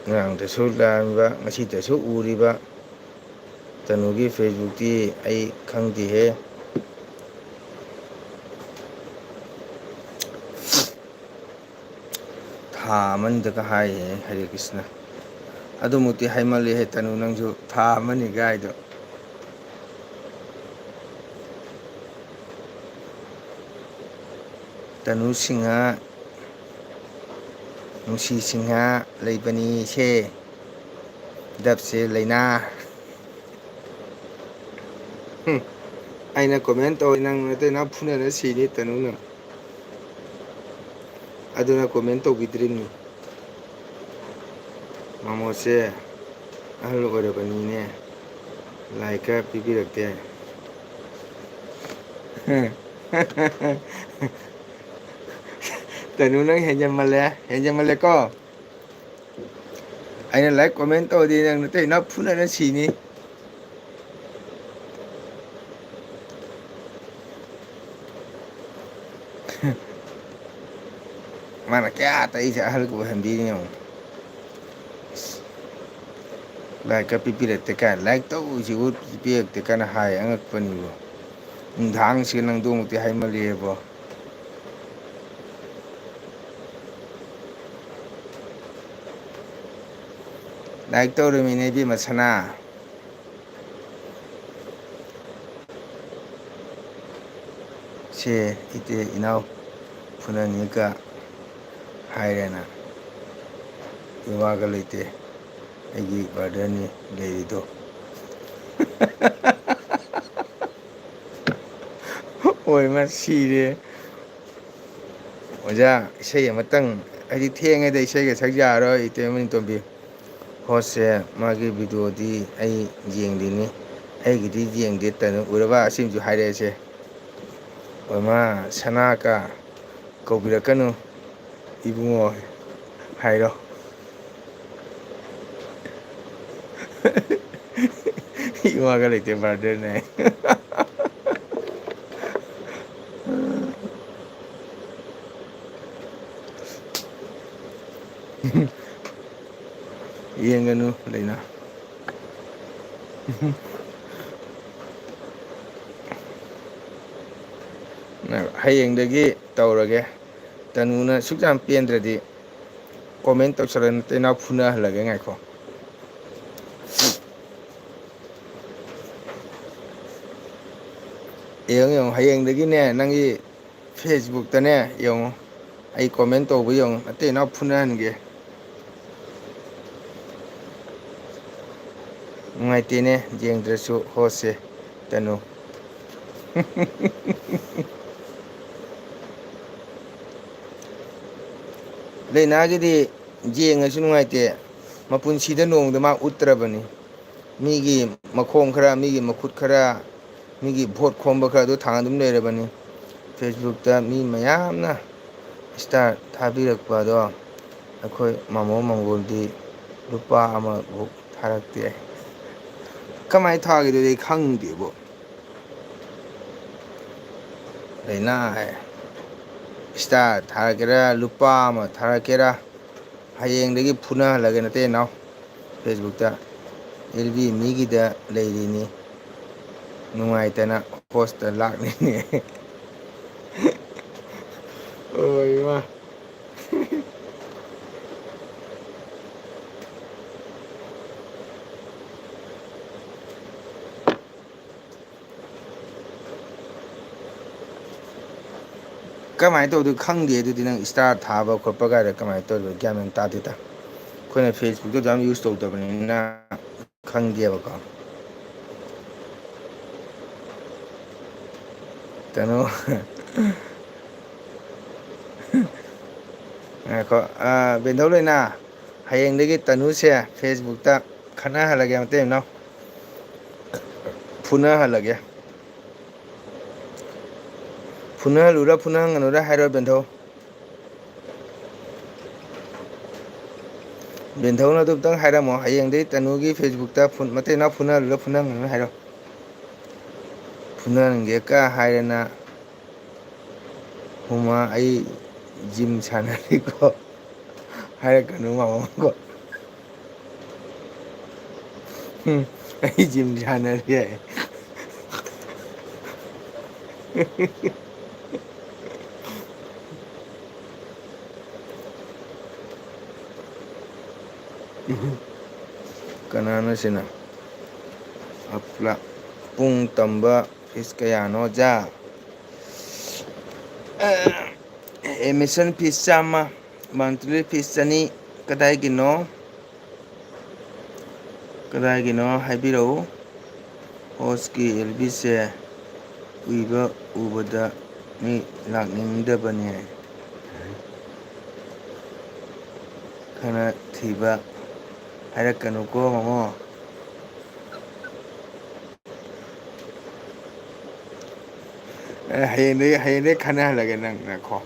ꯉꯔꯥꯡꯗꯁꯨ ꯂꯥꯛꯑꯝꯕ, ꯉꯁꯤꯗꯁꯨ ꯎꯔꯤꯕ ꯇꯅꯨꯒꯤ ꯐꯦꯁꯕꯨꯛꯇꯤ ꯑꯩ ꯈꯪꯗꯦꯍꯦ꯫ ꯊꯥ ꯑꯃꯅꯤꯗꯒ ꯍꯥꯏꯌꯦ, ꯍꯔꯦ ꯀ꯭ꯔꯤꯁꯅ꯫ ꯑꯗꯨꯃꯨꯛꯇꯤ ꯍꯥꯏꯃꯜꯂꯦꯍꯦ ꯇꯅꯨ, ꯅꯪꯁꯨ ꯊꯥ ꯑꯃꯅꯤ ꯀꯥꯏꯗꯣ꯫ ꯇꯅꯨ ꯁꯤꯡꯍ, ꯅꯨꯡꯁꯤ ꯁꯤꯡꯍ ꯂꯩꯕꯅꯤ ꯁꯦ꯫ ꯗꯞꯁꯦ ꯂꯩꯅꯥ꯫ ꯍꯨꯝ꯫ ꯑꯩꯅ ꯀꯣꯃꯦꯟ ꯇꯧꯋꯤ, ꯅꯪ ꯅꯇꯩ ꯅꯅꯥꯎ ꯐꯨꯅꯗꯅ ꯁꯤꯅꯤ ꯇꯅꯨ ꯅꯪ꯫ ꯑꯗꯨꯅ ꯀꯣꯃꯦꯟ ꯇꯧꯕꯤꯗ꯭ꯔꯤꯕꯅꯤ꯫ ꯃꯃꯣꯁꯦ ꯑꯍꯜ ꯑꯣꯏꯔꯕꯅꯤꯅꯦ, ꯂꯥꯏꯛꯀ ꯄꯤꯕꯤꯔꯛꯇꯦ꯫ ꯇꯅꯨ, ꯅꯪ ꯍꯦꯟꯖꯟꯃꯜꯂꯦ, ꯍꯦꯟꯖꯟꯃꯜꯂꯦꯀꯣ꯫ ꯑꯩꯅ ꯂꯥꯏꯛ ꯀꯣꯃꯦꯟ ꯇꯧꯔꯗꯤ ꯅꯪ ꯅꯇꯩ ꯅꯅꯥꯎ ꯐꯨꯅꯅ ꯁꯤꯅꯤ꯫ ꯃꯥꯅ ꯀꯌꯥ ꯇꯛꯏꯁꯦ ꯑꯍꯜꯒ ꯑꯣꯏꯍꯟꯕꯤꯔꯤꯅꯦ ꯌꯦꯡꯉꯨ꯫ ꯂꯥꯏꯛꯀ ꯄꯤꯕꯤꯔꯛꯇꯦ ꯀꯥꯏꯅ, ꯂꯥꯏꯛ ꯇꯧꯕꯁꯤꯕꯨ ꯄꯤꯔꯛꯇꯦ ꯀꯥꯏꯅ ꯍꯥꯏ, ꯑꯉꯛꯄꯅꯤꯕꯨ꯫ ꯅꯨꯡꯗꯥꯡꯁꯤꯒ ꯅꯪꯗꯣꯃꯨꯛꯇꯤ ꯍꯥꯏꯃꯜꯂꯤꯑꯕꯣ꯫ ꯂꯥꯏꯛ ꯇꯧꯔꯃꯤꯅꯦ ꯏꯕꯦꯝꯃ ꯁꯅꯥ꯫ ꯁꯦ ꯏꯇꯦ ꯏꯅꯥꯎ ꯐꯨꯅꯅꯤꯒ ꯍꯥꯏꯔꯦꯅ, ꯏꯋꯥꯒ ꯂꯩꯇꯦ꯫ ꯑꯩꯒꯤ ꯕ꯭ꯔꯗꯔꯅꯤ ꯂꯩꯔꯤꯗꯣ꯫ ꯑꯣꯏ ꯃꯥ ꯁꯤꯔꯦ꯫ ꯑꯣꯖꯥ, ꯏꯁꯩ ꯑꯃꯇꯪ, ꯑꯩꯗꯤ ꯊꯦꯡꯉꯦꯗ, ꯏꯁꯩꯒ ꯁꯛ ꯌꯥꯔꯣꯏ, ꯏꯇꯩꯃ ꯅꯤꯡꯇꯣꯝꯕꯤ꯫ ꯍꯣꯁꯁꯦ ꯃꯥꯒꯤ ꯚꯤꯗꯤꯑꯣꯗꯤ ꯑꯩ ꯌꯦꯡꯗꯦꯅꯤ, ꯑꯩꯒꯤꯗꯤ ꯌꯦꯡꯗꯦ ꯇꯅꯨ꯫ ꯎꯔꯕ? ꯑꯁꯤꯃꯁꯨ ꯍꯥꯏꯔꯛꯑꯦꯁꯦ꯫ ꯑꯣꯏꯃꯥ, ꯁꯅꯥꯀ ꯀꯧꯕꯤꯔꯛꯀꯅꯨ ꯏꯕꯨꯡꯉꯣ꯫ ꯍꯥꯏꯔꯣ꯫ ꯏꯋꯥꯒ ꯂꯩꯇꯦ ꯕ꯭ꯔꯗꯔꯅꯦ꯫ ꯌꯦꯡꯒꯅꯨ ꯂꯩꯅꯥ꯫ ꯍꯌꯦꯡꯗꯒꯤ ꯇꯧꯔꯒꯦ꯫ ꯇꯅꯨꯅ ꯁꯨꯛ ꯌꯥꯝ ꯄꯦꯟꯗ꯭ꯔꯗꯤ comment ꯇꯧꯁꯜꯂ ꯅꯠꯇꯦ ꯏꯅꯥꯎ ꯐꯨꯅꯍꯜꯂꯒꯦ ꯉꯥꯏꯈꯣ꯫ ꯌꯦꯡꯉꯨ ꯌꯦꯡꯉꯨ ꯍꯌꯦꯡꯗꯒꯤꯅꯦ ꯅꯪꯒꯤ Facebookꯇꯅꯦ ꯌꯦꯡꯉꯨ ꯑꯩ comment ꯇꯧꯕ ꯌꯦꯡꯉꯨ ꯑꯇꯩ ꯏꯅꯥꯎ ꯐꯨꯅꯍꯟꯒꯦ꯫ ꯅꯨꯡꯉꯥꯏꯇꯦꯅꯦ ꯌꯦꯡꯗ꯭ꯔꯁꯨ ꯍꯣꯁꯁꯦ ꯇꯅꯨ꯫ ꯂꯩꯅꯥꯒꯤꯗꯤ ꯌꯦꯡꯉꯁꯨ ꯅꯨꯡꯉꯥꯏꯇꯦ꯫ ꯃꯄꯨꯟꯁꯤꯗ ꯅꯣꯡꯃꯗ ꯃꯥ ꯎꯠꯇ꯭ꯔꯕꯅꯤ꯫ ꯃꯤꯒꯤ ꯃꯈꯣꯡ ꯈꯔ ꯃꯤꯒꯤ ꯃꯈꯨꯠ ꯈꯔ ꯃꯤꯒꯤ ꯚꯣꯠ ꯈꯣꯝꯕ ꯈꯔ ꯑꯗꯨ ꯊꯥꯡ ꯑꯗꯨꯝ ꯂꯩꯔꯕꯅꯤ꯫ Facebookꯇ ꯃꯤ ꯃꯌꯥꯝꯅ star ꯊꯥꯕꯤꯔꯛꯄ ꯑꯗꯣ ꯑꯩꯈꯣꯏ ꯃꯃꯣ ꯃꯪꯒꯣꯜꯗꯤ ꯂꯨꯄꯥ ꯑꯃꯐꯥꯎ ꯊꯥꯔꯛꯇꯦ꯫ ꯀꯃꯥꯏꯅ ꯊꯥꯈꯤꯗꯣꯏꯗꯤ ꯑꯩ ꯈꯪꯗꯦꯕꯣ꯫ ꯂꯩꯅꯥ ꯍꯥꯏ꯫ Star ꯊꯥꯔꯛꯀꯦꯔꯥ ꯂꯨꯄꯥ ꯑꯃ ꯊꯥꯔꯛꯀꯦꯔꯥ ꯍꯌꯦꯡꯗꯒꯤ ꯐꯨꯅꯍꯜꯂꯒꯦ ꯅꯠꯇꯦ ꯏꯅꯥꯎ꯫ Facebookꯇ ꯑꯦꯜ ꯕꯤ ꯃꯤꯒꯤꯗ ꯂꯩꯔꯤꯅꯤ꯫ ꯅꯨꯡꯉꯥꯏꯇꯅ ꯍꯣꯁꯇ ꯂꯥꯛꯂꯤꯅꯦ꯫ ꯑꯣ ꯏꯃꯥ꯫ ꯀꯃꯥꯏꯅ ꯇꯧꯗꯣꯏ ꯈꯪꯗꯦ꯫ ꯑꯗꯨꯗꯤ ꯅꯪ star ꯊꯥꯕ ꯈꯣꯠꯄ ꯀꯥꯏꯗ ꯀꯃꯥꯏꯅ ꯇꯧꯗꯣꯏ ꯒ꯭ꯌꯥꯟ ꯃꯦꯟ ꯇꯥꯗꯦꯗ꯫ ꯑꯩꯈꯣꯏꯅ Facebookꯇ ꯑꯗꯨꯝ use ꯇꯧꯗꯕꯅꯤꯅ ꯈꯪꯗꯦꯕꯀꯣ꯫ ꯀꯩꯅꯣ꯫ ꯉꯥꯏꯈꯣ꯫ ꯑꯥ, ꯕꯦꯟꯊꯧ ꯂꯩꯅꯥ, ꯍꯌꯦꯡꯗꯒꯤ ꯇꯅꯨꯁꯦ Facebookꯇ ꯈꯠꯅꯍꯜꯂꯒꯦ ꯃꯇꯩ ꯃꯅꯥꯎ꯫ ꯐꯨꯅꯍꯜꯂꯒꯦ꯫ ꯐꯨꯅꯍꯜꯂꯨꯔꯥ ꯐꯨꯅꯍꯟꯒꯅꯨꯔꯥ ꯍꯥꯏꯔꯣ ꯕꯦꯟꯊꯧ꯫ ꯌꯦꯟꯊꯧꯅ ꯑꯗꯨꯝꯇꯪ ꯍꯥꯏꯔꯝꯃꯣ꯫ ꯍꯌꯦꯡꯗꯩ ꯇꯅꯨꯒꯤ Facebook-ꯇ ꯐꯨꯟ-, ꯃꯇꯩ ꯅꯥꯎ ꯐꯨꯅꯍꯜꯂꯨꯔ ꯐꯨꯅꯍꯟꯒꯅꯨ ꯍꯥꯏꯔꯣ꯫ ꯐꯨꯅꯍꯟꯒꯦꯀ ꯍꯥꯏꯔꯦꯅ ꯍꯨꯃꯥ, ꯑꯩ gym ꯁꯥꯟꯅꯔꯤꯀꯣ꯫ ꯍꯥꯏꯔꯛꯀꯅꯨ ꯃꯥꯃꯣ ꯀꯣ꯫ ꯎꯝ, ꯑꯩ gym ꯁꯥꯟꯅꯔꯤ ꯍꯥꯏ꯫ ꯀꯅꯥꯅꯣ ꯁꯤꯅ? ꯑꯞꯂꯥ, ꯄꯨꯡ ꯇꯝꯕ fees ꯀꯌꯥꯅꯣ, ꯑꯣꯖꯥ? Admission fees ꯆꯥꯝꯃ, monthly fees ꯆꯅꯤ꯫ ꯀꯗꯥꯏꯒꯤꯅꯣ? ꯀꯗꯥꯏꯒꯤꯅꯣ ꯍꯥꯏꯕꯤꯔꯛꯎ꯫ ꯍꯣꯁꯀꯤ ꯑꯦꯜꯕꯤꯁꯦ ꯎꯏꯕ ꯎꯕꯗ ꯃꯤ ꯂꯥꯛꯅꯤꯡꯗꯕꯅꯦ꯫ ꯈꯔ ꯊꯤꯕ ꯍꯥꯏꯔꯛꯀꯅꯨꯀꯣ, ꯃꯃꯣ꯫ ꯑꯦ, ꯍꯌꯦꯡꯗꯩ, ꯍꯌꯦꯡꯗꯩ ꯈꯟꯅꯍꯜꯂꯒꯦ ꯅꯪ, ꯉꯥꯏꯈꯣ꯫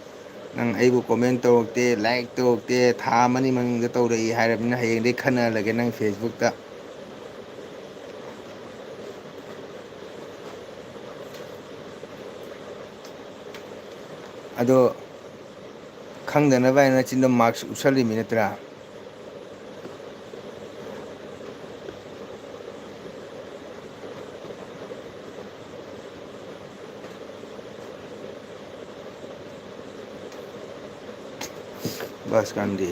ꯅꯪ ꯑꯩꯕꯨ comment ꯇꯧꯔꯛꯇꯦ, like ꯇꯧꯔꯛꯇꯦ, ꯊꯥ ꯑꯃꯅꯤ ꯃꯅꯨꯡꯗ ꯇꯧꯔꯛꯏ ꯍꯥꯏꯔꯕꯅꯤꯅ ꯍꯌꯦꯡꯗꯩ ꯈꯟꯅꯍꯜꯂꯒꯦ ꯅꯪ Facebook-ꯇ꯫ ꯑꯗꯣ ꯈꯪꯗꯅꯕ ꯍꯥꯏꯅ ꯅꯆꯤꯟꯗ mask ꯎꯞꯁꯜꯂꯤꯃꯤ ꯅꯠꯇ꯭ꯔꯥ? ꯕꯁ ꯀꯥꯟꯗꯤ꯫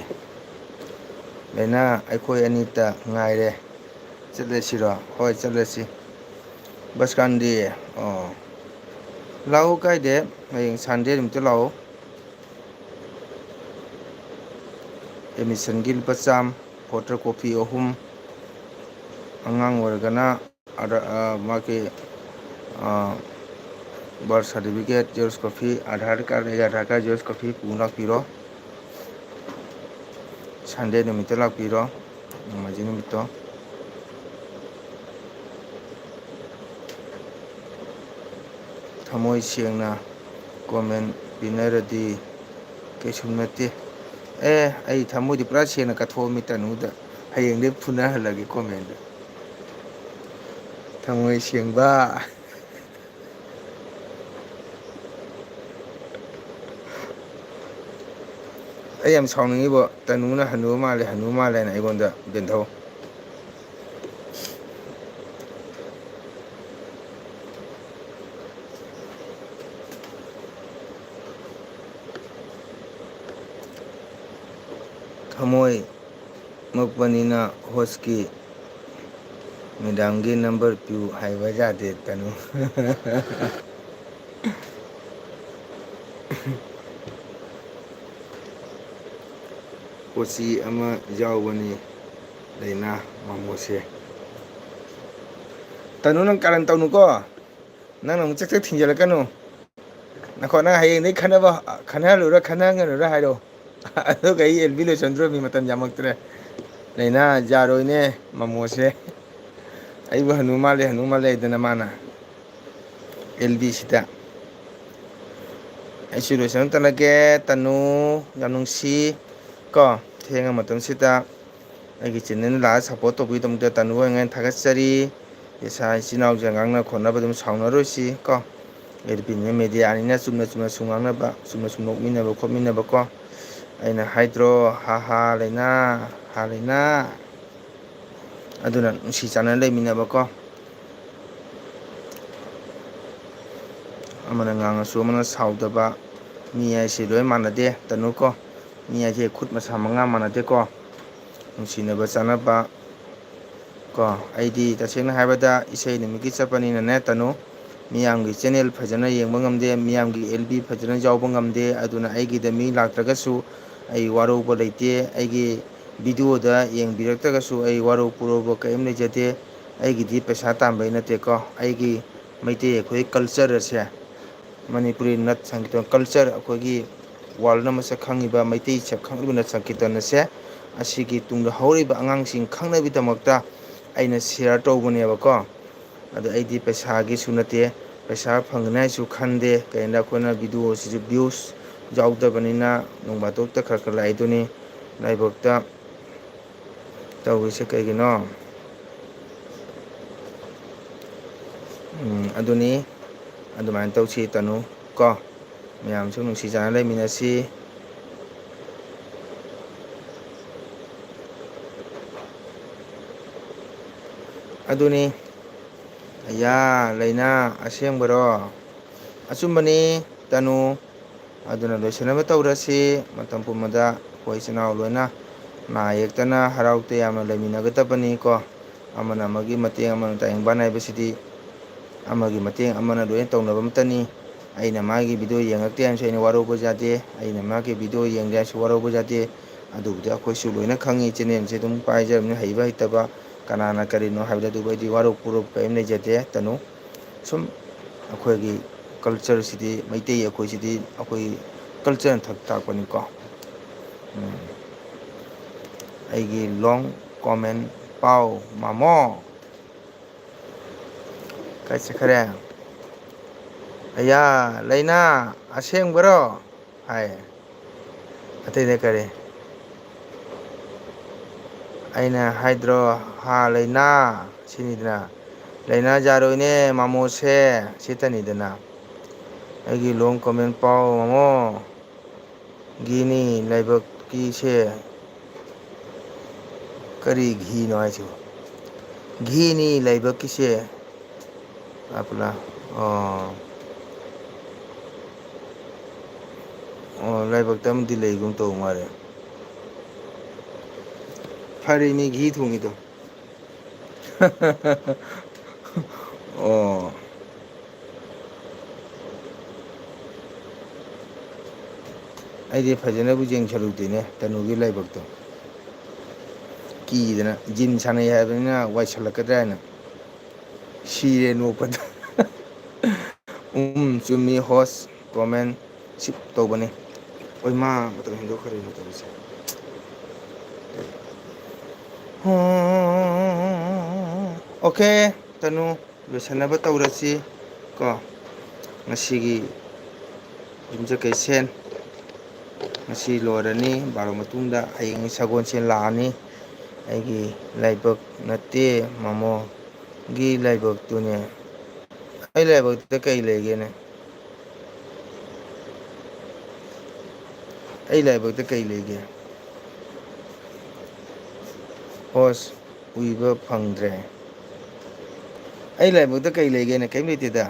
ꯂꯩꯅꯥ, ꯑꯩꯈꯣꯏ ꯑꯅꯤꯇ ꯉꯥꯏꯔꯦ꯫ ꯆꯠꯂꯁꯤꯔꯣ? ꯍꯣꯏ, ꯆꯠꯂꯁꯤ꯫ ꯕꯁ ꯀꯥꯟꯗꯤ꯫ ꯑꯣ꯫ ꯂꯥꯛꯑꯣ, ꯀꯥꯏꯗꯦ꯫ ꯍꯌꯦꯡ Sunday ꯅꯨꯃꯤꯠꯇ ꯂꯥꯛꯑꯣ꯫ Admission-ꯒꯤ ꯂꯨꯄꯥ ꯆꯥꯝꯃ, photo copy ꯑꯍꯨꯝ, ꯑꯉꯥꯡ ꯑꯣꯏꯔꯒꯅ ꯑꯗ, ꯑ, ꯃꯥꯒꯤ, ꯑ, birth certificate, xerox copy, Aadhaar card, ꯑꯩꯒꯤ ꯑꯙꯥꯔ card xerox copy ꯄꯨ ꯂꯥꯛꯄꯤꯔꯣ꯫ Sunday ꯅꯨꯃꯤꯠꯇ ꯂꯥꯛꯄꯤꯔꯣ, ꯅꯣꯡꯃꯥꯏꯖꯤꯡ ꯅꯨꯃꯤꯠꯇꯣ꯫ ꯊꯃꯣꯏ ꯁꯦꯡꯅ comment ꯄꯤꯅꯔꯗꯤ ꯀꯩꯁꯨꯝ ꯅꯠꯇꯦ꯫ ꯑꯦ, ꯑꯩ ꯊꯃꯣꯏꯗꯤ ꯄꯨꯔꯥ ꯁꯦꯡꯅ ꯀꯠꯊꯣꯛꯑꯝꯃꯤ ꯇꯅꯨꯗ꯫ ꯍꯌꯦꯡꯗꯩ ꯐꯨꯅꯍꯜꯂꯒꯦ comment꯫ ꯊꯃꯣꯏ ꯁꯦꯡꯕ꯫ ꯑꯩ ꯌꯥꯝ ꯁꯥꯎꯅꯤꯡꯉꯤꯕꯣ, ꯇꯅꯨꯅ ꯍꯅꯨ ꯃꯥꯜꯂꯦ, ꯍꯅꯨ ꯃꯥꯜꯂꯦꯅ ꯑꯩꯉꯣꯟꯗ ꯕꯦꯟꯊꯧ꯫ ꯊꯃꯣꯏ ꯃꯛꯄꯅꯤꯅ host ꯀꯤ madam ꯒꯤ number ꯄꯤꯌꯨ ꯍꯥꯏꯕ ꯌꯥꯗꯦ, ꯇꯅꯨ꯫ ꯀꯣꯆꯤ ꯑꯃ ꯌꯥꯎꯕꯅꯤ, ꯂꯩꯅꯥ ꯃꯃꯣꯁꯦ꯫ ꯇꯅꯨ, ꯅꯪ ꯀꯥꯔꯟ ꯇꯧꯅꯨꯀꯣ꯫ ꯅꯪꯅ ꯑꯃꯨꯛ ꯆꯦꯛ ꯆꯦꯛ ꯊꯤꯡꯖꯤꯜꯂꯛꯀꯅꯨ꯫ ꯅꯈꯣ, ꯅꯪ ꯍꯌꯦꯡꯗꯩ ꯈꯟꯅꯕ, ꯈꯟꯅꯍꯜꯂꯨꯔ ꯈꯟꯅꯍꯟꯒꯅꯨꯔ ꯍꯥꯏꯔꯣ꯫ ꯑꯗꯨꯒ ꯑꯩ ꯑꯦꯜ ꯕꯤ ꯂꯣꯏꯁꯟꯗ꯭ꯔꯣꯃꯤ, ꯃꯇꯝ ꯌꯥꯝꯃꯛꯇ꯭ꯔꯦ꯫ ꯂꯩꯅꯥ ꯌꯥꯔꯣꯏꯅꯦ ꯃꯃꯣꯁꯦ꯫ ꯑꯩꯕꯨ ꯍꯅꯨ ꯃꯥꯜꯂꯦ, ꯍꯅꯨ ꯃꯥꯜꯂꯦ ꯍꯥꯏꯗꯅ ꯃꯥꯅ ꯑꯦꯜ ꯕꯤꯁꯤꯗ꯫ ꯑꯩꯁꯨ ꯂꯣꯏꯁꯟ ꯇꯜꯂꯒꯦ, ꯇꯅꯨ꯫ ꯌꯥꯝ ꯅꯨꯡꯁꯤ ꯀꯣ, ꯊꯦꯡꯉ ꯃꯇꯝꯁꯤꯗ꯫ ꯑꯩꯒꯤ channel ꯂꯥꯛꯑ support ꯇꯧꯕꯤꯗꯃꯛꯇ ꯇꯅꯨ ꯑꯣꯏꯅ ꯊꯥꯒꯠꯆꯔꯤ꯫ ꯏꯁꯥ ꯏꯆꯤꯟ ꯏꯅꯥꯎꯁꯦ ꯉꯥꯡꯅ ꯈꯣꯠꯅꯕ ꯑꯗꯨꯝ ꯁꯥꯎꯅꯔꯣꯏꯁꯤ ꯀꯣ꯫ ꯑꯦꯜ ꯄꯤ ꯃꯦꯗꯤꯌꯥꯅꯤꯅ ꯆꯨꯝꯅ ꯆꯨꯝꯅ ꯁꯨꯝ ꯉꯥꯡꯅꯕ, ꯆꯨꯝꯅ ꯁꯨꯝ ꯅꯣꯛꯃꯤꯟꯅꯕ ꯈꯣꯠꯃꯤꯟꯅꯕ ꯀꯣ꯫ ꯑꯩꯅ ꯍꯥꯏꯗ꯭ꯔꯣ, ꯍꯥ ꯍꯥ ꯂꯩꯅꯥ, ꯍꯥ ꯂꯩꯅꯥ꯫ ꯑꯗꯨꯅ ꯅꯨꯡꯁꯤ ꯆꯥꯟꯅꯅ ꯂꯩꯃꯤꯟꯅꯕ ꯀꯣ꯫ ꯑꯃꯅ ꯉꯥꯡꯉꯁꯨ ꯑꯃꯅ ꯁꯥꯎꯗꯕ꯫ ꯃꯤ ꯍꯥꯏꯁꯤ ꯂꯣꯏ ꯃꯥꯟꯅꯗꯦ, ꯇꯅꯨ ꯀꯣ꯫ ꯃꯤ ꯍꯥꯏꯁꯦ ꯈꯨꯠ ꯃꯁꯥ ꯃꯉꯥ ꯃꯥꯟꯅꯗꯦꯀꯣ꯫ ꯅꯨꯡꯁꯤꯅꯕ ꯆꯥꯟꯅꯕ ꯀꯣ꯫ ꯑꯩꯗꯤ ꯇꯁꯦꯡꯅ ꯍꯥꯏꯔꯕꯗ ꯏꯁꯩ ꯅꯨꯃꯤꯠꯀꯤ ꯆꯠꯄꯅꯤꯅꯅꯦ ꯇꯅꯨ, ꯃꯤꯌꯥꯝꯒꯤ channel ꯐꯖꯅ ꯌꯦꯡꯕ ꯉꯝꯗꯦ, ꯃꯤꯌꯥꯝꯒꯤ ꯑꯦꯜ ꯕꯤ ꯐꯖꯅ ꯌꯥꯎꯕ ꯉꯝꯗꯦ꯫ ꯑꯗꯨꯅ ꯑꯩꯒꯤꯗ ꯃꯤ ꯂꯥꯛꯇ꯭ꯔꯒꯁꯨ ꯑꯩ ꯋꯥꯔꯧꯕ ꯂꯩꯇꯦ꯫ ꯑꯩꯒꯤ video ꯗ ꯌꯦꯡꯕꯤꯔꯛꯇ꯭ꯔꯒꯁꯨ ꯑꯩ ꯋꯥꯔꯧ ꯄꯨꯔꯧꯕ ꯀꯔꯤꯝ ꯂꯩꯖꯗꯦ꯫ ꯑꯩꯒꯤꯗꯤ ꯄꯩꯁꯥ ꯇꯥꯟꯕꯩ ꯅꯠꯇꯦꯀꯣ꯫ ꯑꯩꯒꯤ ꯃꯩꯇꯩ ꯑꯩꯈꯣꯏ culture ꯑꯁꯦ ꯃꯅꯤꯄꯨꯔꯤ ꯅꯠ ꯁꯪꯀꯤꯔꯇꯟ culture, ꯑꯩꯈꯣꯏꯒꯤ world ꯅ ꯃꯁꯛ ꯈꯪꯉꯤꯕ ꯃꯩꯇꯩ ꯁꯛ ꯈꯪꯂꯤꯕ ꯅꯠ ꯁꯪꯀꯤꯔꯇꯟ ꯑꯁꯦ, ꯑꯁꯤꯒꯤ ꯇꯨꯡꯗ ꯍꯧꯔꯛꯏꯕ ꯑꯉꯥꯡꯁꯤꯡ ꯈꯪꯅꯕꯒꯤꯗꯃꯛꯇ ꯑꯩꯅ share ꯇꯧꯕꯅꯦꯕꯀꯣ꯫ ꯑꯗꯣ ꯑꯩꯗꯤ ꯄꯩꯁꯥꯒꯤꯁꯨ ꯅꯠꯇꯦ, ꯄꯩꯁꯥ ꯐꯪꯒꯅꯤ ꯍꯥꯏꯁꯨ ꯈꯟꯗꯦ꯫ ꯀꯩꯒꯤꯅꯣꯗ ꯑꯩꯈꯣꯏꯅ video ꯁꯤꯁꯨ views ꯌꯥꯎꯗꯕꯅꯤꯅ ꯅꯣꯡꯐꯥꯗꯣꯛꯇ ꯈꯔ ꯈꯔ ꯂꯥꯛꯏꯗꯨꯅꯤ꯫ ꯂꯥꯏꯕꯛꯇ ꯇꯧꯔꯤꯁꯦ ꯀꯩꯒꯤꯅꯣ? ꯎꯝ, ꯑꯗꯨꯅꯤ꯫ ꯑꯗꯨꯃꯥꯏꯅ ꯇꯧꯁꯤ ꯇꯅꯨ ꯀꯣ꯫ ꯃꯌꯥꯝꯁꯨ ꯅꯨꯡꯁꯤ ꯆꯥꯟꯅ ꯂꯩꯃꯤꯟꯅꯁꯤ꯫ ꯑꯗꯨꯅꯤ꯫ ꯑꯌꯥ, ꯂꯩꯅꯥ ꯑꯁꯦꯡꯕꯔꯣ? ꯑꯆꯨꯝꯕꯅꯤ, ꯇꯅꯨ꯫ ꯑꯗꯨꯅ ꯂꯣꯏꯁꯤꯟꯅꯕ ꯇꯧꯔꯁꯤ꯫ ꯃꯇꯝ ꯄꯨꯝꯕꯗ ꯑꯩꯈꯣꯏ ꯏꯆꯤꯟ ꯏꯅꯥꯎ ꯂꯣꯏꯅ ꯅꯥ ꯌꯦꯛꯇꯅ ꯍꯔꯥꯎ ꯇꯌꯥꯝꯅ ꯂꯩꯃꯤꯟꯅꯒꯗꯕꯅꯤꯀꯣ꯫ ꯑꯃꯅ ꯑꯃꯒꯤ ꯃꯇꯦꯡ, ꯑꯃꯅ ꯇꯥꯏꯌꯦꯡꯕ ꯅꯥꯏꯕꯁꯤꯗꯤ, ꯑꯃꯒꯤ ꯃꯇꯦꯡ ꯑꯃꯅ ꯂꯣꯏꯅ ꯇꯧꯅꯕ ꯑꯃꯠꯇꯅꯤ꯫ ꯑꯩꯅ ꯃꯥꯒꯤ ꯚꯤꯗꯤꯑꯣ ꯌꯦꯡꯉꯛꯇꯦ ꯍꯥꯏꯅꯁꯨ ꯑꯩꯅ ꯋꯥꯔꯧꯕ ꯌꯥꯗꯦ, ꯑꯩꯅ ꯃꯥꯒꯤ ꯚꯤꯗꯤꯑꯣ ꯌꯦꯡꯗꯦ ꯍꯥꯏꯅꯁꯨ ꯋꯥꯔꯧꯕ ꯌꯥꯗꯦ꯫ ꯑꯗꯨꯕꯨꯗꯤ ꯑꯩꯈꯣꯏꯁꯨ ꯂꯣꯏꯅ ꯈꯪꯉꯤ, ꯆꯦꯅꯦꯜꯁꯦ ꯑꯗꯨꯝ ꯄꯥꯏꯖꯕꯅꯤ, ꯍꯩꯕ ꯍꯩꯇꯕ ꯀꯅꯥꯅ ꯀꯔꯤꯅꯣ ꯍꯥꯏꯕꯗ, ꯑꯗꯨꯕꯨ ꯑꯩꯗꯤ ꯋꯥꯔꯧ ꯄꯨꯔꯧ ꯀꯔꯤꯝ ꯂꯩꯖꯗꯦ꯫ ꯇꯅꯨ, ꯁꯨꯝ ꯑꯩꯈꯣꯏꯒꯤ ꯀꯜꯆꯔꯁꯤꯗꯤ, ꯃꯩꯇꯩ ꯑꯩꯈꯣꯏꯁꯤꯗꯤ ꯑꯩꯈꯣꯏ ꯀꯜꯆꯔꯅ ꯊꯛ ꯇꯥꯛꯄꯅꯤꯀꯣ꯫ ꯎꯝ꯫ ꯑꯩꯒꯤ ꯂꯣꯡ ꯀꯣꯃꯦꯟ ꯄꯥꯎ, ꯃꯥꯃꯣ꯫ ꯀꯥꯏ ꯆꯠꯈ꯭ꯔꯦ? ꯑꯌꯥ, ꯂꯩꯅꯥ ꯑꯁꯦꯡꯕꯔꯣ? ꯍꯥꯏ꯫ ꯑꯇꯩꯗ ꯀꯔꯤ? ꯑꯩꯅ ꯍꯥꯏꯗ꯭ꯔꯣ, ꯍꯥ, ꯂꯩꯅꯥ, ꯁꯤꯅꯤꯗꯅ꯫ ꯂꯩꯅꯥ ꯌꯥꯔꯣꯏꯅꯦ, ꯃꯥꯃꯣꯁꯦ, ꯁꯤꯇꯅꯤꯗꯅ꯫ ꯑꯩꯒꯤ ꯂꯣꯡ ꯀꯣꯃꯦꯟ ꯄꯥꯎ, ꯃꯥꯃꯣ꯫ ꯘꯤꯅꯤ ꯂꯥꯏꯕꯛꯀꯤꯁꯦ꯫ ꯀꯔꯤ ꯘꯤꯅꯣ ꯍꯥꯏꯁꯤꯕꯣ? ꯘꯤꯅꯤ ꯂꯥꯏꯕꯛꯀꯤꯁꯦ꯫ ꯑꯄꯂꯥ꯫ ꯑꯣ꯫ ꯑꯣ, ꯂꯥꯏꯕꯛꯇ ꯑꯃꯗꯤ ꯂꯩꯒꯨꯝ ꯇꯧ ꯃꯥꯜꯂꯦ꯫ ꯐꯔꯦꯅꯦ, ꯘꯤ ꯊꯣꯡꯉꯤꯗꯣ꯫ ꯑꯣ꯫ ꯑꯩꯗꯤ ꯐꯖꯅꯕꯨ ꯌꯦꯡꯁꯜꯂꯨꯗꯦꯅꯦ, ꯇꯅꯨꯒꯤ ꯂꯥꯏꯕꯛꯇꯣ꯫ ꯀꯤꯗꯅ, ꯖꯤꯝ ꯁꯥꯟꯅꯩ ꯍꯥꯏꯕꯅꯤꯅ ꯋꯥꯏꯁꯜꯂꯛꯀꯗ꯭ꯔꯥ ꯍꯥꯏꯅ꯫ ꯁꯤꯔꯦ ꯅꯣꯛꯄꯗ꯫ ꯎꯝ, ꯆꯨꯝꯃꯤ, ꯍꯣꯁ ꯀꯣꯃꯦꯟ ꯁꯤꯞ ꯇꯧꯕꯅꯤ꯫ ꯑꯣꯏ ꯃꯥ, ꯃꯇꯝ ꯍꯦꯟꯗꯣꯛꯈ꯭ꯔꯦꯅꯦ ꯇꯧꯔꯤꯁꯦ꯫ ꯑꯣꯀꯦ, ꯇꯅꯨ, ꯂꯣꯏꯁꯟꯅꯕ ꯇꯧꯔꯁꯤ ꯀꯣ꯫ ꯉꯁꯤꯒꯤ ꯌꯨꯝꯖꯀꯩꯁꯦꯟ ꯉꯁꯤ ꯂꯣꯏꯔꯅꯤ, ꯕꯥꯔꯣ ꯃꯇꯨꯡꯗ꯫ ꯍꯌꯦꯡ ꯁꯒꯣꯜꯁꯦꯟ ꯂꯥꯛꯑꯅꯤ꯫ ꯑꯩꯒꯤ ꯂꯥꯏꯕꯛ ꯅꯠꯇꯦ, ꯃꯃꯣꯒꯤ ꯂꯥꯏꯕꯛꯇꯨꯅꯦ꯫ ꯑꯩ ꯂꯥꯏꯕꯛꯇ ꯀꯩ ꯂꯩꯒꯦꯅꯦ? ꯑꯩ ꯂꯥꯏꯕꯛꯇ ꯀꯩ ꯂꯩꯒꯦ? ꯍꯣꯁ, ꯎꯏꯕ ꯐꯪꯗ꯭ꯔꯦ꯫ ꯑꯩ ꯂꯥꯏꯕꯛꯇ ꯀꯩ ꯂꯩꯒꯦꯅꯦ? ꯀꯩꯝ ꯂꯩꯇꯦꯗ꯫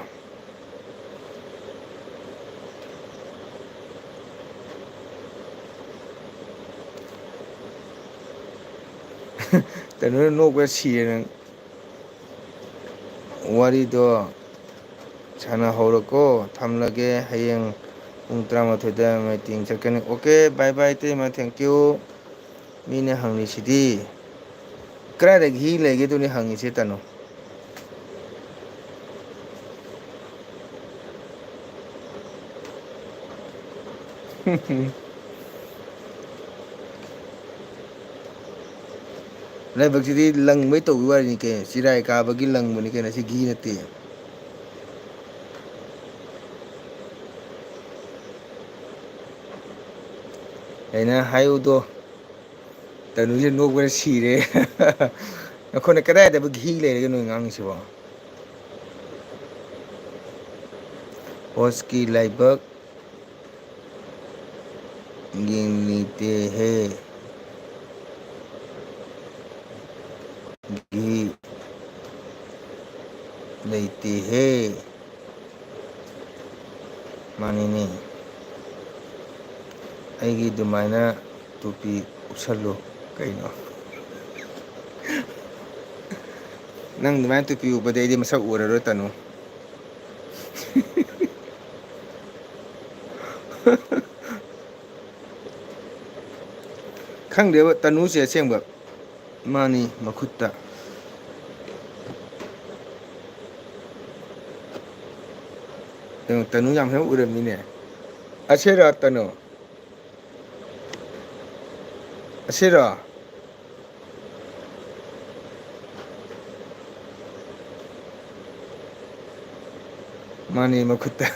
ꯇꯅꯨꯅ ꯅꯣꯛꯄꯗ ꯁꯤꯔꯦ ꯅꯪ꯫ ꯋꯥꯔꯤꯗꯣ ꯁꯥꯟꯅꯍꯧꯔꯣꯀꯣ, ꯊꯝꯂꯒꯦ꯫ ꯍꯌꯦꯡ ꯄꯨꯡ ꯇꯔꯥꯃꯥꯊꯣꯏꯗ meeting ꯆꯠꯀꯅꯤ꯫ Okay, bye bye, ꯏꯇꯩꯃ, thank you꯫ ꯃꯤꯅ ꯍꯪꯂꯤꯁꯤꯗꯤ, ꯀꯗꯥꯏꯗ ꯘꯤ ꯂꯩꯒꯦꯗꯨꯅꯤ ꯍꯪꯉꯤꯁꯦ, ꯇꯅꯨ꯫ ꯂꯥꯏꯕꯛꯁꯤꯗꯤ ꯂꯪꯕꯩ ꯇꯧꯕꯒꯤ ꯋꯥꯔꯤꯅꯤ ꯀꯩꯅꯣ, ꯆꯤꯔꯥꯏ ꯀꯥꯕꯒꯤ ꯂꯪꯕꯅꯤ ꯀꯩꯅꯣ, ꯁꯤ ꯘꯤ ꯅꯠꯇꯦ꯫ ꯑꯩꯅ ꯍꯥꯏꯌꯨꯗꯣ, ꯇꯅꯨꯁꯦ ꯅꯣꯛꯄꯅ ꯁꯤꯔꯦ꯫ ꯅꯈꯣꯏꯅ ꯀꯗꯥꯏꯗꯕꯨ ꯘꯤ ꯂꯩꯔꯒꯦ ꯅꯣꯏ ꯉꯥꯡꯉꯤꯁꯤꯕꯣ? ꯍꯣꯁꯀꯤ ꯂꯥꯏꯕꯛ ꯌꯦꯡꯅꯤꯡꯗꯦꯍꯦ꯫ ꯘꯤ ꯂꯩꯇꯦꯍꯦ꯫ ꯃꯥꯅꯤꯅꯦ꯫ ꯑꯩꯒꯤ ꯑꯗꯨꯃꯥꯏꯅ ꯇꯨꯄꯤ ꯎꯞꯁꯜꯂꯨ ꯀꯩꯅꯣ꯫ ꯅꯪ ꯑꯗꯨꯃꯥꯏꯅ ꯇꯨꯄꯤ ꯎꯞꯄꯗꯤ ꯑꯩꯗꯤ ꯃꯁꯛ ꯎꯔꯔꯣꯏ, ꯇꯅꯨ꯫ ꯈꯪꯗꯦꯕ ꯇꯅꯨꯁꯦ ꯑꯁꯦꯡꯕ꯫ ꯃꯥꯅꯤ, ꯃꯈꯨꯠꯇ꯫ ꯀꯩꯅꯣ, ꯇꯅꯨ ꯌꯥꯝ ꯍꯦꯟꯅ ꯎꯔꯝꯃꯤꯅꯦ꯫ ꯑꯁꯤꯔꯣ ꯇꯅꯨ? ꯑꯁꯤꯔꯣ? ꯃꯥꯅꯤ, ꯃꯈꯨꯠꯇ꯫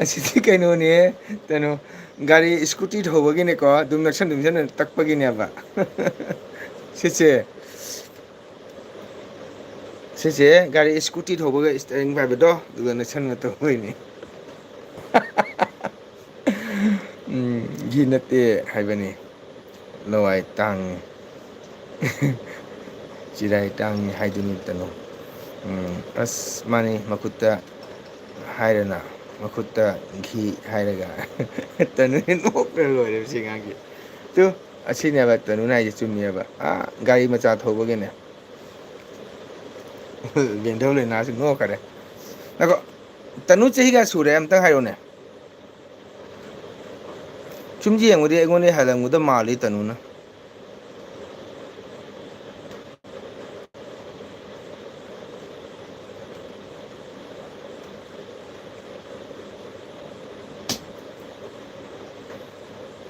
ꯑꯁꯤꯗꯤ ꯀꯩꯅꯣꯅꯦ, ꯀꯩꯅꯣ, ꯒꯥꯔꯤ ꯁ꯭ꯀꯨꯇꯤ ꯊꯧꯕꯒꯤꯅꯦꯀꯣ, ꯑꯗꯨꯝ ꯅꯛꯁꯟ ꯅꯛꯁꯟꯅ ꯇꯛꯄꯒꯤꯅꯦꯕ꯫ ꯁꯤꯁꯦ, ꯁꯤꯁꯦ ꯒꯥꯔꯤ ꯁ꯭ꯀꯨꯇꯤ ꯊꯧꯕꯒ ꯏꯁꯇꯤꯌꯥꯔꯤꯡ ꯄꯥꯏꯕꯗꯣ, ꯑꯗꯨꯒ ꯅꯛꯁꯟꯅ ꯇꯧꯕꯩꯅꯦ꯫ ꯎꯝ, ꯘꯤ ꯅꯠꯇꯦ ꯍꯥꯏꯕꯅꯤ꯫ ꯂꯋꯥꯏ ꯇꯥꯡꯉꯤ꯫ ꯆꯤꯔꯥꯏ ꯇꯥꯡꯉꯤ ꯍꯥꯏꯗꯨꯅꯤ ꯇꯅꯨ꯫ ꯎꯝ, ꯑꯁ, ꯃꯥꯅꯤ, ꯃꯈꯨꯠꯇ ꯍꯥꯏꯔꯅ, ꯃꯈꯨꯠꯇ ꯘꯤ ꯍꯥꯏꯔꯒ꯫ ꯇꯅꯨ ꯅꯣꯛꯄꯅ ꯂꯣꯏꯔꯦ ꯁꯤ ꯑꯉꯥꯡꯁꯦ꯫ ꯇꯨ, ꯑꯁꯤꯅꯦꯕ ꯇꯅꯨꯅ ꯍꯥꯏꯁꯦ, ꯆꯨꯝꯃꯦꯕ꯫ ꯑꯥ, ꯒꯥꯔꯤ ꯃꯆꯥ ꯊꯧꯕꯒꯤꯅꯦ꯫ ꯕꯦꯟꯊꯧ ꯂꯩꯅꯥꯁꯨ ꯅꯣꯛꯈꯔꯦ꯫ ꯉꯥꯏꯈꯣ, ꯇꯅꯨ ꯆꯍꯤ ꯀꯌꯥ ꯁꯨꯔꯦ ꯑꯝꯇꯪ ꯍꯥꯏꯔꯣꯅꯦ꯫ ꯁꯨꯝ ꯌꯦꯡꯕꯗꯤ ꯑꯩꯉꯣꯟꯗꯩ ꯍꯜꯂꯝꯒꯗꯕ ꯃꯥꯜꯂꯤ ꯇꯅꯨꯅ꯫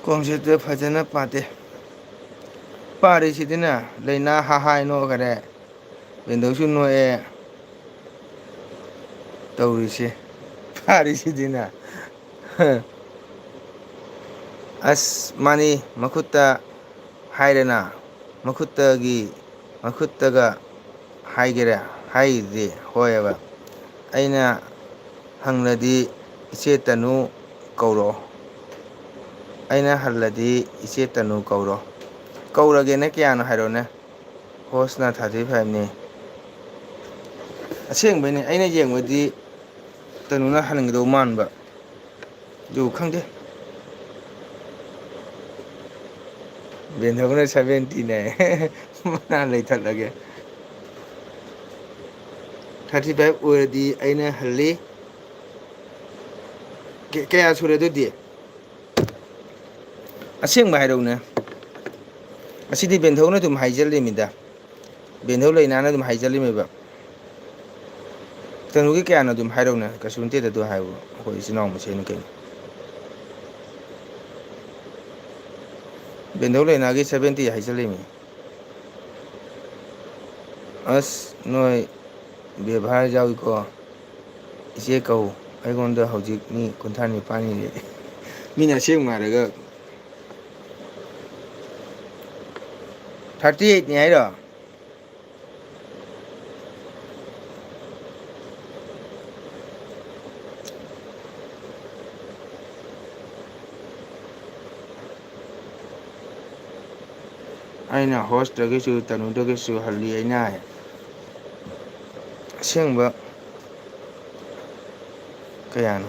ꯈꯣꯡꯆꯠꯇꯨ ꯐꯖꯅ ꯄꯥꯗꯦ꯫ ꯄꯥꯔꯤꯁꯤꯗꯤꯅꯦ, ꯂꯩꯅꯥ ꯍꯥꯍꯥꯏ ꯅꯣꯛꯈꯔꯦ꯫ ꯕꯦꯟꯗꯧꯁꯨ ꯅꯣꯛꯑꯦ꯫ ꯇꯧꯔꯤꯁꯦ꯫ ꯄꯥꯔꯤꯁꯤꯗꯤꯅꯦ꯫ ꯑꯁ, ꯃꯥꯅꯤ, ꯃꯈꯨꯠꯇ ꯍꯥꯏꯔꯦꯅ, ꯃꯈꯨꯠꯇꯒꯤ, ꯃꯈꯨꯠꯇꯒ ꯍꯥꯏꯒꯦꯔꯦ, ꯍꯥꯏꯗꯤ ꯍꯣꯏꯑꯕ꯫ ꯑꯩꯅ ꯍꯪꯂꯗꯤ ꯏꯆꯦ ꯇꯅꯨ ꯀꯧꯔꯣ꯫ ꯑꯩꯅ ꯍꯜꯂꯗꯤ ꯏꯆꯦ ꯇꯅꯨ ꯀꯧꯔꯣ꯫ ꯀꯧꯔꯒꯦꯅ ꯀꯌꯥꯅꯣ ꯍꯥꯏꯔꯣꯅꯦ꯫ ꯍꯣꯁꯅ ꯊꯥꯔꯇꯤ ꯐꯥꯏꯚꯅꯤ꯫ ꯑꯁꯦꯡꯕꯩꯅꯦ, ꯑꯩꯅ ꯌꯦꯡꯕꯗꯤ ꯇꯅꯨꯅ ꯍꯟꯒꯗꯧ ꯃꯥꯟꯕ꯫ ꯑꯗꯨ ꯈꯪꯗꯦ꯫ ꯕꯦꯟꯊꯧꯅ ꯁꯚꯦꯟꯇꯤꯅꯦ꯫ ꯃꯥ ꯂꯩꯊꯠꯂꯒꯦ꯫ ꯊꯥꯔꯇꯤ ꯐꯥꯏꯚ ꯑꯣꯏꯔꯗꯤ ꯑꯩꯅ ꯍꯜꯂꯤ꯫ ꯀ-, ꯀꯌꯥ ꯁꯨꯔꯦ ꯑꯗꯨꯗꯤ? ꯑꯁꯦꯡꯕ ꯍꯥꯏꯔꯛꯎꯅꯦ꯫ ꯑꯁꯤꯗꯤ ꯕꯦꯟꯊꯧꯅ ꯑꯗꯨꯝ ꯍꯥꯏꯖꯜꯂꯤꯃꯤꯗ꯫ ꯕꯦꯟꯊꯧ ꯂꯩꯅꯥꯅ ꯑꯗꯨꯝ ꯍꯥꯏꯖꯜꯂꯤꯃꯦꯕ꯫ ꯀꯩꯅꯣꯒꯤ ꯀꯌꯥꯅꯣ ꯑꯗꯨꯝ ꯍꯥꯏꯔꯛꯎꯅꯦ꯫ ꯀꯩꯁꯨ ꯅꯠꯇꯦꯗ ꯑꯗꯨ ꯍꯥꯏꯕꯨ꯫ ꯑꯩꯈꯣꯏ ꯏꯆꯤꯟ ꯏꯅꯥꯎ ꯃꯁꯦꯟꯅꯤ ꯀꯩꯅꯣ꯫ ꯕꯦꯟꯊꯧ ꯂꯩꯅꯥꯒꯤ ꯁꯚꯦꯟꯇꯤ ꯍꯥꯏꯖꯜꯂꯤꯃꯤ꯫ ꯑꯁ, ꯅꯣꯏ ꯕꯦꯕꯥꯔ ꯌꯥꯎꯏꯀꯣ꯫ ꯏꯆꯦ ꯀꯧ꯫ ꯑꯩꯉꯣꯟꯗ ꯍꯧꯖꯤꯛ ꯃꯤ ꯀꯨꯟꯊ꯭ꯔꯥ ꯅꯤꯄꯥꯟ ꯏꯔꯦ꯫ ꯃꯤꯅ ꯑꯁꯦꯡꯕ ꯍꯥꯏꯔꯒ ꯊꯥꯔꯇꯤ ꯑꯩꯠꯅꯤ ꯍꯥꯏꯔꯣ? ꯑꯩꯅ ꯍꯣꯁꯇꯒꯤꯁꯨ, ꯇꯅꯨꯗꯒꯤꯁꯨ ꯍꯜꯂꯤ ꯑꯩꯅ ꯍꯥꯏ꯫ ꯑꯁꯦꯡꯕ ꯀꯌꯥꯅꯣ?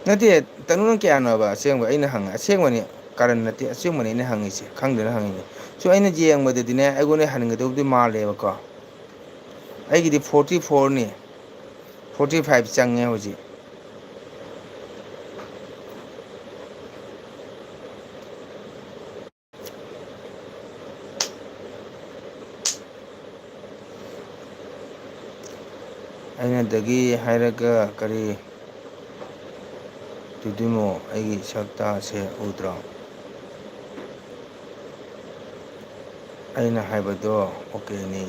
ꯅꯠꯇꯦ, ꯇꯅꯨꯅ ꯀꯌꯥꯅꯣꯕ? ꯑꯁꯦꯡꯕ ꯑꯩꯅ ꯍꯪꯉꯦ꯫ ꯑꯁꯦꯡꯕꯅꯤ, ꯀꯔꯟ ꯅꯠꯇꯦ, ꯑꯁꯦꯡꯕꯅꯤ ꯑꯩꯅ ꯍꯪꯉꯤꯁꯦ, ꯈꯪꯗꯅ ꯍꯪꯉꯤꯅꯦ꯫ ꯁꯨꯝ ꯑꯩꯅ ꯌꯦꯡꯕꯗꯗꯤꯅꯦ, ꯑꯩꯉꯣꯟꯗ ꯍꯟꯒꯗꯧꯕꯗꯤ ꯃꯥꯜꯂꯦꯕꯀꯣ꯫ ꯑꯩꯒꯤꯗꯤ ꯐꯣꯔꯇꯤ ꯐꯣꯔꯅꯤ, ꯐꯣꯔꯇꯤ ꯐꯥꯏꯚ ꯆꯪꯉꯦ ꯍꯧꯖꯤꯛ꯫ ꯑꯩꯅꯗꯒꯤ ꯍꯥꯏꯔꯒ ꯀꯔꯤ ꯇꯨꯗꯤꯃꯣ? ꯑꯩꯒꯤ ꯁꯛꯇꯥꯁꯦ ꯎꯗ꯭ꯔꯣ? ꯑꯩꯅ ꯍꯥꯏꯕꯗꯣ ꯑꯣꯀꯦꯅꯤ,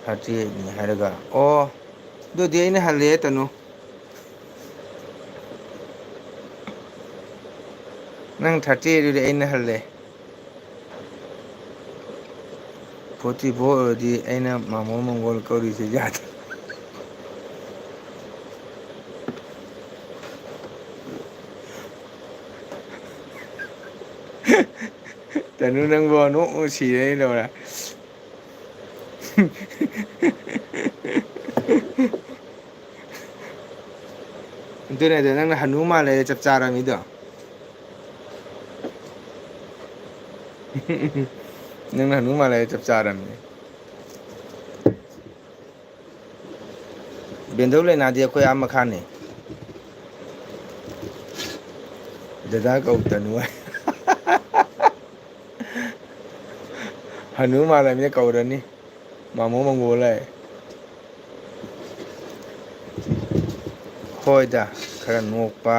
ꯊꯥꯔꯇꯤ ꯑꯩꯠꯅꯤ ꯍꯥꯏꯔꯒ꯫ ꯑꯣ, ꯑꯗꯨꯗꯤ ꯑꯩꯅ ꯍꯜꯂꯦ ꯇꯅꯨ꯫ ꯅꯪ ꯊꯥꯔꯇꯤ ꯑꯩꯠ ꯑꯣꯏꯔꯗꯤ ꯑꯩꯅ ꯍꯜꯂꯦ꯫ ꯐꯣꯔꯇꯤ ꯐꯣꯔ ꯑꯣꯏꯔꯗꯤ ꯑꯩꯅ ꯃꯥꯃꯣ ꯃꯪꯒꯣꯜ ꯀꯧꯔꯤꯁꯦ ꯌꯥꯗ꯭ꯔꯦ꯫ ꯇꯅꯨ, ꯅꯪꯕꯨ ꯅꯣꯛ ꯅꯣꯛ ꯁꯤꯔꯦ ꯂꯣꯏꯔꯦ꯫ ꯑꯗꯨꯅꯦ, ꯑꯗꯣ ꯅꯪꯅ ꯍꯅꯨ ꯃꯥꯜꯂꯦ ꯆꯞ ꯆꯥꯔꯕꯅꯤꯗꯣ꯫ ꯅꯪꯅ ꯍꯅꯨ ꯃꯥꯜꯂꯦ ꯆꯞ ꯆꯥꯔꯕꯅꯤ꯫ ꯕꯦꯟꯗꯧ ꯂꯩꯅꯥꯗꯤ ꯑꯩꯈꯣꯏ ꯑꯥ ꯃꯈꯥꯅꯤ꯫ ꯗꯗꯥ ꯀꯧ ꯇꯅꯨ ꯍꯥꯏ꯫ ꯍꯅꯨ ꯃꯥꯜꯂꯃꯤꯅ ꯀꯧꯔꯅꯤ꯫ ꯃꯥꯃꯣ ꯃꯪꯒꯣꯜ ꯍꯥꯏ꯫ ꯍꯣꯏꯗ, ꯈꯔ ꯅꯣꯛꯄ,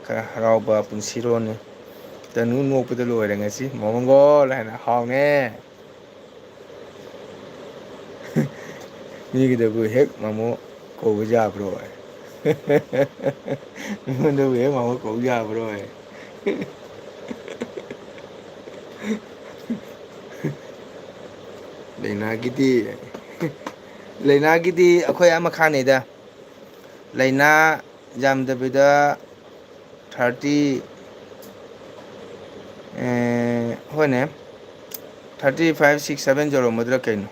ꯈꯔ ꯍꯔꯥꯎꯕ ꯄꯨꯟꯁꯤꯔꯣꯟꯅꯤ꯫ ꯇꯅꯨ ꯅꯣꯛꯄꯗ ꯂꯣꯏꯔꯦ ꯉꯁꯤ꯫ ꯃꯥꯃꯣ ꯃꯪꯒꯣꯜ ꯍꯥꯏꯅ ꯍꯥꯎꯅꯦ꯫ ꯃꯤꯒꯤꯗꯕꯨ ꯍꯦꯛ ꯃꯥꯃꯣ ꯀꯧꯕ ꯌꯥꯕ꯭ꯔꯣ ꯍꯥꯏ꯫ ꯃꯤꯉꯣꯟꯗꯕꯨ ꯍꯦꯛ ꯃꯥꯃꯣ ꯀꯧ ꯌꯥꯕ꯭ꯔꯣ ꯍꯥꯏ꯫ ꯂꯩꯅꯥꯒꯤꯗꯤ, ꯂꯩꯅꯥꯒꯤꯗꯤ ꯑꯩꯈꯣꯏ ꯑꯥ ꯃꯈꯥꯅꯤꯗ꯫ ꯂꯩꯅꯥ ꯌꯥꯝꯗꯕꯤꯗ ꯊꯥꯔꯇꯤ, ꯑꯦ, ꯍꯣꯏꯅꯦ, ꯊꯥꯔꯇꯤ ꯐꯥꯏꯚ, ꯁꯤꯛꯁ, ꯁꯚꯦꯟ ꯌꯧꯔꯝꯃꯗ꯭ꯔꯥ ꯀꯩꯅꯣ,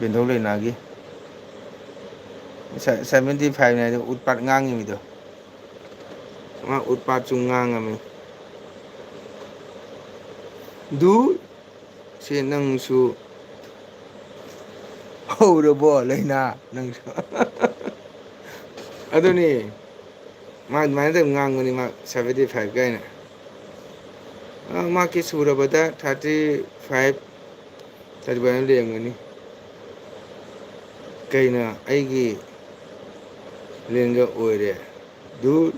ꯕꯦꯟꯗꯧ ꯂꯩꯅꯥꯒꯤ꯫ ꯁ-, ꯁꯚꯦꯟꯇꯤ ꯐꯥꯏꯚꯅꯦ ꯍꯥꯏꯗꯣ, ꯎꯠꯄꯥꯠ ꯉꯥꯡꯉꯤꯃꯤꯗꯣ꯫ ꯃꯥ ꯎꯠꯄꯥꯠꯁꯨ ꯉꯥꯡꯉꯝꯃꯤ꯫ ꯗꯨ, ꯁꯤ ꯅꯪꯁꯨ ꯍꯧꯔꯕꯣ ꯂꯩꯅꯥ ꯅꯪꯁꯨ? ꯑꯗꯨꯅꯤ, ꯃꯥ ꯑꯗꯨꯃꯥꯏꯅ ꯇꯧ ꯉꯥꯡꯕꯅꯤ, ꯃꯥ ꯁꯚꯦꯟꯇꯤ ꯐꯥꯏꯚ ꯀꯥꯏꯅ꯫ ꯑ, ꯃꯥ ꯀꯤ ꯁꯨꯔꯕꯗ ꯊꯥꯔꯇꯤ ꯐꯥꯏꯚ, ꯊꯥꯔꯇꯤ ꯐꯥꯏꯚ ꯂꯩꯔꯝꯒꯅꯤ꯫ ꯀꯩꯅꯣ, ꯑꯩꯒꯤ ꯂꯦꯡꯒ ꯑꯣꯏꯔꯦ꯫ ꯗꯨꯔ꯫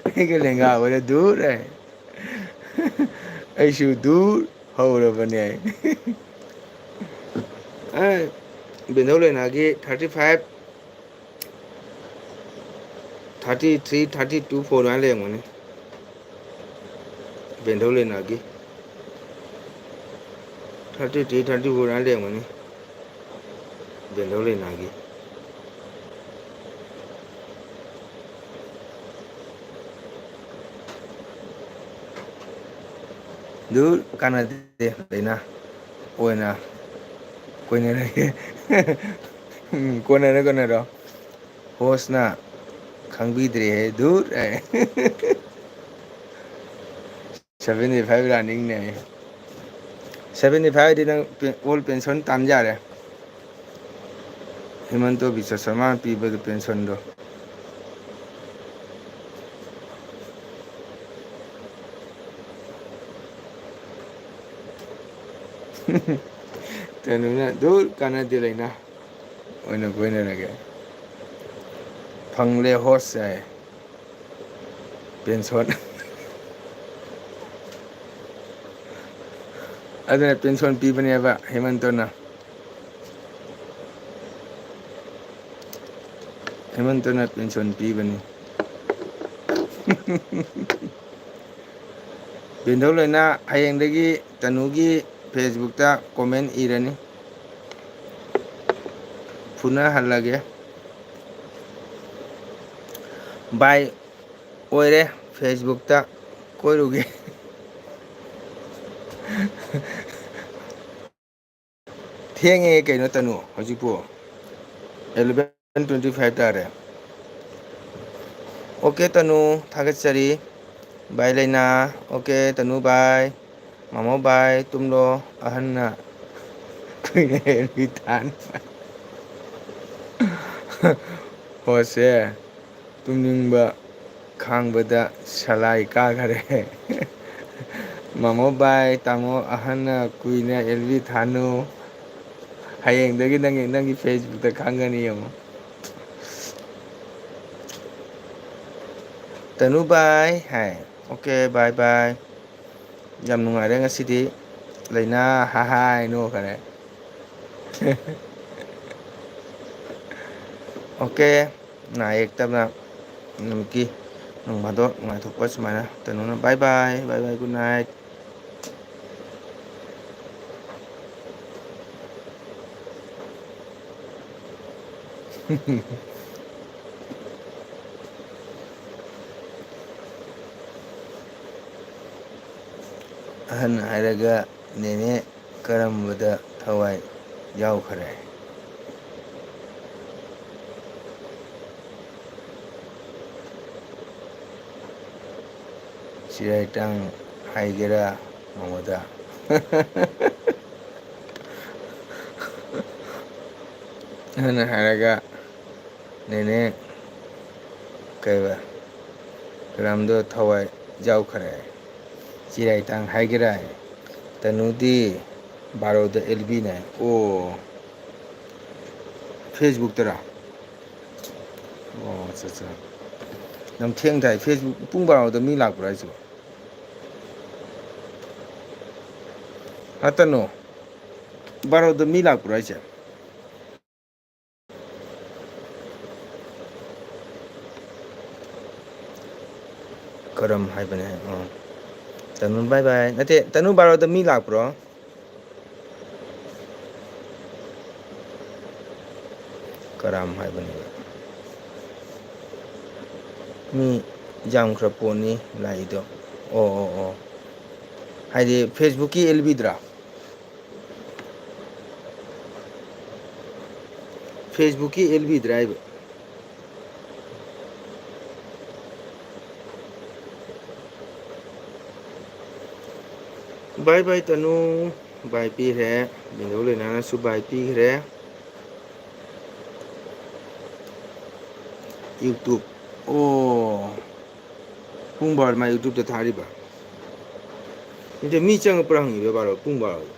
ꯑꯩꯒ ꯂꯦꯡꯒꯥ ꯑꯣꯏꯔꯦ꯫ ꯗꯨꯔ꯫ ꯑꯩꯁꯨ ꯗꯨꯔ ꯍꯧꯔꯕꯅꯦ꯫ ꯑꯦ, ꯕꯦꯟꯗꯧ ꯂꯩꯅꯥꯒꯤ thirty five, thirty three, thirty two, four ꯑꯗꯨꯃꯥꯏꯅ ꯂꯩꯔꯝꯒꯅꯤ꯫ ꯕꯦꯟꯗꯧ ꯂꯩꯅꯥꯒꯤ ꯊꯥꯔꯇꯤ ꯊ꯭ꯔꯤ, ꯊꯥꯔꯇꯤ ꯐꯣꯔ ꯑꯗꯨꯃꯥꯏꯅ ꯂꯩꯔꯝꯒꯅꯤ꯫ ꯕꯦꯟꯗꯧ ꯂꯩꯅꯥꯒꯤ꯫ ꯗꯨ ꯀꯥꯟꯅꯗꯦ ꯂꯩꯅꯥ ꯑꯣꯏꯅ ꯀꯣꯏꯅꯔꯒꯦ꯫ ꯎꯝ, ꯀꯣꯟꯅꯔꯣ, ꯀꯣꯟꯅꯔꯣ꯫ ꯍꯣꯁꯅ ꯈꯪꯕꯤꯗ꯭ꯔꯦꯍꯦ, ꯗꯨꯔ ꯍꯥꯏ꯫ ꯁꯚꯦꯟꯇꯤ ꯐꯥꯏꯚ ꯔꯟꯅꯤꯡꯅꯦ꯫ ꯁꯚꯦꯟꯇꯤ ꯐꯥꯏꯚ ꯍꯥꯏꯗꯤ ꯅꯪ ꯄꯦ-, ꯑꯣꯜ ꯄꯦꯟꯁꯟ ꯇꯥꯟ ꯌꯥꯔꯦ꯫ ꯍꯤꯃꯟꯇ ꯕꯤꯁ꯭ꯋ ꯁꯔꯃꯥꯅ ꯄꯤꯕꯗꯨ ꯄꯦꯟꯁꯟꯗꯣ꯫ ꯇꯅꯨꯅ, "ꯗꯨꯔ, ꯀꯥꯟꯅꯗꯦ ꯂꯩꯅꯥ ꯑꯣꯏꯅ ꯀꯣꯏꯅꯔꯒꯦ꯫ ꯐꯪꯂꯦ ꯍꯣꯁ" ꯍꯥꯏ꯫ ꯄꯦꯟꯁꯟ꯫ ꯑꯗꯨꯅ ꯄꯦꯟꯁꯟ ꯄꯤꯕꯅꯦꯕ ꯍꯦꯃꯟꯇꯅ꯫ ꯍꯦꯃꯟꯇꯅ ꯄꯦꯟꯁꯟ ꯄꯤꯕꯅꯤ꯫ ꯕꯦꯟꯗꯧ ꯂꯣꯏꯅ ꯍꯌꯦꯡꯗꯒꯤ ꯇꯅꯨꯒꯤ Facebookꯇ comment ꯏꯔꯅꯤ꯫ ꯐꯨꯅꯍꯜꯂꯒꯦ꯫ ꯚꯥꯏ ꯑꯣꯏꯔꯦ, Facebookꯇ ꯀꯣꯏꯔꯨꯒꯦ꯫ ꯊꯦꯡꯉꯦ ꯀꯩꯅꯣ ꯇꯅꯨ, ꯍꯧꯖꯤꯛꯄꯨ eleven twenty five ꯇꯥꯔꯦ꯫ OK ꯇꯅꯨ, ꯊꯥꯒꯠꯆꯔꯤ꯫ Bye ꯂꯩꯅꯥ꯫ OK ꯇꯅꯨ, bye꯫ ꯃꯥꯃꯣ bye, ꯇꯨꯝꯂꯣ꯫ ꯑꯍꯟꯅ ꯀꯨꯏꯅ ꯍꯦꯟꯕꯤ ꯊꯥꯅꯨ꯫ ꯍꯣꯁꯦ꯫ ꯇꯨꯝꯅꯤꯡꯕ ꯈꯥꯡꯕꯗ ꯁꯂꯥꯏ ꯀꯥꯈꯔꯦ꯫ ꯃꯥꯃꯣ bye, ꯇꯥꯃꯣ ꯑꯍꯟꯅ ꯀꯨꯏꯅ ꯑꯦꯜ ꯕꯤ ꯊꯥꯅꯨ꯫ ꯍꯌꯦꯡꯗꯒꯤ ꯅꯪꯒꯤ, ꯅꯪꯒꯤ Facebookꯇ ꯈꯪꯒꯅꯤ ꯌꯦꯡꯉꯣ꯫ ꯇꯅꯨ bye ꯍꯥꯏ꯫ OK, bye bye꯫ ꯌꯥꯝ ꯅꯨꯡꯉꯥꯏꯔꯦ ꯉꯁꯤꯗꯤ꯫ ꯂꯩꯅꯥ ꯍꯥ ꯍꯥꯏ ꯅꯣꯛꯈꯔꯦ꯫ OK, ꯅꯥ ꯌꯦꯛꯇꯕ ꯅꯨꯃꯤꯠꯀꯤ ꯅꯣꯡ ꯐꯥꯗꯣꯛ ꯅꯨꯡꯉꯥꯏꯊꯣꯛꯄ ꯁꯨꯃꯥꯏꯅ꯫ ꯇꯅꯨꯅ bye bye, bye bye, good night꯫ ꯑꯍꯟ ꯍꯥꯏꯔꯒ ꯅꯦꯅꯦ ꯀꯔꯝꯕꯗ ꯊꯋꯥꯏ ꯌꯥꯎꯈ꯭ꯔꯦ? ꯆꯤꯔꯥꯏꯇꯥꯡ ꯍꯥꯏꯒꯦꯔꯥ ꯃꯉꯣꯟꯗ? ꯑꯍꯟ ꯍꯥꯏꯔꯒ ꯅꯦꯅꯦ ꯀꯩꯕ ꯀꯔꯝꯗꯣ ꯊꯋꯥꯏ ꯌꯥꯎꯈ꯭ꯔꯦ꯫ ꯆꯤꯔꯥꯏꯇꯥꯡ ꯍꯥꯏꯒꯦꯔꯥ? ꯇꯅꯨꯗꯤ ꯕꯥꯔꯣꯗ ꯑꯦꯜ ꯕꯤꯅꯦ꯫ ꯑꯣ, Facebookꯇꯔꯥ? ꯑꯣ, ꯑꯠꯆꯥ, ꯑꯠꯆꯥ꯫ ꯌꯥꯝ ꯊꯦꯡ ꯊꯥꯏ꯫ Facebook ꯄꯨꯡ ꯕꯥꯔꯣꯗ ꯃꯤ ꯂꯥꯛꯄ꯭ꯔꯥ ꯍꯥꯏꯁꯤꯕꯣ? ꯅꯠꯇꯅꯣ, ꯕꯥꯔꯣꯗ ꯃꯤ ꯂꯥꯛꯄ꯭ꯔꯥ ꯍꯥꯏꯁꯦ? ꯀꯔꯝ ꯍꯥꯏꯕꯅꯦ? ꯑꯣ꯫ ꯇꯅꯨ, bye bye꯫ ꯅꯠꯇꯦ, ꯇꯅꯨ ꯕꯥꯔꯣꯗ ꯃꯤ ꯂꯥꯛꯄ꯭ꯔꯣ? ꯀꯔꯥꯝ ꯍꯥꯏꯕꯅꯦꯕ꯫ ꯃꯤ ꯌꯥꯝꯈ꯭ꯔ ꯄꯣꯠꯅꯤ ꯂꯥꯛꯏꯗꯣ꯫ ꯑꯣ, ꯑꯣ, ꯑꯣ꯫ ꯍꯥꯏꯗꯤ Facebook-ꯀꯤ ꯑꯦꯜ ꯕꯤꯗ꯭ꯔꯥ? Facebook-ꯀꯤ ꯑꯦꯜ ꯕꯤꯗ꯭ꯔꯥ ꯍꯥꯏꯕ? Bye bye ꯇꯅꯨ꯫ Bye ꯄꯤꯈ꯭ꯔꯦ꯫ ꯕꯤꯟꯗꯧ ꯂꯩꯅꯥꯅꯁꯨ bye ꯄꯤꯈ꯭ꯔꯦ꯫ YouTube꯫ ꯑꯣ꯫ ꯄꯨꯡ ꯕꯥꯔꯣꯗ ꯃꯥ YouTube-ꯇ ꯊꯥꯔꯤꯕ? ꯅꯠꯇꯦ, ꯃꯤ ꯆꯪꯉꯛꯄ꯭ꯔꯥ ꯍꯪꯉꯤꯕ ꯕꯥꯔꯣ, ꯄꯨꯡ ꯕꯥꯔꯣꯗ꯫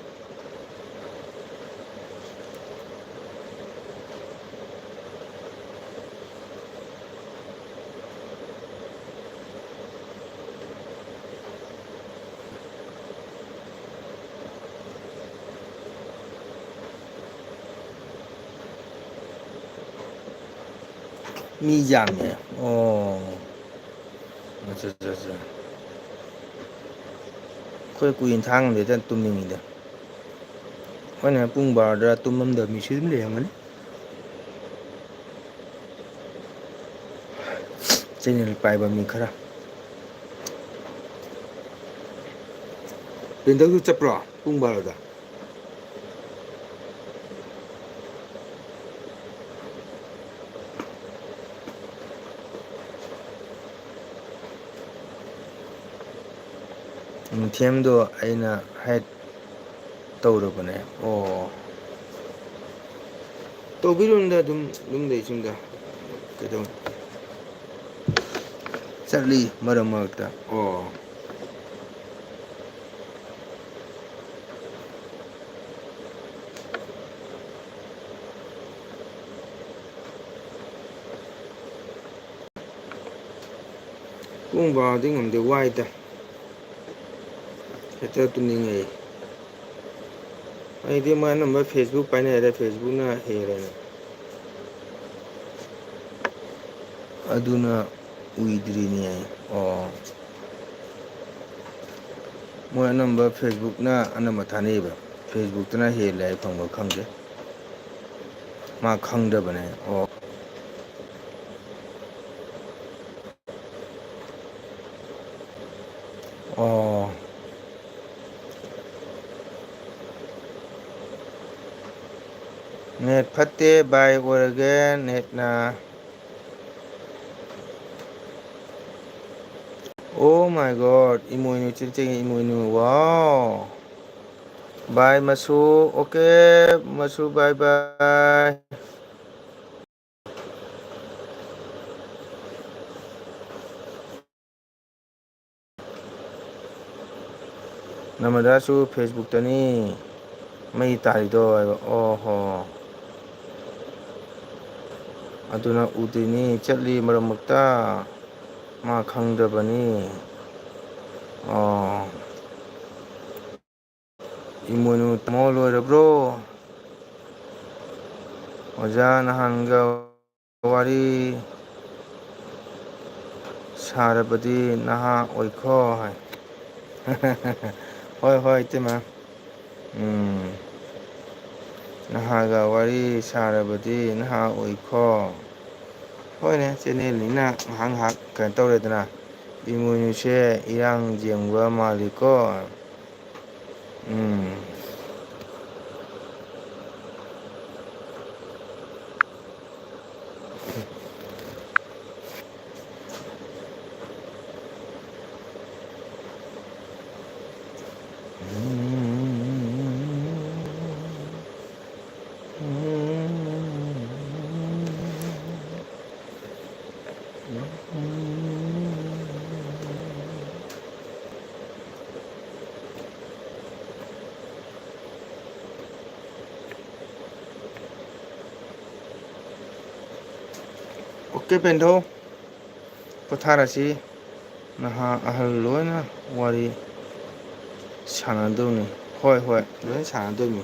ꯃꯤ ꯌꯥꯝꯃꯦ꯫ ꯑꯣ꯫ ꯑꯠꯆꯥ, ꯑꯠꯆꯥ, ꯑꯠꯆꯥ꯫ ꯑꯩꯈꯣꯏ ꯀꯨꯏꯅ ꯊꯥꯡꯉꯝꯗꯦꯗ, ꯇꯨꯝꯅꯤꯡꯉꯤꯗ꯫ ꯑꯩꯈꯣꯏꯅ ꯄꯨꯡ ꯕꯥꯔꯣꯗ ꯇꯨꯝꯃꯝꯗꯕ ꯃꯤꯁꯨ ꯑꯗꯨꯝ ꯂꯩꯔꯝꯒꯅꯤ꯫ Channel ꯄꯥꯏꯕ ꯃꯤ ꯈꯔ꯫ ꯕꯦꯟꯗꯜꯁꯨ ꯆꯠꯄ꯭ꯔꯣ ꯄꯨꯡ ꯕꯥꯔꯣꯗ? ꯃꯤꯊꯦꯝꯗꯣ ꯑꯩꯅ hide ꯇꯧꯔꯕꯅꯦ꯫ ꯑꯣ꯫ ꯇꯧꯕꯤꯔꯨꯅꯨꯗ, ꯑꯗꯨꯝ, ꯑꯗꯨꯝ ꯂꯩ ꯁꯨꯝꯗ꯫ ꯀꯩꯗꯧ-, ꯆꯠꯂꯤ ꯃꯔꯛ ꯃꯔꯛꯇ꯫ ꯑꯣ꯫ ꯄꯨꯡ ꯕꯥꯔꯣꯗꯤ ꯉꯝꯗꯦ, ꯋꯥꯏꯗ꯫ ꯍꯦꯛꯇ ꯇꯨꯝꯅꯤꯡꯉꯛꯏ꯫ ꯑꯩꯗꯤ ꯃꯣꯏ ꯑꯅꯝꯕ Facebook ꯄꯥꯏꯅꯔꯦ, Facebook-ꯅ ꯍꯦꯜꯂꯦꯅ꯫ ꯑꯗꯨꯅ ꯎꯏꯗ꯭ꯔꯤꯅꯦ ꯑꯩ꯫ ꯑꯣ꯫ ꯃꯣꯏ ꯑꯅꯝꯕ Facebookꯅ ꯑꯅꯝꯕ ꯊꯥꯅꯩꯌꯦꯕ꯫ Facebookꯇꯅ ꯍꯦꯜꯂꯦ ꯍꯥꯏ ꯐꯪꯕ ꯈꯪꯗꯦ꯫ ꯃꯥ ꯈꯪꯗꯕꯅꯦ꯫ ꯑꯣ꯫ ꯑꯣ꯫ ꯅꯦꯠ ꯐꯠꯇꯦ ꯚꯥꯏ, ꯑꯣꯏꯔꯒꯦ ꯅꯦꯠꯅ꯫ Oh my God, ꯏꯃꯣꯏꯅꯨ ꯆꯤꯟ ꯆꯤꯡꯉꯤ, ꯏꯃꯣꯏꯅꯨ, wow꯫ ꯚꯥꯏ ꯃꯁꯨ, okay, ꯃꯁꯨ, bye bye꯫ ꯅꯃꯗꯥꯁꯨ Facebookꯇꯅꯤ ꯃꯩ ꯇꯥꯔꯤꯗꯣ ꯍꯥꯏꯕ꯫ ꯑꯣ ꯍꯣ꯫ ꯑꯗꯨꯅ ꯎꯗ꯭ꯔꯤꯅꯤ, ꯆꯠꯂꯤ ꯃꯔꯛ ꯃꯔꯛꯇ꯫ ꯃꯥ ꯈꯪꯗꯕꯅꯤ꯫ ꯑꯣ꯫ ꯏꯃꯣꯏꯅꯨ ꯇꯥꯃꯣ ꯂꯣꯏꯔꯕ꯭ꯔꯣ? ꯑꯣꯖꯥ ꯅꯍꯥꯟꯒ ꯋꯥꯔꯤ ꯁꯥꯔꯕꯗꯤ ꯅꯍꯥ ꯑꯣꯏꯈꯣ ꯍꯥꯏ꯫ ꯍꯣꯏ, ꯍꯣꯏ, ꯏꯇꯩꯃ꯫ ꯎꯝ꯫ ꯅꯍꯥꯒ ꯋꯥꯔꯤ ꯁꯥꯔꯕꯗꯤ ꯅꯍꯥ ꯑꯣꯏꯈꯣ꯫ ꯍꯣꯏꯅꯦ, channelꯅꯤꯅ ꯉꯥꯏꯍꯥꯛ ꯉꯥꯏꯍꯥꯛ ꯀꯩꯅꯣ ꯇꯧꯔꯦꯗꯅ꯫ ꯏꯃꯣꯏꯅꯨꯁꯦ ꯏꯔꯥꯡ ꯌꯦꯡꯕ ꯃꯥꯜꯂꯤꯀꯣ꯫ ꯎꯝ꯫ Okay, ꯄꯦꯟꯊꯧ꯫ ꯄꯣꯊꯥꯔꯁꯤ꯫ ꯅꯍꯥ ꯑꯍꯜ ꯂꯣꯏꯅ ꯋꯥꯔꯤ ꯁꯥꯟꯅꯗꯧꯅꯤ꯫ ꯍꯣꯏ, ꯍꯣꯏ, ꯂꯣꯏ ꯁꯥꯟꯅꯗꯣꯏꯅꯤ꯫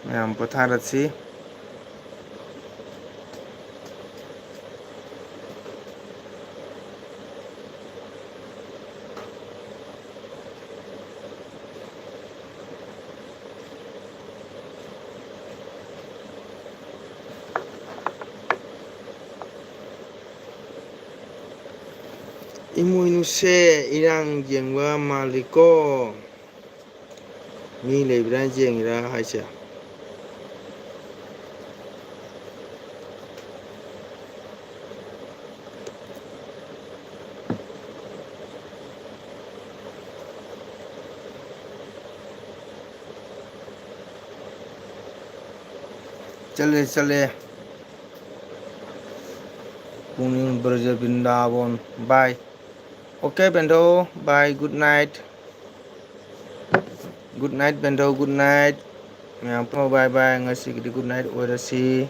ꯃꯌꯥꯝ ꯄꯣꯊꯥꯔꯁꯤ꯫ ꯏꯃꯣꯏꯅꯨꯁꯦ ꯏꯔꯥꯡ ꯌꯦꯡꯕ ꯃꯥꯜꯂꯤꯀꯣ꯫ ꯃꯤ ꯂꯩꯕ꯭ꯔꯥ ꯌꯦꯡꯉꯤꯔꯥ ꯍꯥꯏꯁꯦ? ꯆꯠꯂꯦ, ꯆꯠꯂꯦ꯫ ꯄꯨꯛꯅꯤꯡ ꯕ꯭ꯔꯖ ꯕ꯭ꯔꯤꯟꯗꯥꯕꯣꯟ꯫ Bye꯫ Okay, ꯕꯦꯟꯗꯧ꯫ Bye, good night꯫ Good night, ꯕꯦꯟꯗꯧ, good night꯫ ꯃꯌꯥꯝ ꯄꯨꯝꯅꯃꯛ bye bye꯫ ꯉꯁꯤꯒꯤꯗꯤ good night ꯑꯣꯏꯔꯁꯤ꯫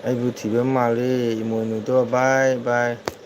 ꯑꯩꯕꯨ ꯊꯤꯕ ꯃꯥꯜꯂꯦ, ꯏꯃꯣꯏꯅꯨꯗꯣ꯫ Bye bye꯫